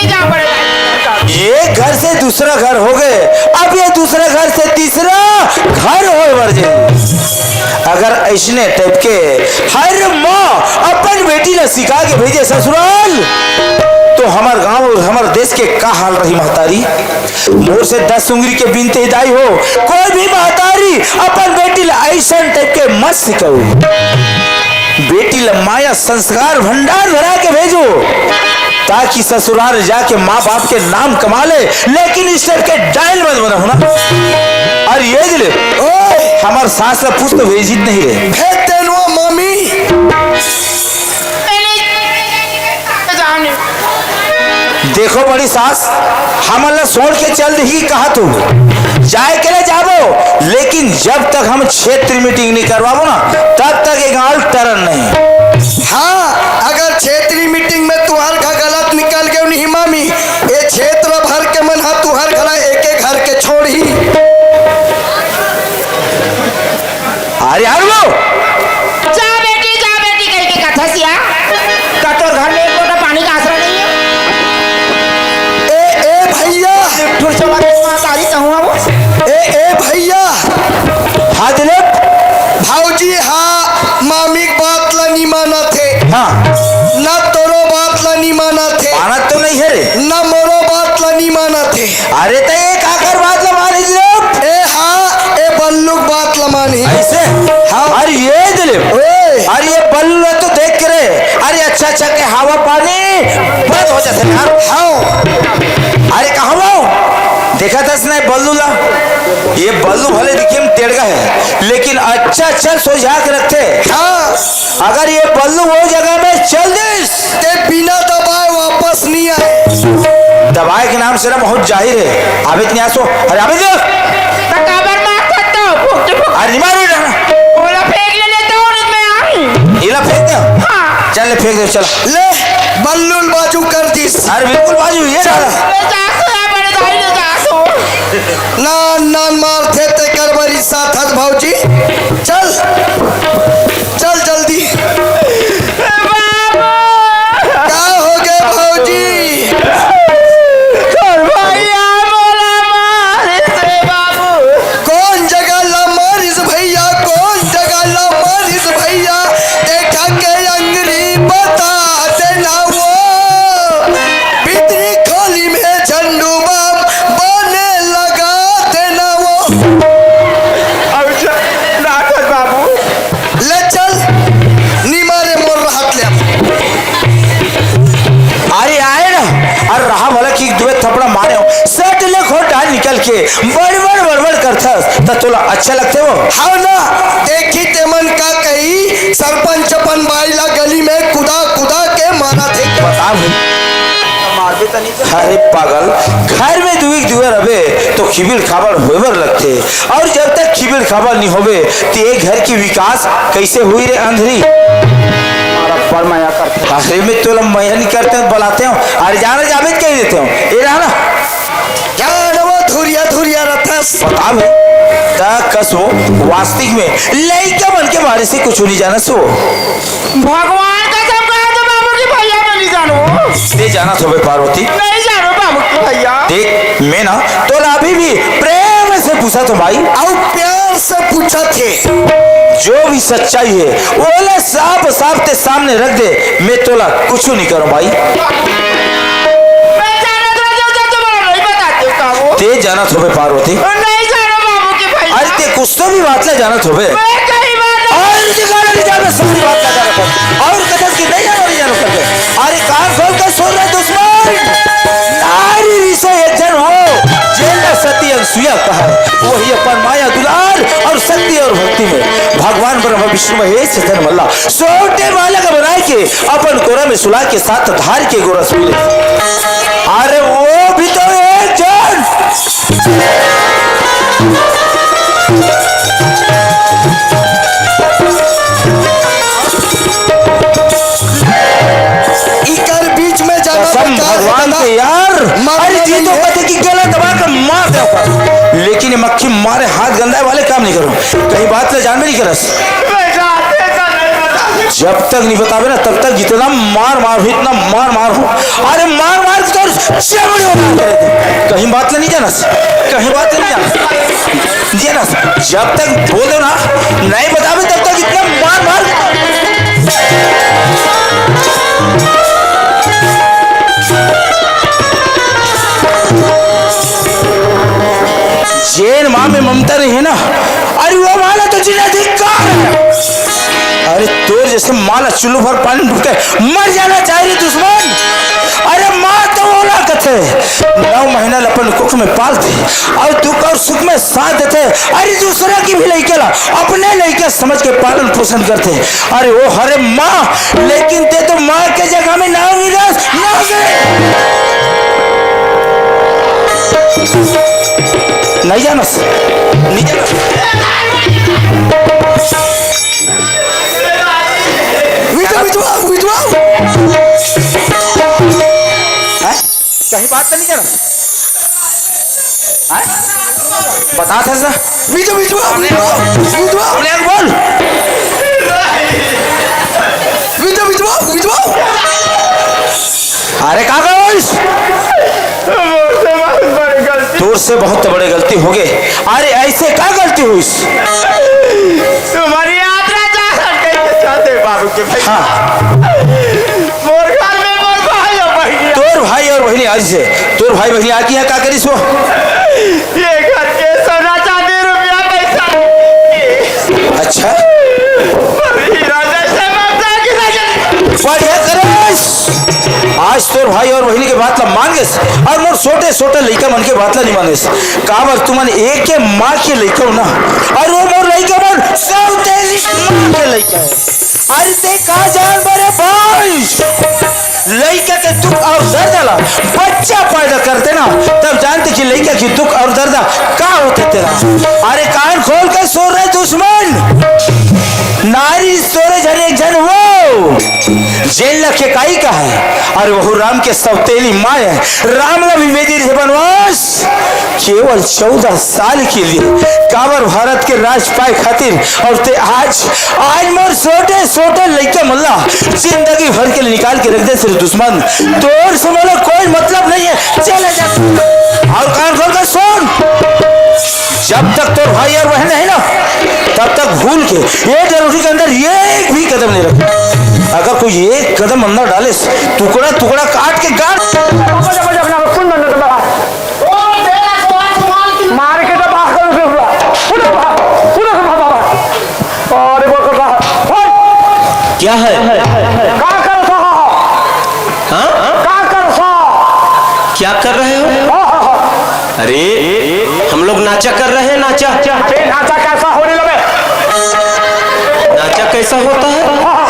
जा बड़े भाई। एक घर से दूसरा घर हो गए, अब ये दूसरा घर से तीसरा घर होए बर जाही। अगर ऐसने टाइप के हर माँ अपन बेटी ला सिखा के भेजे ससुराल, तो हमर गांव और हमर देश के का हाल रही महतारी। मोर से दस उंगली के बिनती दाई हो, कोई भी महतारी अपन बेटी ला ऐसन टाइप के मत सिखाऊ। बेटी ला माया संस्कार भंडार भरा के भेजो, ताकि ससुराल जाके माँ बाप के नाम कमा ले, लेकिन इस टाइप के डायल मत बनाओ ना। और ये दिले, ओए! हमार सास ला पूछ तो भेजित नहीं रे। भेज देनवा मामी। देखो बड़ी सास, हमन ला छोड़ के चल देही कहा तू? जाए के ले जाबो, लेकिन जब तक हम क्षेत्रीय मीटिंग नहीं करवाबो ना, तब तक ये गांव टरन नहीं। हाँ, अगर क्षेत्रीय मीटिंग में तुहर घर गलत निकल गयो नहीं मामी, ये क्षेत्र भर के मन हा तुहर घला एक एक घर के छोड़ही। अरे यार वो जा बेटी, जा बेटी कह के कथस या। का तोर घर में एक लोटा पानी का आसरा नहीं है? ए, ए भैया। ठुर चला के माँ तारी कहूँ वो। ए, ए भैया। हाँ दिलीप। भौजी हाँ मामी के बात ला नहीं मानत हे। हाँ। ना तोरो बात ला नहीं मानत हे। मानत तो नहीं है रे। ना मोरो बात ला नहीं मानत हे। अरे त एक आखर बात ला मानिस रे। ए हाँ, ए बल्लू के बात ला मानही। ऐसे? हाँ। अरे ये दिलीप। ओए। अरे ये बल्लू ला तो देख के रे। अरे अच्छा अच्छा के हवा पानी बंद हो जाते यार। हाँ। अरे कहाँ वो? देखा था इसने बल्लू ला? ये बल्लू भले दिखे में टेढ़ा है, लेकिन अच्छा अच्छा सोझा के रखते। हाँ। अगर ये बल्लू वो जगह में चल दिस, ते बिना दबाए वापस नहीं आए। दबाए के नाम से ना बहुत जाहिर है। आबिद नहीं आसो। अरे आबिद! त काबर मार सकता हूँ? फुक, फुक। अरे नहीं मारो ना। ओला फेंक ले लेता हूँ, नहीं मैं आऊँ। इला फेंक दे। हाँ। चल ले फेंक दे, चल। ले, बल्लू ल बाजू कर दिस। अरे बिल्कुल बाजू, ये चल। ले जा सो, या बड़े भाई, ले जा सो। नान नान मारथे तेकर बर रिसाथस भौजी। चल, चल जल्दी। बाबू! का हो गे भौजी? तोर भैया मोला मारिस रे बाबू। कोन जगह ला मारिस भैया, कोन जगह ला मारिस भैया? देखा के अंगरी बता देना वो। भीतरी खोली में झंडू बम बने लगा देना वो। अब जा, राखत बाबू। ले चल, निमारे मोर रहत ले। अरे आए ना, अरे रहा भला कि दुए थपड़ा मारे हो, सट ले खोट डाल निकल के, बड़बड़ बड़बड़ करथस, त तोला अच्छा लगथे वो? हाँ ना, देखी तेमन का कही, सरपंच अपन बाई ला गली में कुदा कुदा के मारथे। बता भाई। अरे पागल, घर में दुई दुए रहे तो खिबिड़ खाबड़ होए बर लगथे, और जब तक खिबिड़ खाबड़ नहीं होवे, तो ये घर की विकास कैसे हुई रे अंधरी? हमारा पर मया करते। अरे मैं तोला मया नहीं करते, बुलाते हो। अरे जाना जाबे कह देते हो। ये रहा ना। जान वो धुरिया धुरिया रथस। बता भाई, ता कस वो वास्तविक में लइका मन के बारे से कुछ नहीं जानस वो। भगवान कसम कहा तो बाबू की भैया मैं नहीं जानू। ते जानत होबे पार्वती? नहीं जानू बाबू की भैया। देख, मैं ना तोला अभी भी प्रेम से पूछत हूँ भाई। अउ प्यार से पूछत हे। जो भी सच्चाई है, ओला साफ साफ ते सामने रख दे, मैं तोला कुछ नहीं करूँ भाई। मैं जानत रह जाऊँ तो तुम्हारा नहीं बताते का वो? ते जानत होबे पार्वती? नहीं जानू बाबू की भैया। अरे ते कुछ तो भी बात ला जानत होबे। मैं कहीं बात नहीं। अरे ते गाना नहीं जानत, सारी बात ला जानत हो। और कथस की नहीं जानो, नहीं जानो करके। अरे कान खोल कर सुन रे दुश्मन। नारी रिसे एक जन हो, जेला सती अनसुईया कहा, वही अपन माया दुलार और शक्ति और भक्ति में भगवान ब्रह्मा विष्णु महेश चतन मल्ला छोटे बालक बनाए के अपन कोरा में सुला के साथ धार के गोरस मिले। अरे वो भी तो एक जन। इकर बीच में जाना कसम बेकार है भगवान दादा। के यार। मारना अरे जी तो नहीं है। कहते कि गला दबा के मार दे ऊपर। लेकिन ये मक्खी मारे हाथ गंदा है वाले काम नहीं करो। कहीं बात ले जान में नहीं करस। मैं जाते तो नहीं बता। जब तक नहीं बताबे ना, तब तक इतना मार मार हो, इतना मार मार हो। अरे मार मार के तोर चमड़ी उतार के रख दे। कहीं बात नहीं जानस, कहीं बात नहीं जानस, जानस। जब तक बोल दो ना, नहीं बताबे, तब तक इतना मार मार। जेन माँ में ममता नहीं है ना, अरे वो माँ ला तो जीना धिक्कार है। अरे तोर जैसे माँ ला चुल्लू भर पानी में डूब के मर जाना चाहिए दुश्मन। अरे माँ तो ओला कथे, नौ महीना ल अपन कुख में पालथे, अउ दुख अउ सुख में साथ देथे। अरे दूसरा की भी लइका ला अपने लइका समझ के पालन पोषण करथे। अरे ओ हरे माँ, लेकिन ते तो माँ के जगह में नाव गिरस, नाव गिरस। नहीं जानस, नहीं जानस। विधवा, विधवा, विधवा। हैं? कहीं बात तो नहीं जानस? हैं? बता था सर। विधवा, विधवा, विधवा, विधवा। अपने आप बोल। विधवा, विधवा, विधवा। अरे का कहोइस? मोर से बहुत बड़ी गलती। तोर से बहुत बड़े गलती हो गए। अरे ऐसे का गलती होइस? तुम्हारी यात्रा जा सकते चाहते बाबू के भाई। हाँ। मोर घर में मोर भाई और बहिनी। तोर भाई और बहिनी आज से, तोर भाई बहिनी आके यहाँ का करिस वो? ये घर के सोना चांदी रुपया पैसा। अच्छा। पर हीरा जैसे माता की नजर। बढ़िया करिस। आज तोर भाई और बहिनी के बात ला मान गेस, और मोर छोटे छोटे लइका मन के बात ला नहीं मानेस। काबर तुमन एक के माँ के लइका हो ना, और वो मोर लइका मन सब तेरी माँ के लइका है। अरे ते का जान बरे भाई, लइका के दुख और दर्द ला बच्चा पैदा करथे ना, तब जानथे कि लइका के दुख और दर्द का होथे तेला। अरे कान खोल के सुन रे दुश्मन, नारी सोरे झन एक झन वो जेन ला के काई का है, अरे वहू राम के सौतेली माँ है। राम ला भी भेजे रहे बनवास केवल चौदह साल के लिए, काबर भारत के राज पाए खातिर। और ते आज, आज मोर छोटे छोटे लइका मन ला जिंदगी भर के लिए निकाल के रख दे सिर्फ दुश्मन। तोर से मोला कोई मतलब नहीं है, चले जा। और कान खोल के सुन, जब तक तोर भाई और बहन है ना, तब तक भूल के ये डरोरी के अंदर एक भी कदम नहीं रख। अगर कोई एक कदम अंदर डाले, टुकड़ा टुकड़ा काट के गाड़। बजा, बजा, बजा, सुन, सुन, सुन, बजा। मार के तो बाहर कर उसे हुआ। उठो बाहर, उठो बाहर, बाहर। अरे वो कर रहा। ओए! क्या है? का कर रहा हो? हाँ? का कर रहा? क्या कर रहे हो? हाँ, हाँ, हाँ। अरे, हम लोग नाचा कर रहे हैं, नाचा। अरे, नाचा कैसा होने लगे? नाचा कैसा होता है? हाँ, हाँ।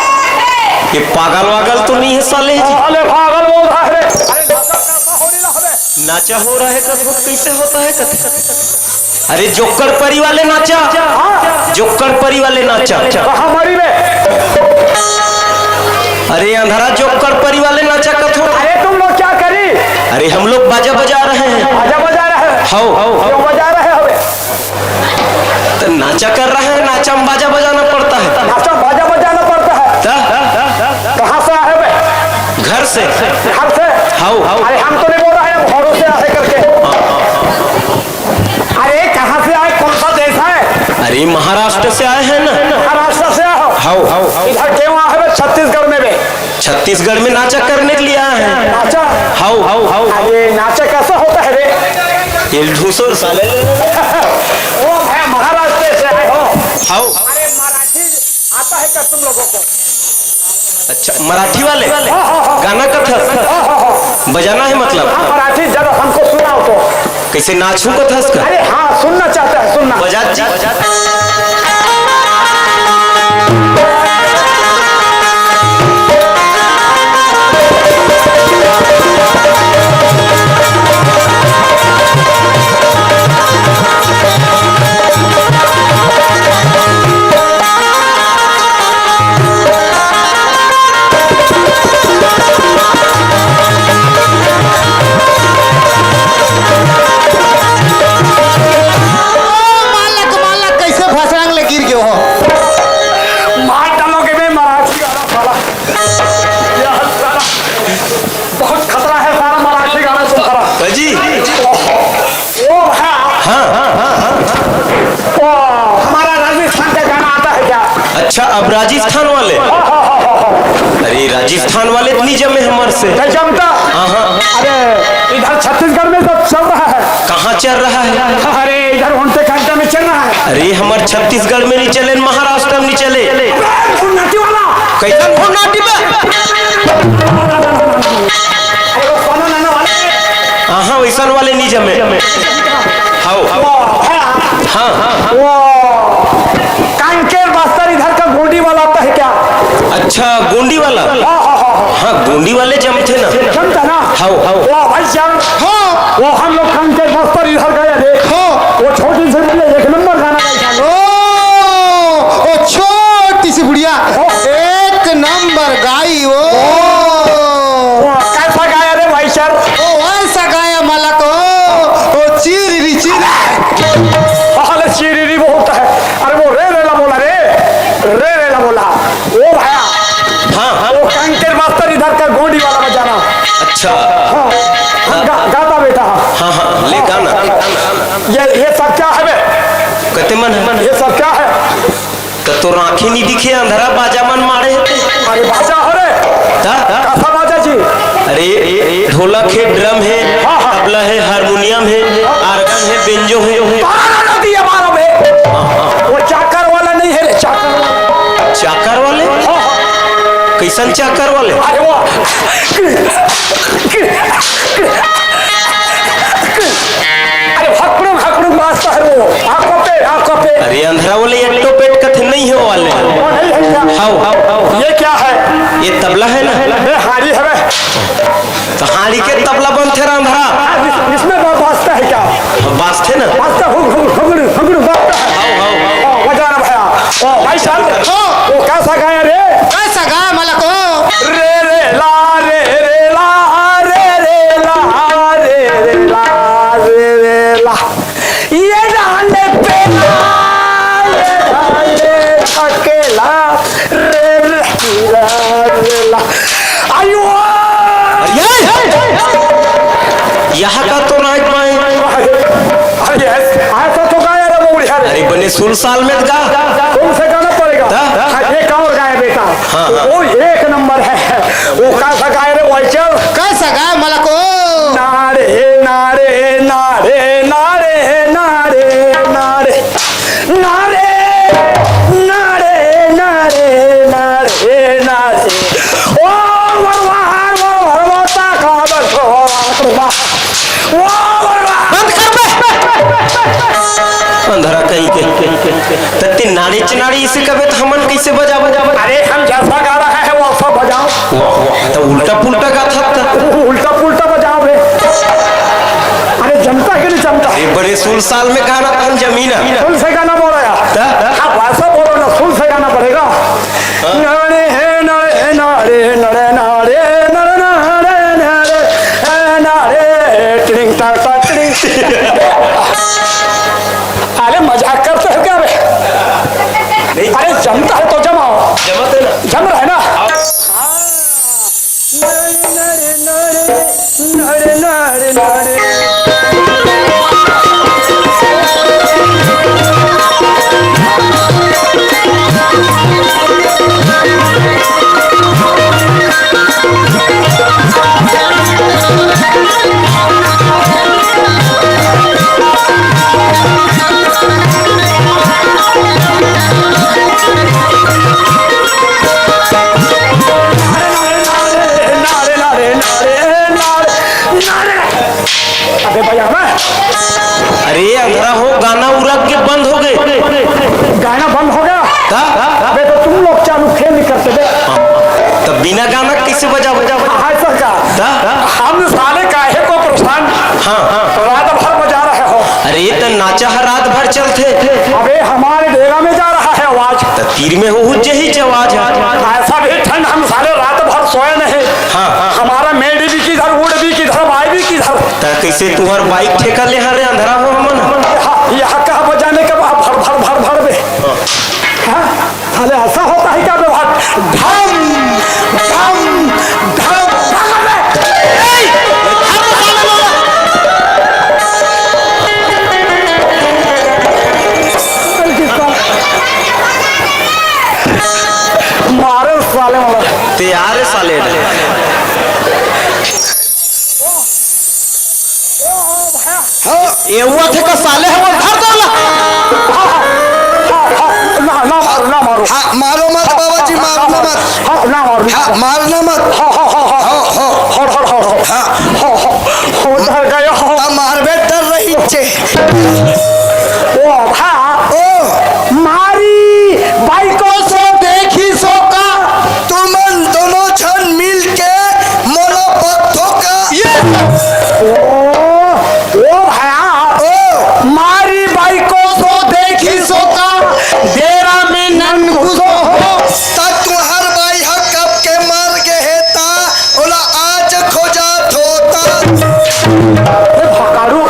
ये पागल वागल तो नहीं है साले? अरे, पागल बोल रहा है रे। अरे, नाचा कैसा होने लगे? नाचा हो रहा है, कथक कैसे होता है, कथक? अरे जोक्कड़ परी वाले नाचा, हाँ। जोक्कड़ परी वाले नाचा। कहाँ मरी बे? अरे अंधारा जोक्कड़ परी वाले नाचा कथो। अरे तुम लोग क्या करी? अरे हम लोग बाजा बजा रहे हैं। बाजा बजा रहे हैं? हाओ, हाओ, हाओ। क्यों बजा रहे हो बे? तो नाचा कर रहे हैं, नाचा में बाजा बजाना पड़ता है। नाचा बाजा बजाना पड़ता है। तो? कहाँ से आए बे? घर से। घर से? हाओ, हाओ। अरे हम तो नहीं बोल रहे हैं, हम घरों से आए करके। हाँ, हाँ, हाँ। अरे, कहाँ से आए, कौन सा देश है? अरे, महाराष्ट्र से आए हैं ना। महाराष्ट्र से आए हो? हाओ, हाओ, हाओ। इधर क्यों आए बे, छत्तीसगढ़ में बे? छत्तीसगढ़ में नाचा करने के लिए आए हैं। नाचा? हाओ, हाओ, हाओ, हाओ। अरे, नाचा कैसा होता है रे? ये ढूंसो साले। ओ भाई, महाराष्ट्र से आए हो? हाओ। अरे, मराठी आता है क्या तुम लोगों को? अच्छा, मराठी वाले? हाँ, हाँ, हाँ। गाना कथक? हाँ, हाँ, हाँ। बजाना है मतलब? हाँ, मराठी जरा हमको सुनाओ तो। कैसे नाचू कथक का? अरे हाँ, सुनना चाहता है, सुनना। बजा जी। अच्छा, अब राजस्थान वाले? अरे, राजस्थान वाले तो नहीं जमे हमर से। नहीं जमता? हाँ, हाँ। अरे, इधर छत्तीसगढ़ में तो चल रहा है। कहाँ चल रहा है? अरे, इधर ओंटे कांटे में चल रहा है। अरे, हमर छत्तीसगढ़ में नहीं चले, महाराष्ट्र में नहीं चले। अबे, फुन्नाटी वाला। कैसन फुन्नाटी बे? अरे, वो सोना नाना वाले। हाँ, हाँ, वैसन वाले नहीं जमे। हाओ। वो, हाँ। हाँ, हाँ, हाँ। वो कांकेर बस्तर इधर का गोंडी वाला आता है क्या? अच्छा, गोंडी वाला? हाँ, हाँ, हाँ, हाँ। हाँ, गोंडी वाले जमते ना। जमता ना? हाओ, हाओ। वो भाई जान। हाँ। वो हम लोग कांकेर बस्तर इधर गए थे। हाँ। वो छोटी सी बुढ़िया एक नंबर गाना गाई थी। ओ, ओ छोटी सी बुढ़िया हाँ। एक नंबर गाई वो। वो कैसा गाया रे भाई सर? ओ ऐसा गाया मालक ओ, ओ चीरी री चीरी। साले चीरी री बोलता है। अरे वो रे रे ला बोला रे, रे रे ला बोला। ओ भाया, हाँ, हाँ। वो कांकेर बस्तर इधर का गोंडी वाला बजाना। अच्छा। हाँ, गा-, गाता बेटा। हाँ, हाँ, ले गाना। ये, ये सब क्या है बे? कते मन है? ये सब क्या है? त तोर आँखी नहीं दिखे, अंधरा बाजा मन मारे हे। अरे बाजा हो रे। ता? कैसा बाजा जी? अरे, ढोलक हे, ड्रम हे, हाँ, हाँ। तबला हे, हारमोनियम हे, आर्गन हे, बेंजो हे। तारा ना दिया मालूम है। हाँ, हाँ। वो चाकर वाला नहीं है रे, चाकर वाला। चाकर वाले? हाँ, हाँ। कैसन चाकर वाले? अरे वो, अरे भकड़ुम भकड़ुम बाजता है वो, आंखों पे, आंखों पे। अरे अंधरा वाले, एक तो पेट कथे नहीं हो वाले। वो नहीं है क्या? हाओ, हाओ, हाओ। ये क्या है? ये तबला है ना? ये हाड़ी है बे। तो हाड़ी के तबला बनथे रे अंधरा। हाँ, इस-, इसमें बा-, बाजता है क्या? बाजथे ना। बाजता, हुग, हुग, हुगड़ू, हुगड़ू बाजता है। हाओ, हाओ, हाओ। ओ, बजा ना भैया। ओ, भाई साहब, हाँ। वो कैसा गाया रे? कैसा गाया मालक ओ? रे रे ला, रे रे ला, रे रे ला, रे रे ला, रे रे ला। ये डांडे पे ला, ये डांडे छकेला, रे रे ला, रे ला। आयो! अरे, यहाँ का तो नाच माए। अरे, ऐस-, ऐसा तो गाया रे वो यार। अरे, बने सुन साल में गा। कौन से गाना पड़ेगा? ता? हाँ, एक और गाए बेटा। हाँ, हाँ। वो एक नंबर है। वो कैसा गाए रे, वो चल। कैसा गाए मालक ओ? नारे, नारे, नारे, नारे, नारे, नारे। नारे, नारे, नारे, नारे, नारे। ओ वरवार, वरवार, वरवार, ता का बस, ओ वरवार। ओ वरवार। बंद कर बे। अंधरा कहीं के। तत्ती नाड़ी चनाड़ी इसे कबे तो हमन कैसे बजा, बजा, बजा? अरे हम जैसा गा रहा है वैसा बजाओ। वाह, वाह, तो उल्टा पुल्टा गाथा था। उल्टा पुल्टा बजाओ बे। अरे जमता है कि नहीं जमता? ये बड़े सुन साल में गाना हम जमीना। सुन से गाना बोला यार। ता? आप वैसा बोलो ना, सुन से गाना पड़ेगा। हाँ। नारे हे, नारे, नारे, नारे, नारे, नारे, नारे, नारे, नारे, टिडिंग टाक टाक टिडिंग। अरे मजाक करते हो क्या बे? नहीं। अरे जमता है तो जमाओ। जमत है ना? जम रहा है ना? हाँ। अबे भैया, मैं अरे अंधरा हो, गाना उरक के बंद हो गए। गाना बंद हो गया? का? अबे तो तुम लोग चालू खेल नहीं करते बे। तब बिना गाना कैसे बजा, बजा, बजा? हाँ, ऐसा का? का? हम साले काहे को परेशान हाँ, हाँ। रात भर बजा रहे हो? अरे, त नाचा ह रात भर चलथे। अबे, हमारे डेरा में जा रहा है आवाज। त तीर में हो हुज्जे ही आवाज है। ऐसा भी ठंड, हम साले रात भर सोए नहीं। हाँ, हाँ। हमारा मेड़ भी किधर, उड़ भी किधर, बाय भी किधर। त कैसे तुहर बाइक ठेका ले हरे अंधरा हो हमन? यहाँ, यहाँ कहाँ बजाने के बाद भर, भर, भर, भर बे। हाँ। हाँ? साले, ऐसा होता है क्या व्यवहार? धम, धम, धम, धम। ए, धम, धम, धम। यार साले। हाँ। ये हुआ थे का साले, हम धर दो ला। ना, ना मारो, ना मारो। हाँ, मारो मत बाबा जी, मारो ना मत। हाँ, ना मारो। हाँ, मारना मत। हाँ, हाँ, हाँ, हाँ। हाँ, हाँ। हर, हर, हर, हर। हाँ। हाँ, हाँ। हो, डर गया हो। ता मारबे डर रही छे। ओ, हाँ। ओ। मारी बाइको सो देखी सो का। तुमन दोनों झन मिल के मोला बकथो का। ये। ओ, ओ भया। ओ। मारी बाइको सो देखी सो का, डेरा में नन घुसो हो। ता तुहर बाई ह कब के मर गे हे ता, ओला आज खोजात होता। ए भकारू।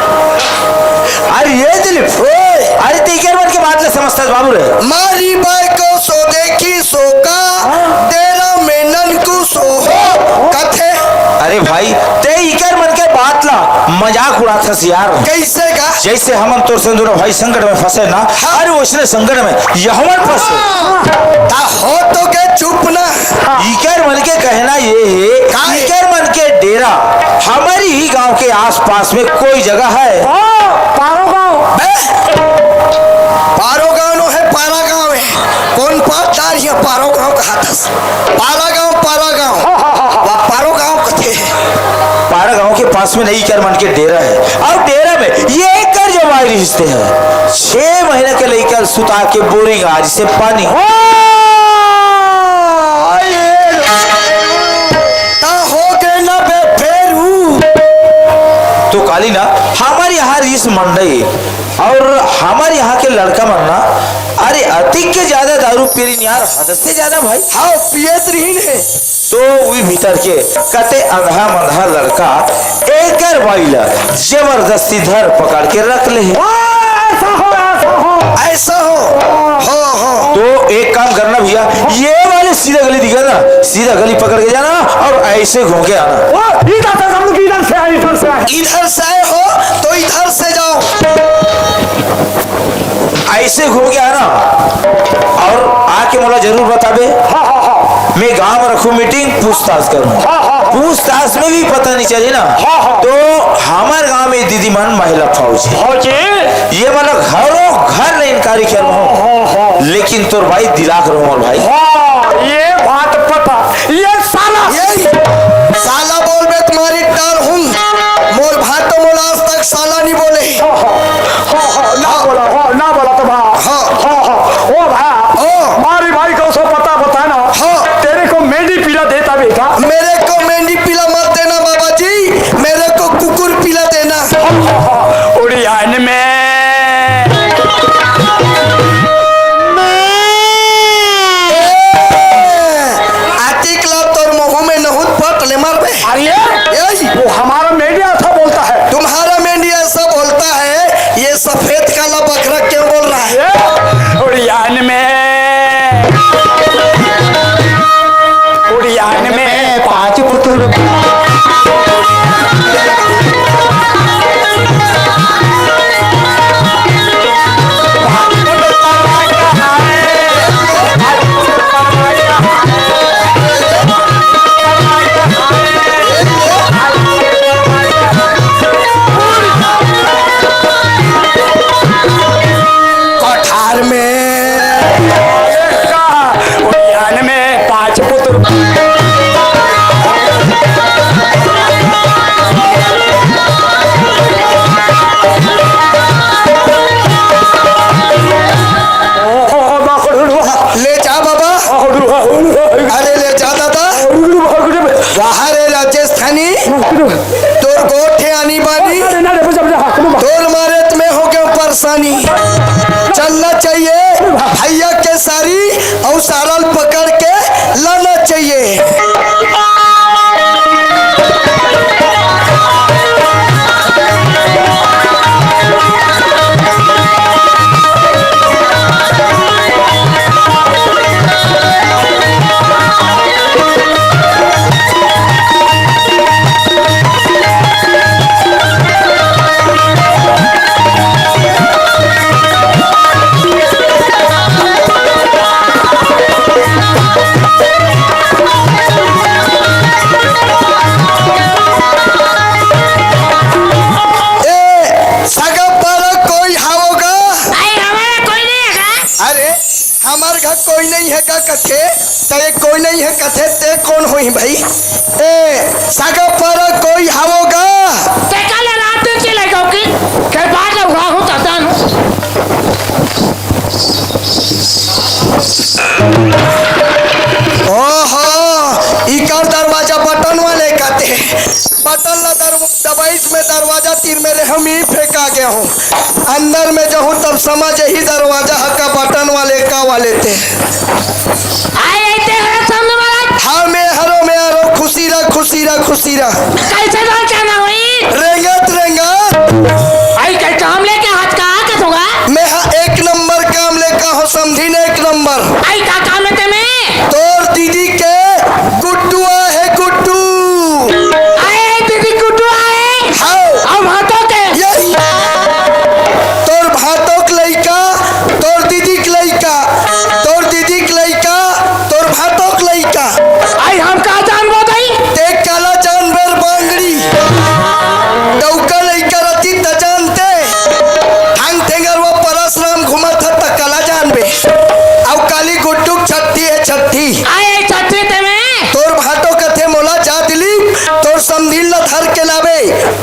अरे ये दिलीप, ओए। अरे ते इकर मन के बात ला समझता बाबू रे। मारी बाइको सो देखी सो का, हाँ। डेरा में नन घुसो हो, कथे। अरे भाई, ते इकर मन के बात ला मजाक उड़ात हस यार। कैसे का? जैसे हमन तोर संग दूनों भाई संकट में फंसे ना, हाँ। अरे वैसने संकट में ये हमन फंसे। हाँ। ता हो तो के चुप ना। हाँ। इकर मन के कहना ये हे, का हे? इकर मन के डेरा हमर ही गांव के आसपास में कोई जगह है? हाँ, पारो गांव। बे, पारो गांव नो हे, पारा गांव हे। कौन पार तार ये पारो गांव कहाथस? पारा गांव, पारा गांव। हाँ, हाँ, हाँ, हाँ। वा पारो गांव कथे। पारा गांव के पास में नहीं कर मन के डेरा है। अउ डेरा में ये कर जवाई रिहिस ते हे। छह महीना के लइका ल सुता के बोरिंग आरी से पानी। हाँ, ये ता हो गे ना बे फेरू। तो काली ना, हमर यहाँ रिहिस मंडई। अउ हमर यहाँ के लड़का मन ना, अरे अतिक के ज्यादा दारू पी रहिन यार, हद से ज्यादा भाई। हाँ, पियत रहिन हे। तो उही भीतर के कते अंधा मंधा लड़का एकर बाई ला जबरदस्ती धर पकड़ के रख ले हे। हाँ, ऐसा हो, ऐसा हो। ऐसा हो। हाँ, हाँ। तो एक काम करना भैया, ये वाले सीधा गली दिखा ना, सीधा गली पकड़ के जाना अउ ऐसे घूम के आना। ओ, इधर से, हम लोग इधर से आए, इधर से आए। इधर से आए हो तो इधर से जाओ। ऐसे घूम के आना अउ आके मोला जरूर बताबे। हाँ, हाँ, हाँ। मैं गांव में रखूं मीटिंग, पूछताछ करूं। हाँ, हाँ, हाँ। पूछताछ में भी पता नहीं चली ना, हाँ, हाँ। तो हमर गांव में दीदी मन महिला फौजी। फौजी? ये मतलब घरों घर ले इनकारी कर रहा हूँ। हाँ, हाँ। लेकिन तोर भाई दिलाक रहो मोर भाई। हाँ, ये बात पता, ये साला। ये साला बोलबे तुम्हारी टाल हूँ। मोर भाई तो मोला आज तक साला नहीं बोले। हाँ, हाँ, हाँ, हाँ, ना बोला, हाँ, ना बोला तो भा। हाँ। हाँ, हाँ, ओ भा, ओ। मारी बाई को सो पता बताना। हाँ। तेरे को मेंढी पीला देता बेटा। मेरे को मेंढी पीला मत देना बाबा जी, मेरे को कुकुर पीला देना। हाँ, हाँ, हाँ, उड़ियान में। ए, आतिक ला तोर मुंह में नहुत पट ले मार बे। अरे, यही। वो हमारा मीडिया ऐसा बोलता है। तुम्हारा मीडिया ऐसा बोलता है, ये सफेद काला बकरा क्यों बोल रहा है? ए, उड़ियान में, उड़ियान में पांच पुतुर। कठार में, उड़ियान में पांच पुत्र। ले जा बाबा। अरे ले जा दादा। बाहर है राजेश थानी, तोर गोठ हे आनी बानी। अरे ना रे, बजा, बजा, हाँ, चलो, बजा। तोर मारे त मैं हो गया परेशानी। चलना चाहिए भैया के सारी अउ सारल पकड़ के लाना चाहिए। नहीं है का कथे? त ये कोई नहीं है कथे, ते कोन होही भाई? ए, सगा पारा कोई हवो गा? ते काले रात दिन चले गो कि के बाद उड़ा हूँ तदन। ओहो, इकर दरवाजा बटन वाले कथे। बटन ला दर-, दबाइस में दरवाजा तीर मेरे हम ही फेंका गया हूँ। अंदर में जहूँ तब समझ ही दरवाजा हका बटन वाले का वाले ते। आए, आए, ते हरे समझ महाराज। हाँ, मैं हरो, मैं हरो, खुशी रह, खुशी रह, खुशी रह। कैसे बात करना हुई? रेंगत, रेंगत। आई कई काम लेके हाथ का आके दूंगा? मैं हा एक नंबर काम लेका हो समझिन, एक नंबर। आई का काम है ते में? तोर दीदी के गुड्डू आहे गुड्डू। आए, आए, दीदी गुड्डू आए। हाँ। अब हाथों के। यही। तोर भातोक लइका, तोर दीदीक लइका, तोर दीदीक लइका, तोर भातोक लइका। आई हम का जानबो दई? ते काला जानबे बांगड़ी। डौका लइका रति त जानते। ठांग ठेंगर वो परसराम घुमत ह त काला जानबे। अउ काली गुड्डुक छट्ठी है छट्ठी। आए छट्ठी ते में। तोर भाटो कथे मोला जा दिलीप, तोर समधिन ल धर के लाबे।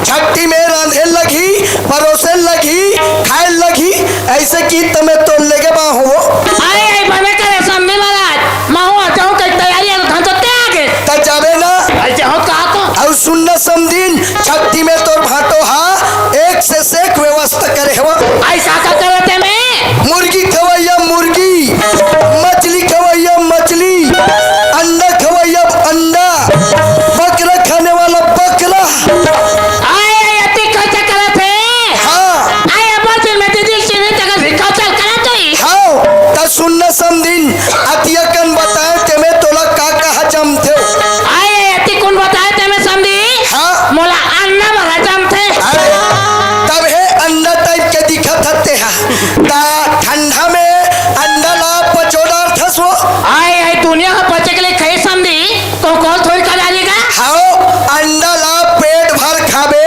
छट्ठी में रांधे लगही, परोसे लगही, खाए लगही, ऐसे की तमे तोर लेगे बा हो। आए, आए, बने करे समधी महाराज, महू आ जाऊं कई तैयारी है तो धन तो ते आगे। त जाबे ना। ऐसे हो कहा तो। अउ सुन न समधिन, छट्ठी में तोर भाटो हा एक से सेक व्यवस्था करे हवा। ऐसा का करते में? मुर्गी खवैया मुर्गी, मछली खवैया मछली, अंडा खवैया अंडा, बकरा खाने वाला बकरा। आए, आए, अति खर्चा करत हे। हाँ। आए, अबर दिन में दीदी सीढ़ी तक भिक्षा चल करत होई। हाँ, त सुन न समधिन, अतिया कन बताए तेमे तोला का कहा जमथे। आए, आए, अति कुन बताए तेमे समधी? हाँ। मोला अंडा भरा जमथे। अरे, तब हे अंडा टाइप के दिखत हते हा। ता ठंडा में अंडा ला पचो डारथस वो। आए, आए, दुनिया ह पचे के लिए खाई समधी, तो कौन थोड़ी खा डालेगा? हाओ, अंडा ला पेट भर खाबे,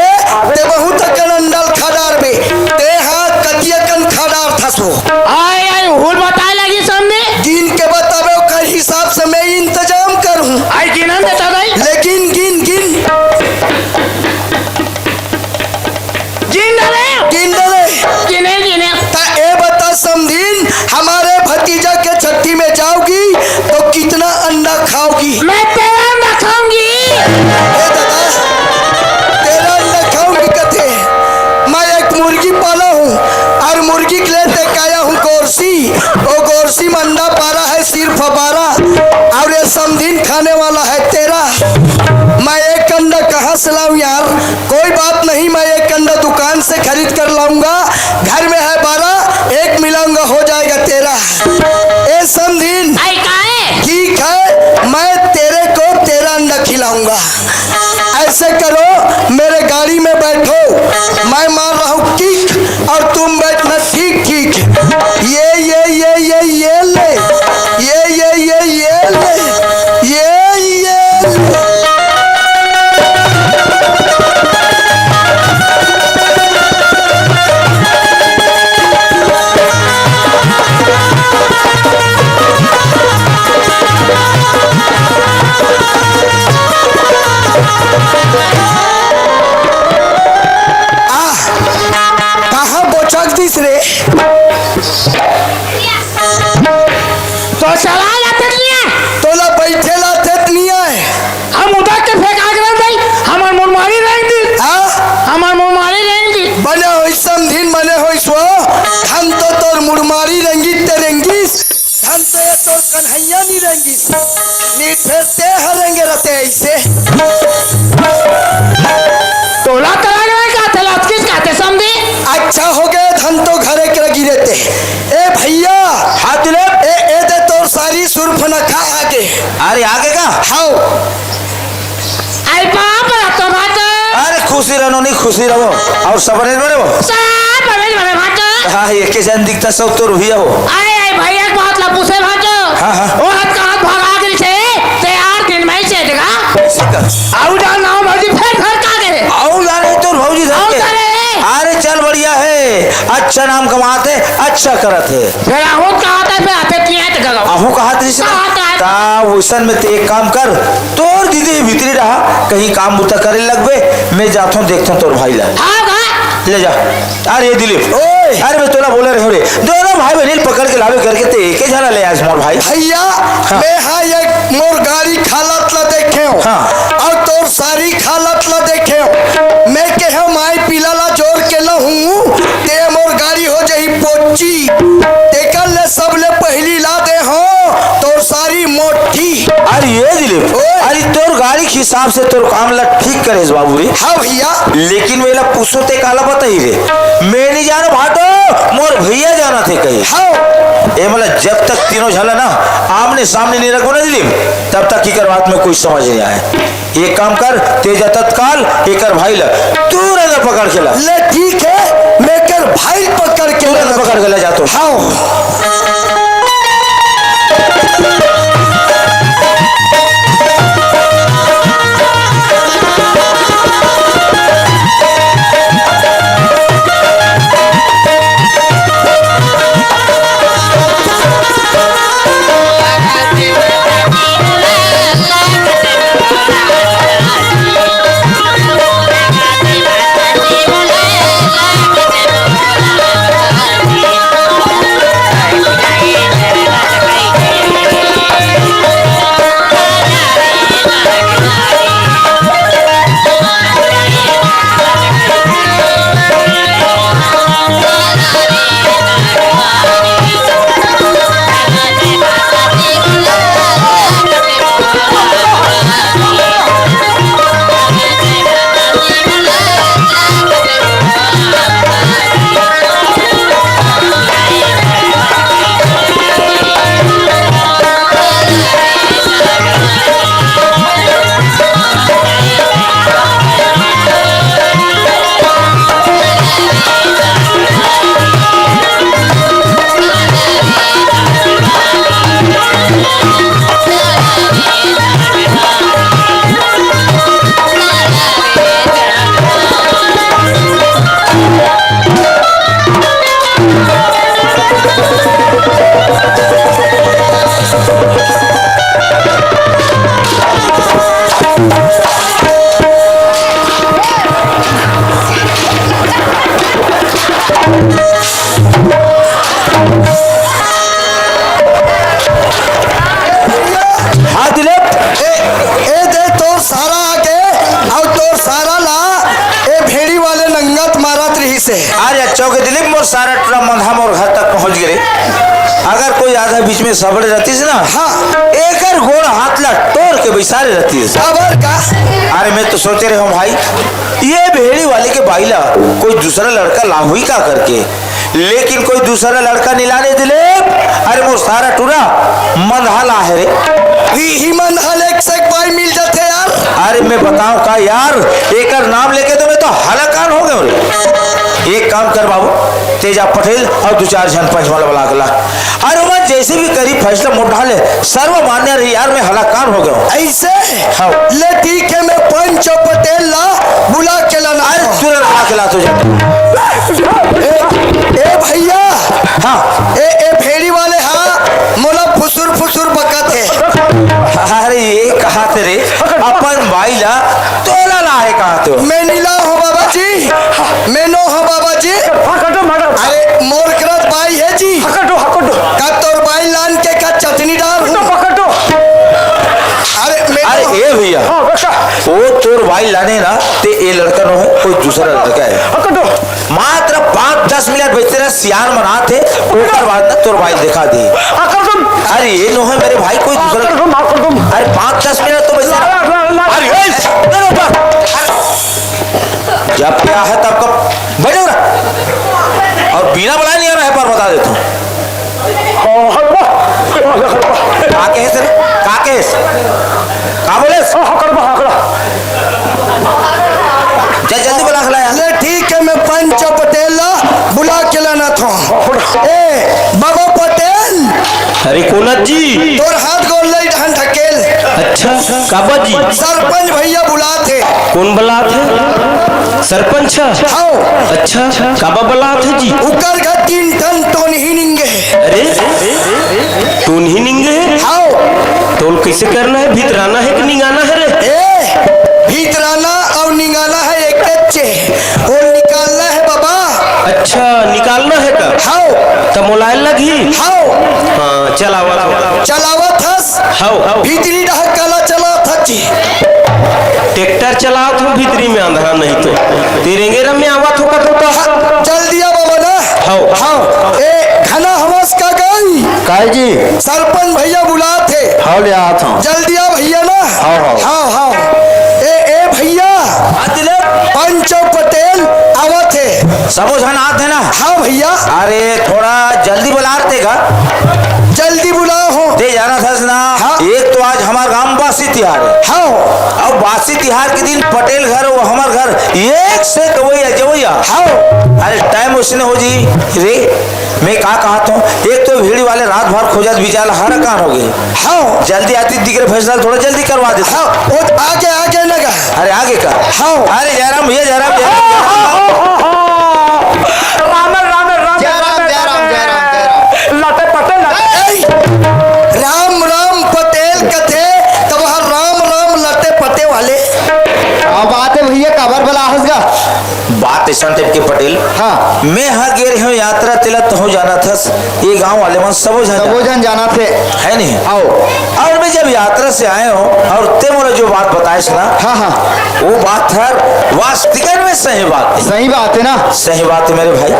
ते बहुत अकन अंडा ल खा डारबे। ते हा कतिया कन खा डारथस वो। आए, आए, हुल बताए लगी समधी। गिन के बताबे, ओकर हिसाब से मैं इंतजाम करूँ। आए, गिनन देता नहीं। लेकिन गिन, गिन। गिन डाले। गिन डाले। गिने, गिने। ता ए बता समधिन, हमारे भतीजा के छट्ठी में जाओगी तो कितना अंडा खाओगी? मैं तेरा अंडा खाऊंगी। ए दादा, तेरा अंडा खाऊंगी कथे? मैं एक मुर्गी पाला हूँ और मुर्गी के लिए ते काया हूँ गोरसी। ओ गोरसी में अंडा पारा है सिर्फ बारह और ये समधिन खाने वाला है तेरह। मैं एक अंडा कहाँ से लाऊं यार? कोई बात नहीं, मैं एक अंडा दुकान से खरीद कर लाऊंगा। घर में है बारह, एक मिलाऊंगा, हो जाएगा तेरह। ए समधिन, आई काहे? ठीक है, मैं तेरे को तेरह अंडा खिलाऊंगा। ऐसे करो, मेरे गाड़ी में बैठो, मैं मार रहा हूँ किक और तुम बैठना ठीक ठीक। ये, ये, ये, ये, ये ले, ये, ये, ये, ये ले, ये, ये ले। आह, कहाँ बोचक दिस रे? तो चला जाते नहीं है। तोला बैठे लाते नहीं है। हम उधर के फेंका के रख दई, हमर मुरमारी रेंग दी। हाँ? हमर मुरमारी रेंग दी। बने होई समधिन, बने होई सो। धन तो तोर मुरमारी रेंगी ते रेंगिस, धन तो ये तोर कन्हैया नी रेंगिस। नी फेर ते हरेंगे रहते ऐसे। तोला तोला रे का ते लचकिस का ते समधी। अच्छा हो गए, धन तो घरे के रगी रहते। ए भैया। हाँ दुलेब। ए, ए दे तोर सारी सुर्फ न खा आगे। अरे आगे का? हाओ। आई बाप रे, तो बात। अरे खुशी रहो, नहीं खुशी रहो। और सब बने बने हो? सब बने बने बात। हाँ, ये के जन दिखता सब तो रुहिया हो। आए, आए भाई, एक बात ला पूछे भाजो। हाँ, हाँ। वो हाथ का हाथ भागा गिर से, ते यार दिन में से देगा। आऊ जान नाम भौजी फेर घर का गए। आऊ जान नहीं तो भौजी घर आऊ के। जान रे। अरे चल बड़ी हे, अच्छा नाम कमात हे, अच्छा करत हे। फेर आहूँ कहत हे, फेर अते किया त गगो। आहूँ कहत रहिस ना। कहत हे। ता वइसन में ते एक काम कर, तोर दीदी भीतरी रहा, कहीं काम बुता करे लगबे, मैं जाथों, देखथों तोर भाई ला। हाँ, हाँ। ले जा। अरे दिलीप, ओए। अरे मैं तोला बोले रहेंव रे, दोनों भाई बहिनी ल पकड़ के लाबे करके ते एके झन ला ले आस मोर भाई। भैया, हाँ। मैं हा एक मोर गाड़ी खालत ला देखेंव। हाँ। अउ तोर सारी खालत ला देखेंव। मैं केहेंव माई पीला ला जोर के लहूँ, ते मोर गाड़ी हो जाही पोची। तेकर ले सबले पहिली ला दे हो तोर सारी मोठी। अरे ये दिलीप, ओए। अरे तोर गाड़ी के हिसाब से तोर काम ला ठीक करेस बाबू रे। हाँ भैया। लेकिन मैं ला पूछों ते काला बताही रे? मैं नहीं जानों भाटो, मोर भैया जानथे कही। हाँ। ए मतलब जब तक तीनों झन ला ना आमने सामने नहीं रखबो ना दिलीप, तब तक एकर बात में कोई समझ नहीं आए। एक काम कर, ते जा तत्काल एकर भाई ला तुरंत पकड़ के ला। ले ठीक हे, मैं एकर भाई पकड़ के तुरंत ला। पकड़ के ला जा तो। हाँ। हाँ दिलीप। ए, ए दे तोर सारा आगे, अउ तोर सारा ला ए भेड़ी वाले नंगत मारत रहिस हे। अरे अच्छा हो गे दिलीप, मोर सारा टूरा मंदहा मोर घर तक पहुंच गे रे। अगर कोई आधा बीच में सबड़े रहतिस ना, हाँ। एकर गोड़ हाथ ला टोर के बिसारे रहतिस। अबर का? अरे मैं तो सोचे रहेंव भाई, ये भेड़ी वाले के बाई ला कोई दूसरा लड़का लाहूँ का करके, लेकिन कोई दूसरा लड़का नहीं लाने दिलीप। अरे मोर सारा टूरा मंदहा ला हे रे। ही, ही मंदहा ले एक से एक बाई मिल जाथे यार। अरे मैं बताओं का यार, एकर नाम लेके तो मैं तो हलाकान हो गेंव रे। एक काम कर बाबू, ते जा पटेल अउ दू चार झन पंच मन ला बला के ला। अरे ओमन जइसे भी करी फैसला मोर डहर ले सर्वमान्य रही यार, मैं हलाकान हो गेंव। अइसे? हाँ। ले ठीक हे, मैं पंच अउ पटेल ला बुला के लाना। अरे तुरंत बुला के ला तो जा। ए, ए भैया। हाँ। ए, ए भेड़ी वाले हा, मोला फुसुर फुसुर बकत हे। अरे ये कहत रे, अपन बाई ला तोला लाहे कहत हो। मैं नी लाहों बाबा जी, मैं नो हों बाबा जी। हाँ, कटो, मारो। अरे मोर करा बाई हे जी। हाँ, कटो, हाँ, कटो। का तोर बाई लान के का चटनी डार हूँ? कटो, कटो। अरे मैं अरे नो ए भैया, हाँ, बेटा। वो तोर बाई लाने ना, ते ए लड़का नो हे, कोई दूसरा लड़का हे। हाँ, कटो। मात्र पाँच दस मिनट बइठे रह, सियान मन आथे, ओकर बाद ना तोर बाई देखा दी। अकर तुम अरे ये नो हे मेरे भाई, कोई दूसरा अकर तुम, अकर तुम। अरे पाँच दस मिनट तो बइठे रह। ला, ला, ला। अरे ए, नहीं होता। जब क्या है तब कब बैठो ना। अउ बिना बलाए नहीं आना हे, पर बता देथों। हाँ, हलवा। हाँ, हलवा। का कहेस रे? का कहेस? का बोलेस? हाँ, हकड़बा, हकड़ा। जा जल्दी बला के ला यार। ले ठीक हे, मैं पंच पटेल ला बुला के लानत हों। ए, बाबा पटेल। अरे कोन जी? तोर हाथ गोड़ लई ढन ढकेल। अच्छा। अच्छा, काबर जी? सरपंच भैया बुलात हे। कोन बुलात हे? सरपंच? हव। अच्छा, काबर बुलात हे जी? उकर घर तीन ठन टोनही निंगे हे। अरे, टोनही निंगे हे? हव। तोल कइसे करना हे? भितराना हे कि निंगाना हे रे? ए, भितराना अउ निंगाना हे एकेच हे। ओल निकालना हे बाबा। अच्छा, निकालना हे का? हव। त मोला लगही? हव। हाँ, चल आवत हँव। चल आवत हस? हव, हव। भीतरी डहर काला चलात हस जी? ट्रैक्टर चलात हँव भीतरी में, अंधरा नहीं तो। तेरेंगे रम में आवत हो का तो, तो? हाँ, जल्दी आ बाबा ना। हव। हव। ए, घना हवस का गई? काय जी? सरपंच भैया बुलात हे। हव, ले आत हँव। जल्दी आ भैया ना। हव, हव। हव, हव। ए, ए भैया। हाँ, तिलक। पंच अउ पटेल आवत हे। सबो झन आत हे ना? हाँ भैया। अरे, थोड़ा जल्दी बुला रते का? जल्दी बुलाओ हो। ते जानत हस ना, हाँ। एक तो आज हमर गाँव बासी तिहार हे। हाँ। अउ बासी तिहार के दिन पटेल घर अउ हमर घर एक से कवैया जवैया। हाँ। अरे, टाइम वइसने हो जी रे। मैं का कहत हँव, एक तो भीड़ वाले रात भर खोजत बिचारा हरान हो गे। हाँ। जल्दी आतिस त इकरे फैसला थोड़ा जल्दी करवा देते। हाँ, वो आगे, आगे लगा। अरे आगे का? हाँ। अरे जयराम भैया, जयराम, जयराम, जयराम। राम, राम, राम, राम, जयराम, राम, जयराम, राम। जयराम, जयराम। लटे पटेल, लटे। ए, राम, राम पटेल कथे, तब हर राम, राम लटे पटे वाले। का बात हे भैया, काबर बला हस गा? बात अइसन टाइप के पटेल। हाँ। मैं हा गे रहेंव यात्रा, तेला तहूँ जानत हस, ये गाँव वाले मन सबो झन सबो जानत झन जानत हे। हे नहीं? हव। अउ मैं जब यात्रा से आए हँव अउ ते मोला जो बात बताएस ना, हाँ, हाँ। वो बात हर वास्तविकन में सही बात हे। सही बात हे ना? सही बात हे मेरे भाई।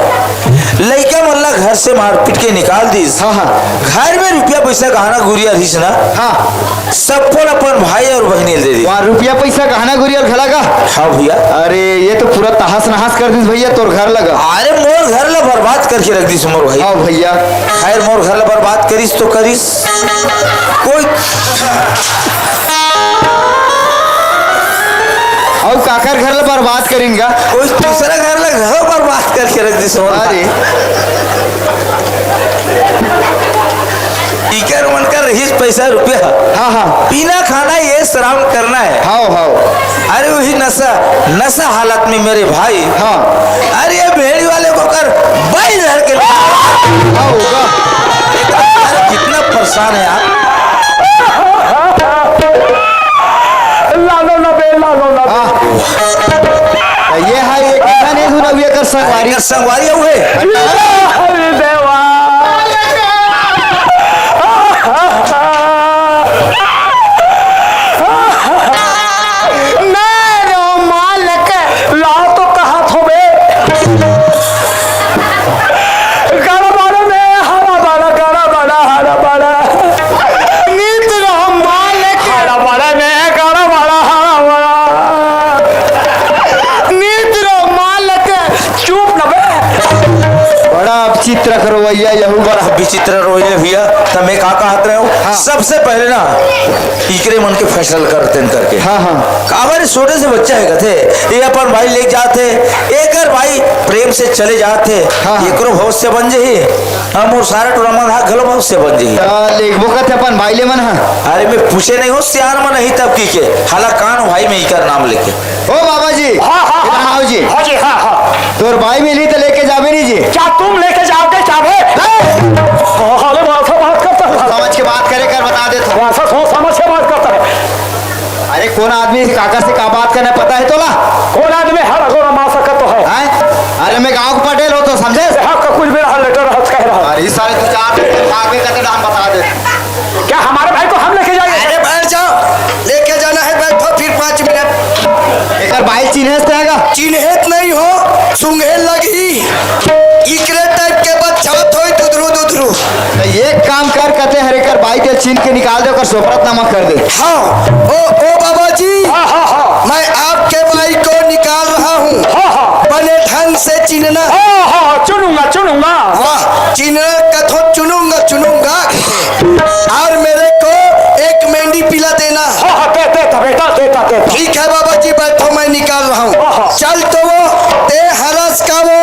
लइका मन ला घर से मारपीट के निकाल दिस। हाँ, हाँ। घर में रुपया पइसा गहना गुरिया रहिस ना। हाँ। सबो ल अपन भाई अउ बहिनी ल दे दिस। वाह, रुपया पइसा गहना गुरिया ल घला का? हाँ भैया। अरे, ये तो पूरा तहस नहस कर दिस भैया, तोर घर ल गा। अरे, मोर घर ल बर्बाद करके रख दिस मोर भाई। हाँ भैया। खैर, मोर घर ल बर्बाद करिस तो करिस। कोई अउ काकर घर ल बर्बाद करिन गा? कोई दूसरा घर ल घलो बर्बाद करके रख दिस मोर भाई। अरे। इकर मन कर रहिस पइसा रुपया। हाँ, हाँ। पीना खाना ऐश आराम करना हे। हव, हव। अरे वही नशा, नशा हालत में मेरे भाई। हाँ। अरे ये भेड़ी वाले को कर बाई धर के ले। हाँ, होगा। अरे कितना परेशान हे यार। लालो ना बे, लालो ना बे। हाँ। ये हे, ये कितना नहीं सुना हुआ कर संगवारी। कर संगवारी हुए। अरे देवा। मैं रो मालक। ला तो कहा थो बे। गड़बड़ में हड़बड़, गड़बड़, हड़बड़। नित रो मालक। हड़बड़ में गड़बड़, हड़बड़। नित रो मालक। चुप न बे। बड़ा विचित्र रवैया यहू। बड़ा विचित्र रवैया भैया। त मैं का कहत रहेंव? हाँ। सबसे पहले ना इकरे मन के फैसला करतेन करके। हाँ, हाँ। काबर छोटे से बच्चा हे कथे, ये अपन भाई ले जात हे, एकर भाई प्रेम से चले जात हे, हाँ, हाँ। एकरो भविष्य बन जही, हम अउ सारा टोला मन हा घलो भविष्य बन जही। त लेगबो कथे अपन भाई ले मन हा। अरे मैं पूछे नहीं हँव, सियान मन नहीं तब की के, हाला कान भाई मैं इकर नाम लेके। ओ बाबा जी, हाँ, हाँ, इधर हाँ। आओ जी। हाँ जी, हाँ, हाँ। तोर भाई मिलही त लेके जाबे नहीं जी। क्या तुम लेके जाओगे क्या बे? हाँ। हाँ, हाँ, अरे वैसा बात करता है। समझ के बात करे कर बता देत हँव। वैसा सोच समझ के बात करता है। अरे कोन आदमी से काकर से का बात करना हे पता हे तोला? कोन आदमी हर अगोरा मार सकत तो है। हैं? अरे मैं गाँव के पटेल हँव तो समझे? हाँ, का कुछ भी रहा, लेटर रहा, कह रहा। अरे इस साले तू चार दिन आगे कते नाम बता दे। क्या हमारे भाई को हम लेके जाएंगे? अरे बैठ जाओ, लेके जाना है, बैठो फिर पाँच मिनट। एकर भाई चिन्हेस त हे गा? चिन्हेस नहीं हो, सूंघे लगही। इकरे टाइप के बच्चा थोई दुधरू दुधरू। त एक काम कर, कते हर एकर भाई तेल छीन के निकाल दे, ओकर सोपरत नामा कर दे। हाँ, ओ, ओ बाबा जी, हाँ, हाँ, हाँ। मैं आपके भाई को निकाल रहा हूँ। हाँ, हाँ। बने ढंग से चिन्हना। हाँ, हाँ, हाँ, चुनूंगा, चुनूंगा। वाह, चिन्हना कथो चुनूंगा, चुनूंगा। और मेरे को एक मेंढी पिला देना। हाँ, हाँ, दे, देता बेटा, देता, देता। ठीक है बाबा जी, बैठो, मैं निकाल रहा हूँ। हाँ, हाँ। चल तो वो, ते हरस का वो।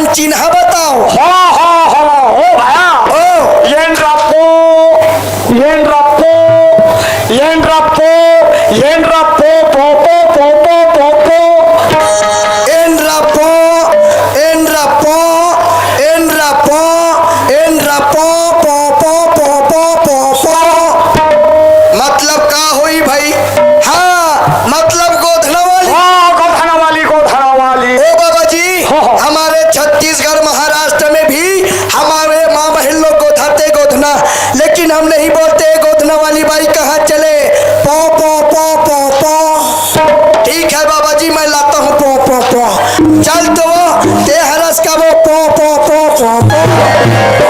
चिन्हा बताओ। हो हो हो हो भैया, ओ एन रप्पो, एन रप्पो, एन रप्पो, एन रप्पो, पो पो पो पो पो पो। एन रप्पो, एन रप्पो, एन रप्पो, एन रप्पो, पो पो पो पो पो पो। मतलब का होई भाई? हाँ, मतलब गोधना वाली। हाँ, गोधना वाली, गोधना वाली। ओ बाबा जी, हो, हो। हमारे छत्तीसगढ़ महाराष्ट्र में भी हमारे माँ बहन लोग गोधाते गोधना, लेकिन हम नहीं बोलते गोधना वाली बाई कहाँ चले। पो पो पो पो पो। ठीक है बाबा जी, मैं लाता हूँ पो पो पो। चल तो वो तेहरस का वो पो पो पो पो पो।